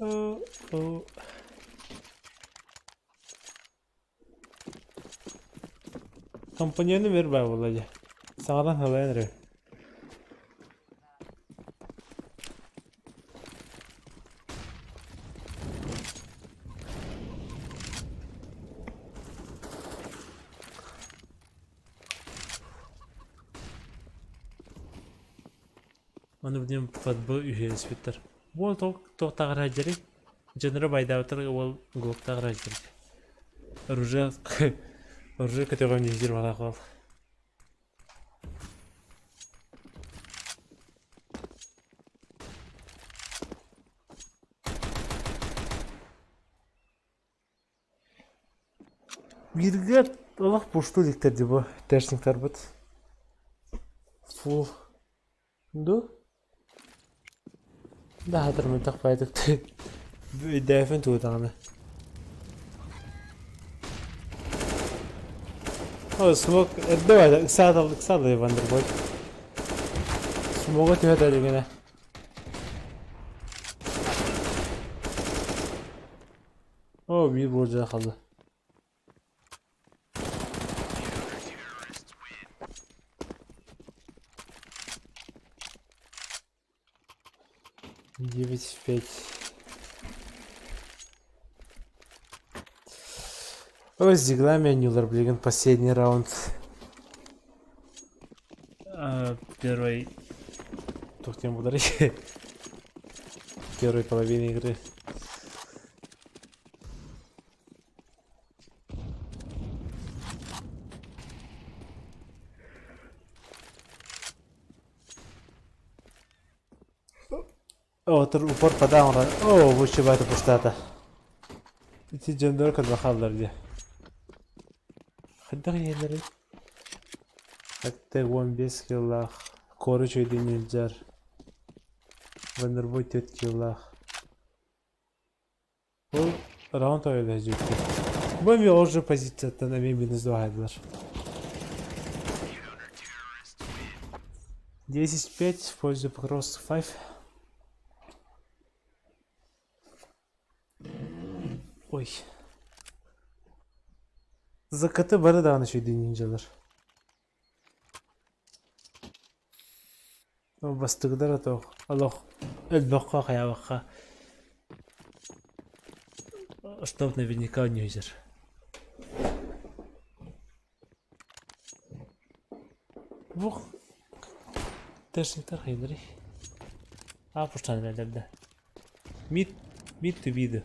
О, о. Компаньону бер баа буолла дьэ. Саҥаран халайан эрэр. Ону билигин футбол үһүөспүттэр. Уол туохтааҕар сылдьарый? Дьонноро байдаабыттар уол глоктааҕар сылдьар. Оружие оружие көтөҕөн диир балаах уол. Бииргэ олох пустуу диктэр дии бу тэшниктарбыт. Фу. Ду? Да хатырмытах баайдык өйдөөфүн тугу даҕаны. О, смог эрдэ баайда ыксаатал ыксаалай Вандербой. Смога түһэ да илигинэ. О, биир буолдьа хаалла. Девять пять. Ой, с диглами Нюлар, блин, последний раунд. А, первой... Тух тем ударить. Первой половины игры. Отыр упор падаа оҥорон оо бу чыбааты пустаата. Ити дьоннору көрбө хааллар дии. Хайдах иһэллэрий? 75 килолаах куору үчүгэйдик илдьэр. Вандербой 4 килолаах. Ол раунд ойолоһо дьүккэ. Бу эмиэ ордук позицияттан эмиэ минус дуоһайдылар. 10-5 в пользу Покровск 5. Ой. Закаты бары даҕаны үчүгэй нинджалар. Бастыгыдара туох олох өлбөххө хайаабакка чтоб наверняка ньүһүзэр. Бу тэшниктэр хайдары аа пуштан эрэллэр да. Мид мид to be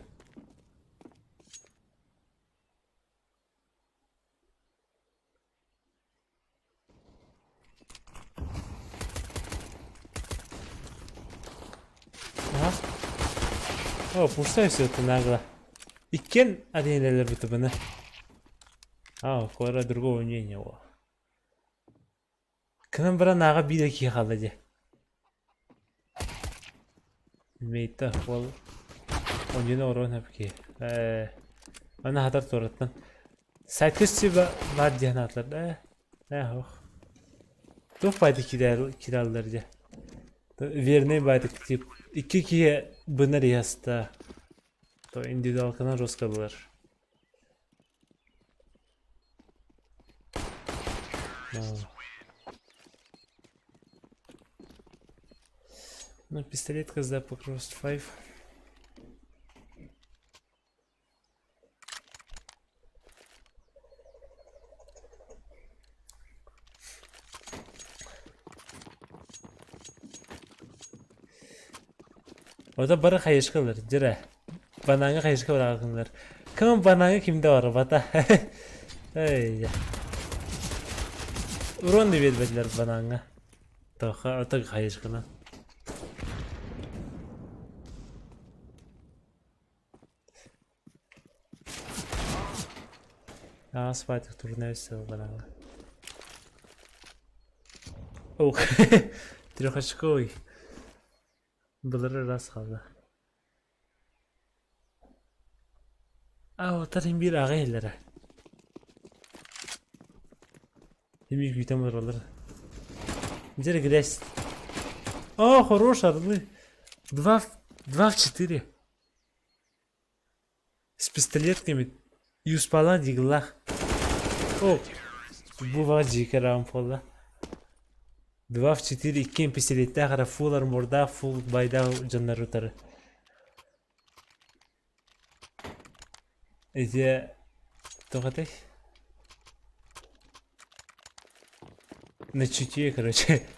Ага. О, пустой все это нагло. Иккен один бутыбыны. А, кора другого мнения о. Кынан баран аға биир киһи хаалла дии. Мейта ол онньуну оруон сөп киһи. Ээ, аны хатар туораттан. Сайтка баар диэн аатылар да ээ, ох. Туох баайда киирэллэр дии. Верный баайда тип икки киһи бынар иһаста. То индивидуалканан жестко булар. Ну, пистолет КЗ Cross 5. Ото бары хайышкалар, дьэрэ. Банааҥҥа хайышка быраҕыллар. Кым банааҥҥа кимдэ барбата. Эй. Урон да биэрбэтилэр банааҥҥа. Тоха ото хайышканан. Ааспатых турнавис банааҥҥа. Ох, трехочковый. Былыр ыраас хаалла. Аа, отар иһин биир аҕа иһэллэрэ. Эмиэ күүтэн олороллор. Дьэ грязь. О, хорош, орлы. Два в четыре. С пистолетками. Юспалаан дьиглаах. О, бу баҕа дьиикэ раунд буолла. Два в четыре иккиэн пистолеттээх эрэ фулл армордаах фулл байдаах дьоннору утары. Ити туох этэй? На чутье, короче.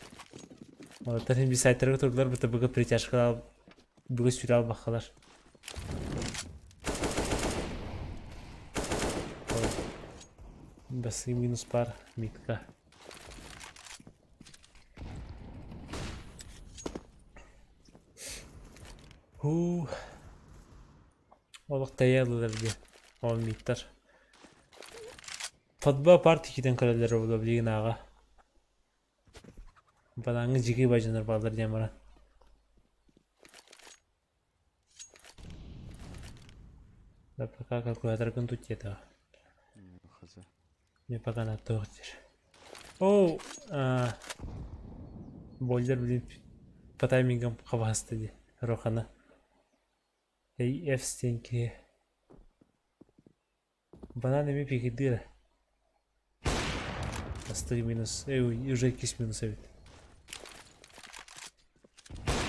Олортон иһин биир сайтарга турдулар БТБ-га притяжкалаах бүгүн сүрэ албаххалар. Басы минус пар митка. Хуу. Олох тэйэ ыллылар дии. Ол миттар. Футбол партия киирэн көрөллөр буолуо билигин ааҕа. Банааҥҥа дьиги бадьанар бааллар диэн баран. Да пока калькуляторгын тут диэтэ. Мне пока на туох диир. Оо, бойлер блин по таймингам хабаста дии Рохана. Эй, F стенки. Банан эмиэ пикирдиир Бастакы минус, уже иккис минус эбит.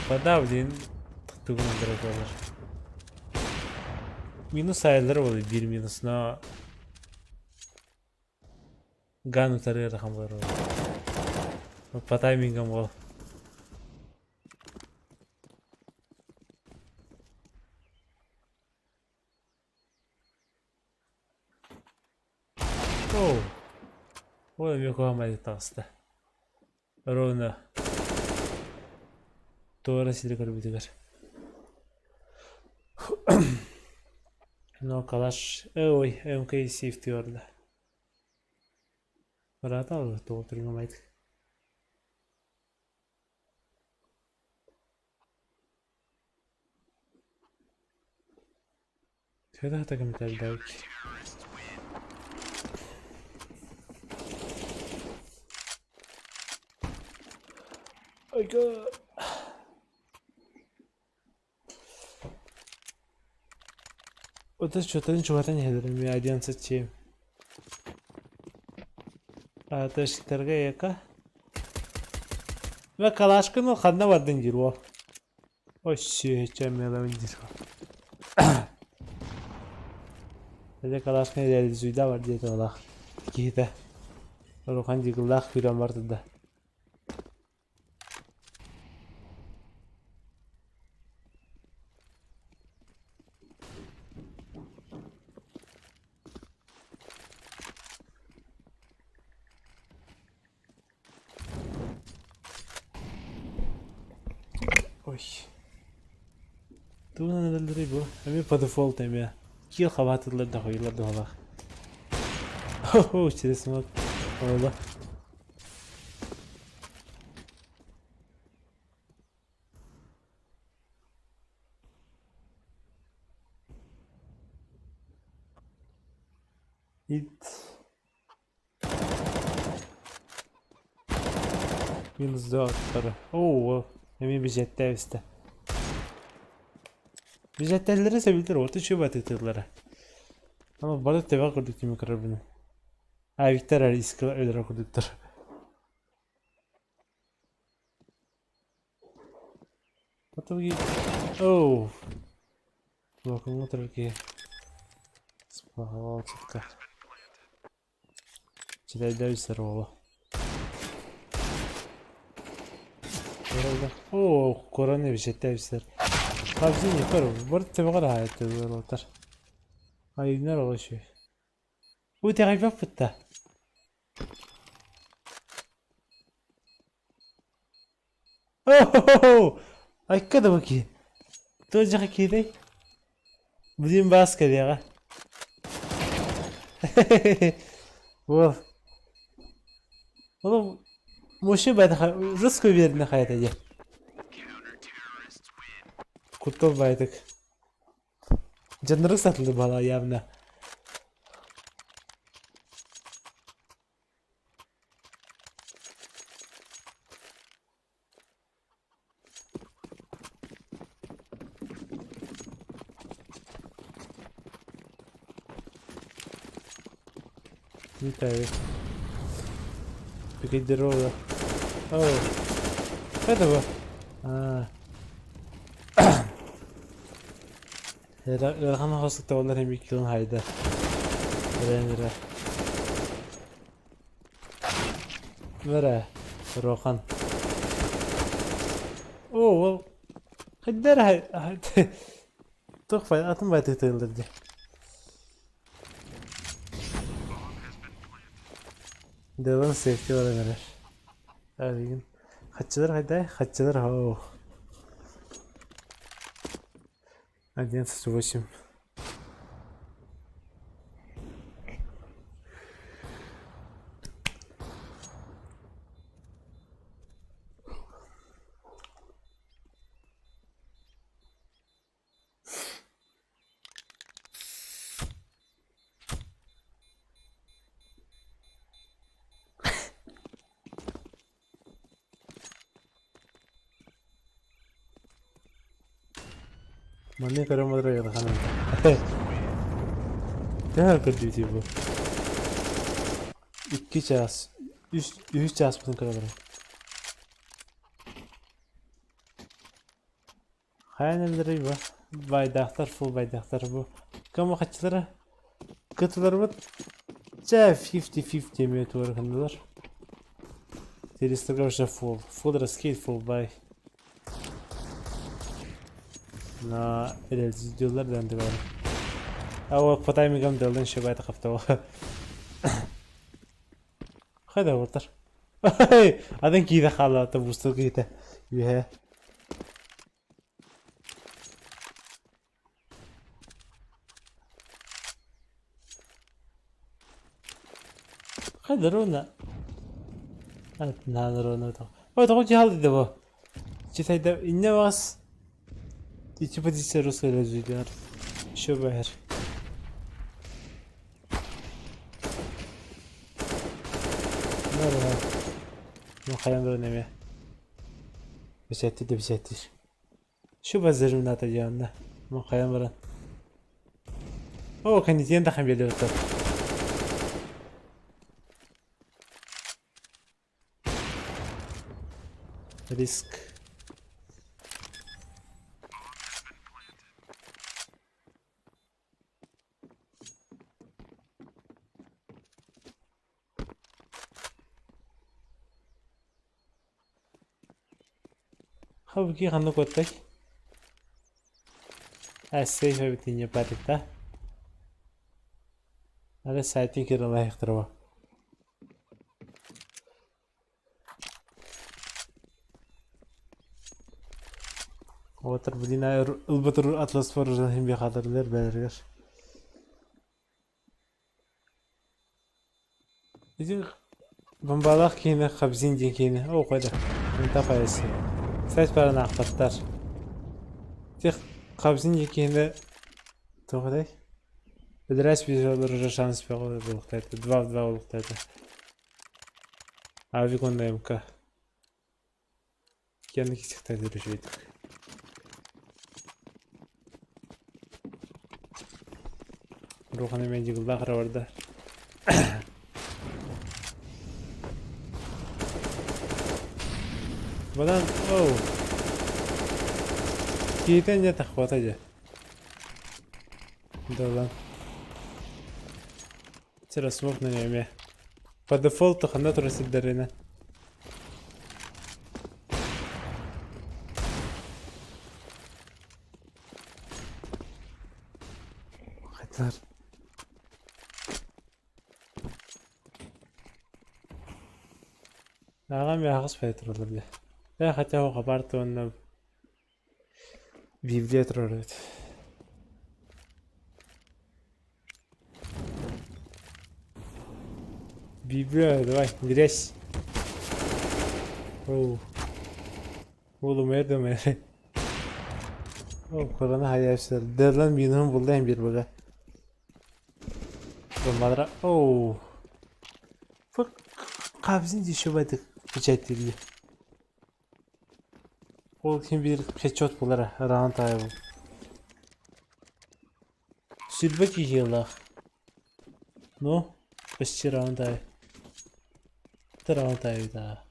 Подавлен тугун драконар. Минус айылар болы бир минус, но ган утары ыарахан болар. По таймингам бол. Оо, ой эмиэ куһаҕан таҕыста. Ровно туора сири көрбүтүгэр. Но калаш, ой, МК сейфти барда. Барата тоҕо түргэмайдык. Төһө да кэмитэллээбит. Айга. Вот что-то чугатан иһэлэр эмиэ 11 7. Ааташиктарга яка. Мэ калашкын ханна бардын диир уол. Ой сүөһүччэ меловин диир. Эдэ калашкын реализуйда бар диэтэ олах. Киһитэ. Рухан дигыллаах күүрэн бардыда. Ой. Тугунан эрэллэрий бу? Эмиэ по дефолт эмиэ. Киил хабаатылар да хойулар дуһалаах. Хо-хо, через смог. Ола. Ит. Минус 4. Оо, эмиэ бизэттээбистэ. Бизэттэллэрэ сэбилдэр орто үчүгэй батытыыллара. Ама бары тэбэ курдук түмүк көрөрбүн. А Виктор Ариска өлөрө курдуктар. Потом Оу. Локомо только Спалчика. Читайдайсер уола. Оо, корона бишеттээбистэр. Хабзини көр, бар тебеҕэр аһаайт Айыннар оҕо үчүгэй. Бу итэҕэйбэппит да. Оо, айка да бу киһи. Туох дьаха киирэй? Блин баас кэлиэҕэ. Уол. Ол мужчина байтаха русскую верно хайата дии. Куттал байтык. Дьоннору сатылы бала явно. Вітаю. Пикадерола. О, этого. А. Ыарахан оҕосук табалар эмиэ килон хайда. Эрэн Бара, Рохан. Оо, ол хайдар туох фай атын байтыктыыллар дии. Делан сейфти баран эрэр. Алигин. Хаччылар хайдай? Хаччылар оо. 11,8. Манна көрөн олорор ыарахан Төһө көрдүүтүй бу? Икки чаас, үс, үһүс чааспытын көрө олорон. Хайан эллэрий бу? Байдаахтар, фул байдаахтар бу. Кому хаччылара? Кытыларбыт чэ 50-50 эмиэ туора гыннылар. Телестарга уже фул. Фул раскид, фул бай. На реализуйлар да бар. А вот по таймингам делден еще байта хафтава. Хайда ортар. Аден кииде хаалаата бустур киһитэ үөһэ. Хайда Наада ровно Ой, тоҕо дьаһал бу? Читайда иннэ баҕас ити позиция русская разведер. Еще бэһэр. Ну, хайан баран эмиэ. Бисэтти да бисэттир. Şu базарымната дианна. Ну, хайан баран. О, кандиден да хамбелер Риск. Хабыки ханнык оттай? А сейф эбитинье парита. Ары сайтын кирен лайықтырба. Отыр блин ылбытыр атлас форужан химби хатырлар бэлергер. Ити бомбалаах киһини Хабзин диэн киһини оо қойда Ынта хайасы Сайт баран аахпаттар. Тех Хабзин диэн киһини туох этэй? Өлөрөөс видеолар уже шанс бөҕө буолуохтаата. Два в два буолуохтаата. Авик уонна МК. Кэнники кисихтэрдэр үчүгэйдик. Рухан эмиэ дьыгыллаах эрэ барда. Банан, оу. Киһитэ дьэ тахпата дьэ. Долан. Террасмок на эмиэ. По дефолту ханна турар сирдэринэн. Хатар. Аҕам аһаҕас тураллар бile. Ээ хотя бы хабар уонна Библия турар эбит. Библия, давай, грязь. Оу. Oğlum nerede mere? О, корона hayal Дерлан минуһун булда бир бага. Мадра. Оу. Фак. Кабзин еще байтык печать Ол ким биир хедшот булара раунд аайы бу. Сүрбэ киһиэлээх. Ну, почти раунд аайы. Это раунд аайы да.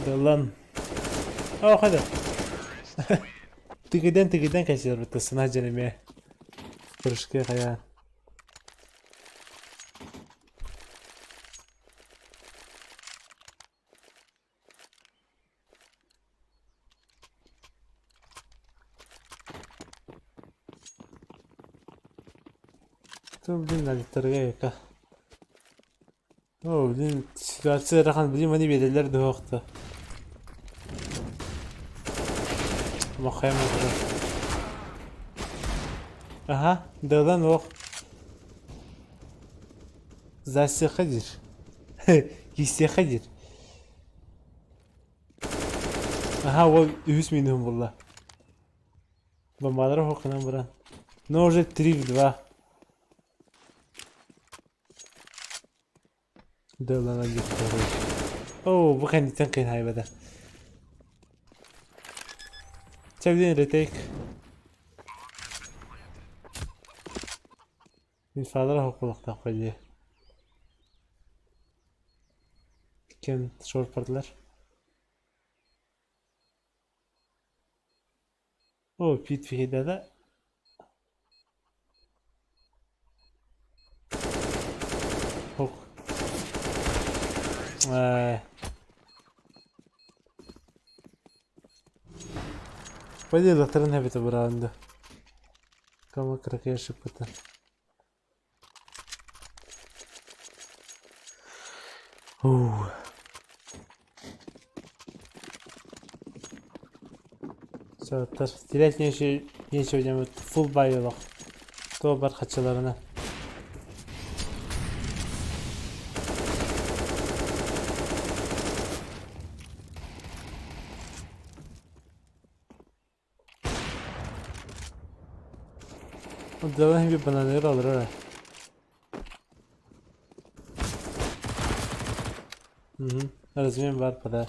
Далан. Оо, хайда. Тигиден тигиден кэсиэр сына дьэримэ. Прыжки хайаан. То, блин, налиттарга яка. О, блин, ситуация ыарахан, блин, маны биэрэллэр дуоһуохта. Махайма турар. Аха, дыалан ох. Засеха диир. Киисиэхэ диир. Аха, ол үһүс минуһум булла. Бомбалара хоқынан баран. Но уже 3 в 2. Дылана Оо, бу кэнниттэн кыын хайбата. Чэбдин ретейк. Инфалара хокулуктаах дии. Кем шорпардылар. О, Пит да? Ох. Э. Пойди латырын эбитэ быраанды. Кама кыракый ошибката. Ух. Терять нечего, нечего делать. Фул бай олох. То бар хачыларына. Онтон bir бананları alır ha. Угу. Размен бар пода.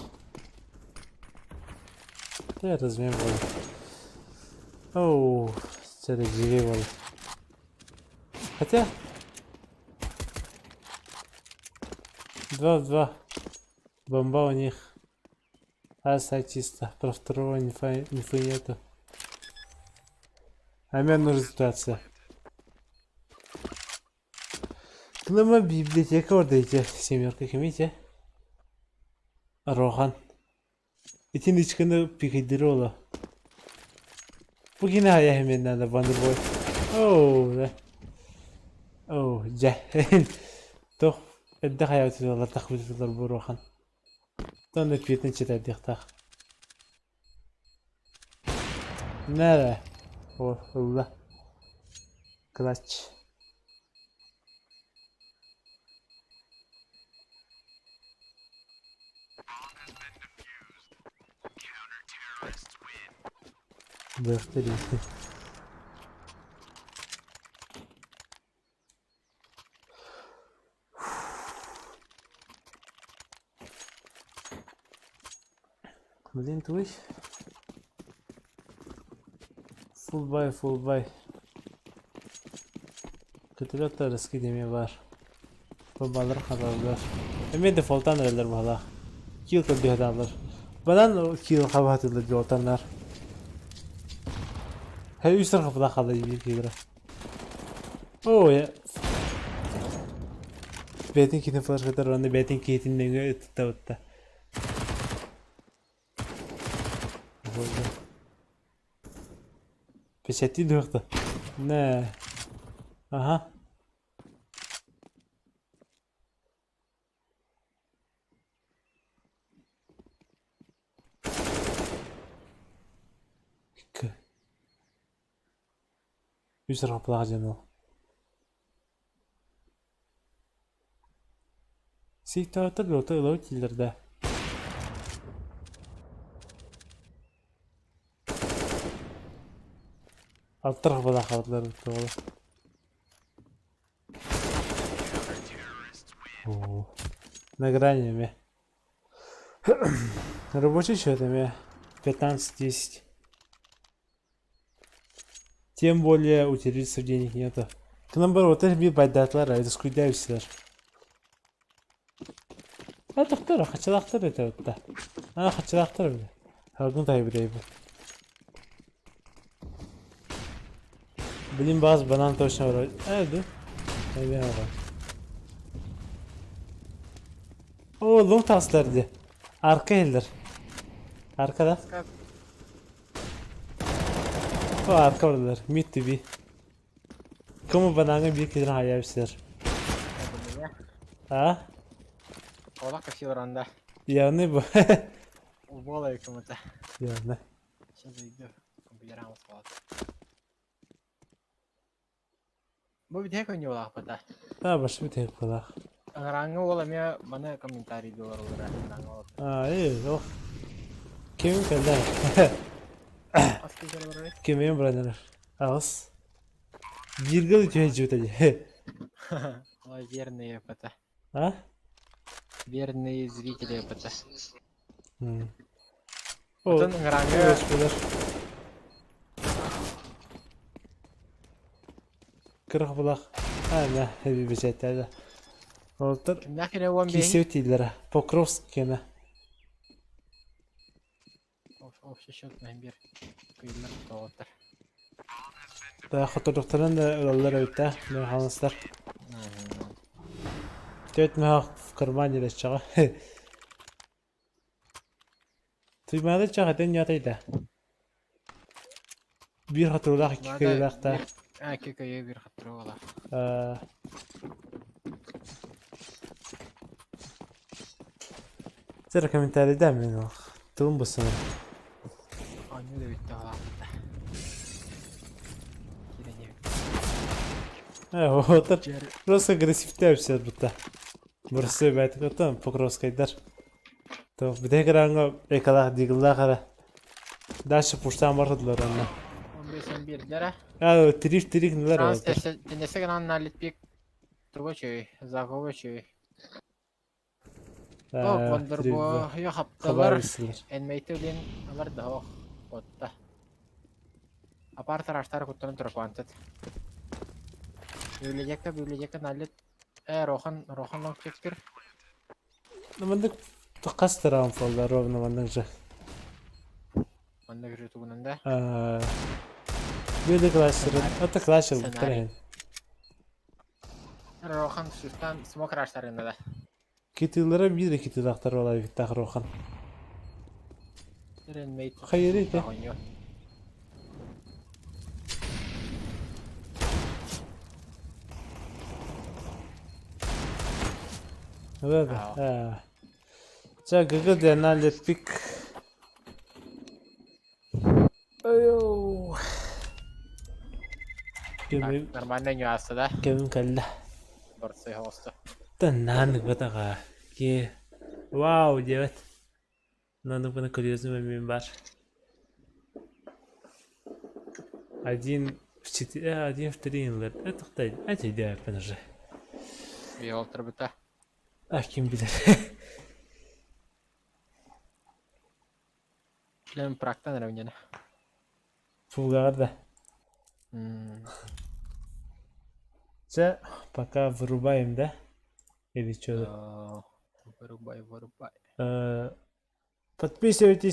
Те размен бар. Оу, це живи бол. Хотя... 2 в 2. Бомба у них. Аса чисто. Про второго инфы нету. А мне нужна ситуация. Кныма библиотека ордейте. Семерка кимите. Рохан. Итин ичкini пикидир ола. Бу кини хайа хэмиэннээн Wonderboy. Оо, оо, дьэ. Туох эрдэ хайаабытыгар тахбытыгар бу Рохан. Тонна пиэтин читайдыахтаах. Нэрэ. О, ылла. Клатч. Быахта дии. Блин, твой. Full buy, full buy. Көтүрөттөр рыски деме бар. Бабалар хаталлар. Эме дефолтан эрэллэр баһалаах. Килл көрдүһэтааллар. Банан килл хабаатылар дьуолтаннар. Хэ үс хапыла халла биир киилера. Оо, я. Бэйтин киһитин флешкатар уонна бэйтин киһитин нөҥүө ыттыбытта. Печати дуохта. Нэ. Ага. К. Үс арҕапылаах дьон ол. Сииктээҕиттэр лото ылабыт дииллэр да. Алта арҕапылаах хааллар буолла. Оо. На грани эмиэ. Рабочий счет эмиэ 15-10. Тем более у террористов денег нету. К нам вот биир байдаатылар рискуйдаабысылар. А тохтор хачылаахтар этэ отта. А хачылаахтар бile. Халгын тайбыдайбы. Блин баас банан точно вроде. Э, да? Эбе ага. О, луң таастар ди. Арка элдер. Аркада. О, арка бардылар. Mid to be. Кому банаҥа биир киирэн хайаабысылар. А? Олох кафилранда. Явный бу. Уболай кому-то. Явно. Сейчас зайду. Компьютер склад. Бу бүтэһик оонньуулаахпыта. А, баш бүтэһик буолаах. Ыҥырааҥҥы уол эмиэ маны комментарий олороллоро. Ыҥырааҥҥы уол. А, э, ох. Ким кэллэ? Хас киһи олоророй? Кимин бранар? Аҕыс. Бииргэ да түһэ дьиэбит ди. Ой, верные ПТ. А? Верные зрители ПТ. О, Оттон ыҥырааҥҥы буолар. Кырах булах. А, да, эби бэчээттээдэ. Олтор кимнээх кирэ уон биэһий? кисиэт дииллэрэ. Покровск киэнэ. Общий счет на бир. Кыйыллар тоҕоттор. Да, хотордуктарын да ылаллар эбит да, хаалыстар. Төрт мөһөх в кармане дэсчэҕэ. Туймаада чаҕатын ньатайда. Биир хоторуулаах икки кыайыылаах да. А, икки кыайыы биир хоторуулаах. Сэр комментарийда мин тылым бысыныр. Оонньуу да бүттэ олаахпыта. Киирэн Э, отыр просто агрессивтэй эпсиэр бутта. Бырсы бәйтик оттон Покровскайдар. То бүтэһик ранга экалаах диглаах эрэ. Дальше пуштаан бардылар онно. 15 он биирдэрэ. А, триф трих нылар Шанс олтар. тенесе гынан налитпик тугу үчүгэй, загова үчүгэй. О, Триф Вондербо хапталар, хабарысылар. энмейти үлин алар да ох, отта. Апартар аштар куттан турапантыт. Библиотека, библиотека налит. Рохан, Рохан лонг чектир. Мандык хас раунд болла ровно мандык же. Манна көрү тугунан да. Биде классер, это классер Сценарий. буттар. Рохан шифтан смок раштарында да. Китилere bir китилактар олай биттах рохан. Энмейт. Хайыр ите. Да, да. Ча гг аналит пик. Айо. Кемим Нормально нюансы да. кемим калла. Борцы хосты. Та нанык батаға. Ке. Вау, девет. Нанык бана курьезный момент бар. Один в четыре, один в три инлет. Это хтай, это идея, пенже. Биолтер быта. А ким билер. Член практан равнина. Фулгарда. Ча, пока вырубаем, да? Или что? Вырубай, вырубай. Подписывайтесь.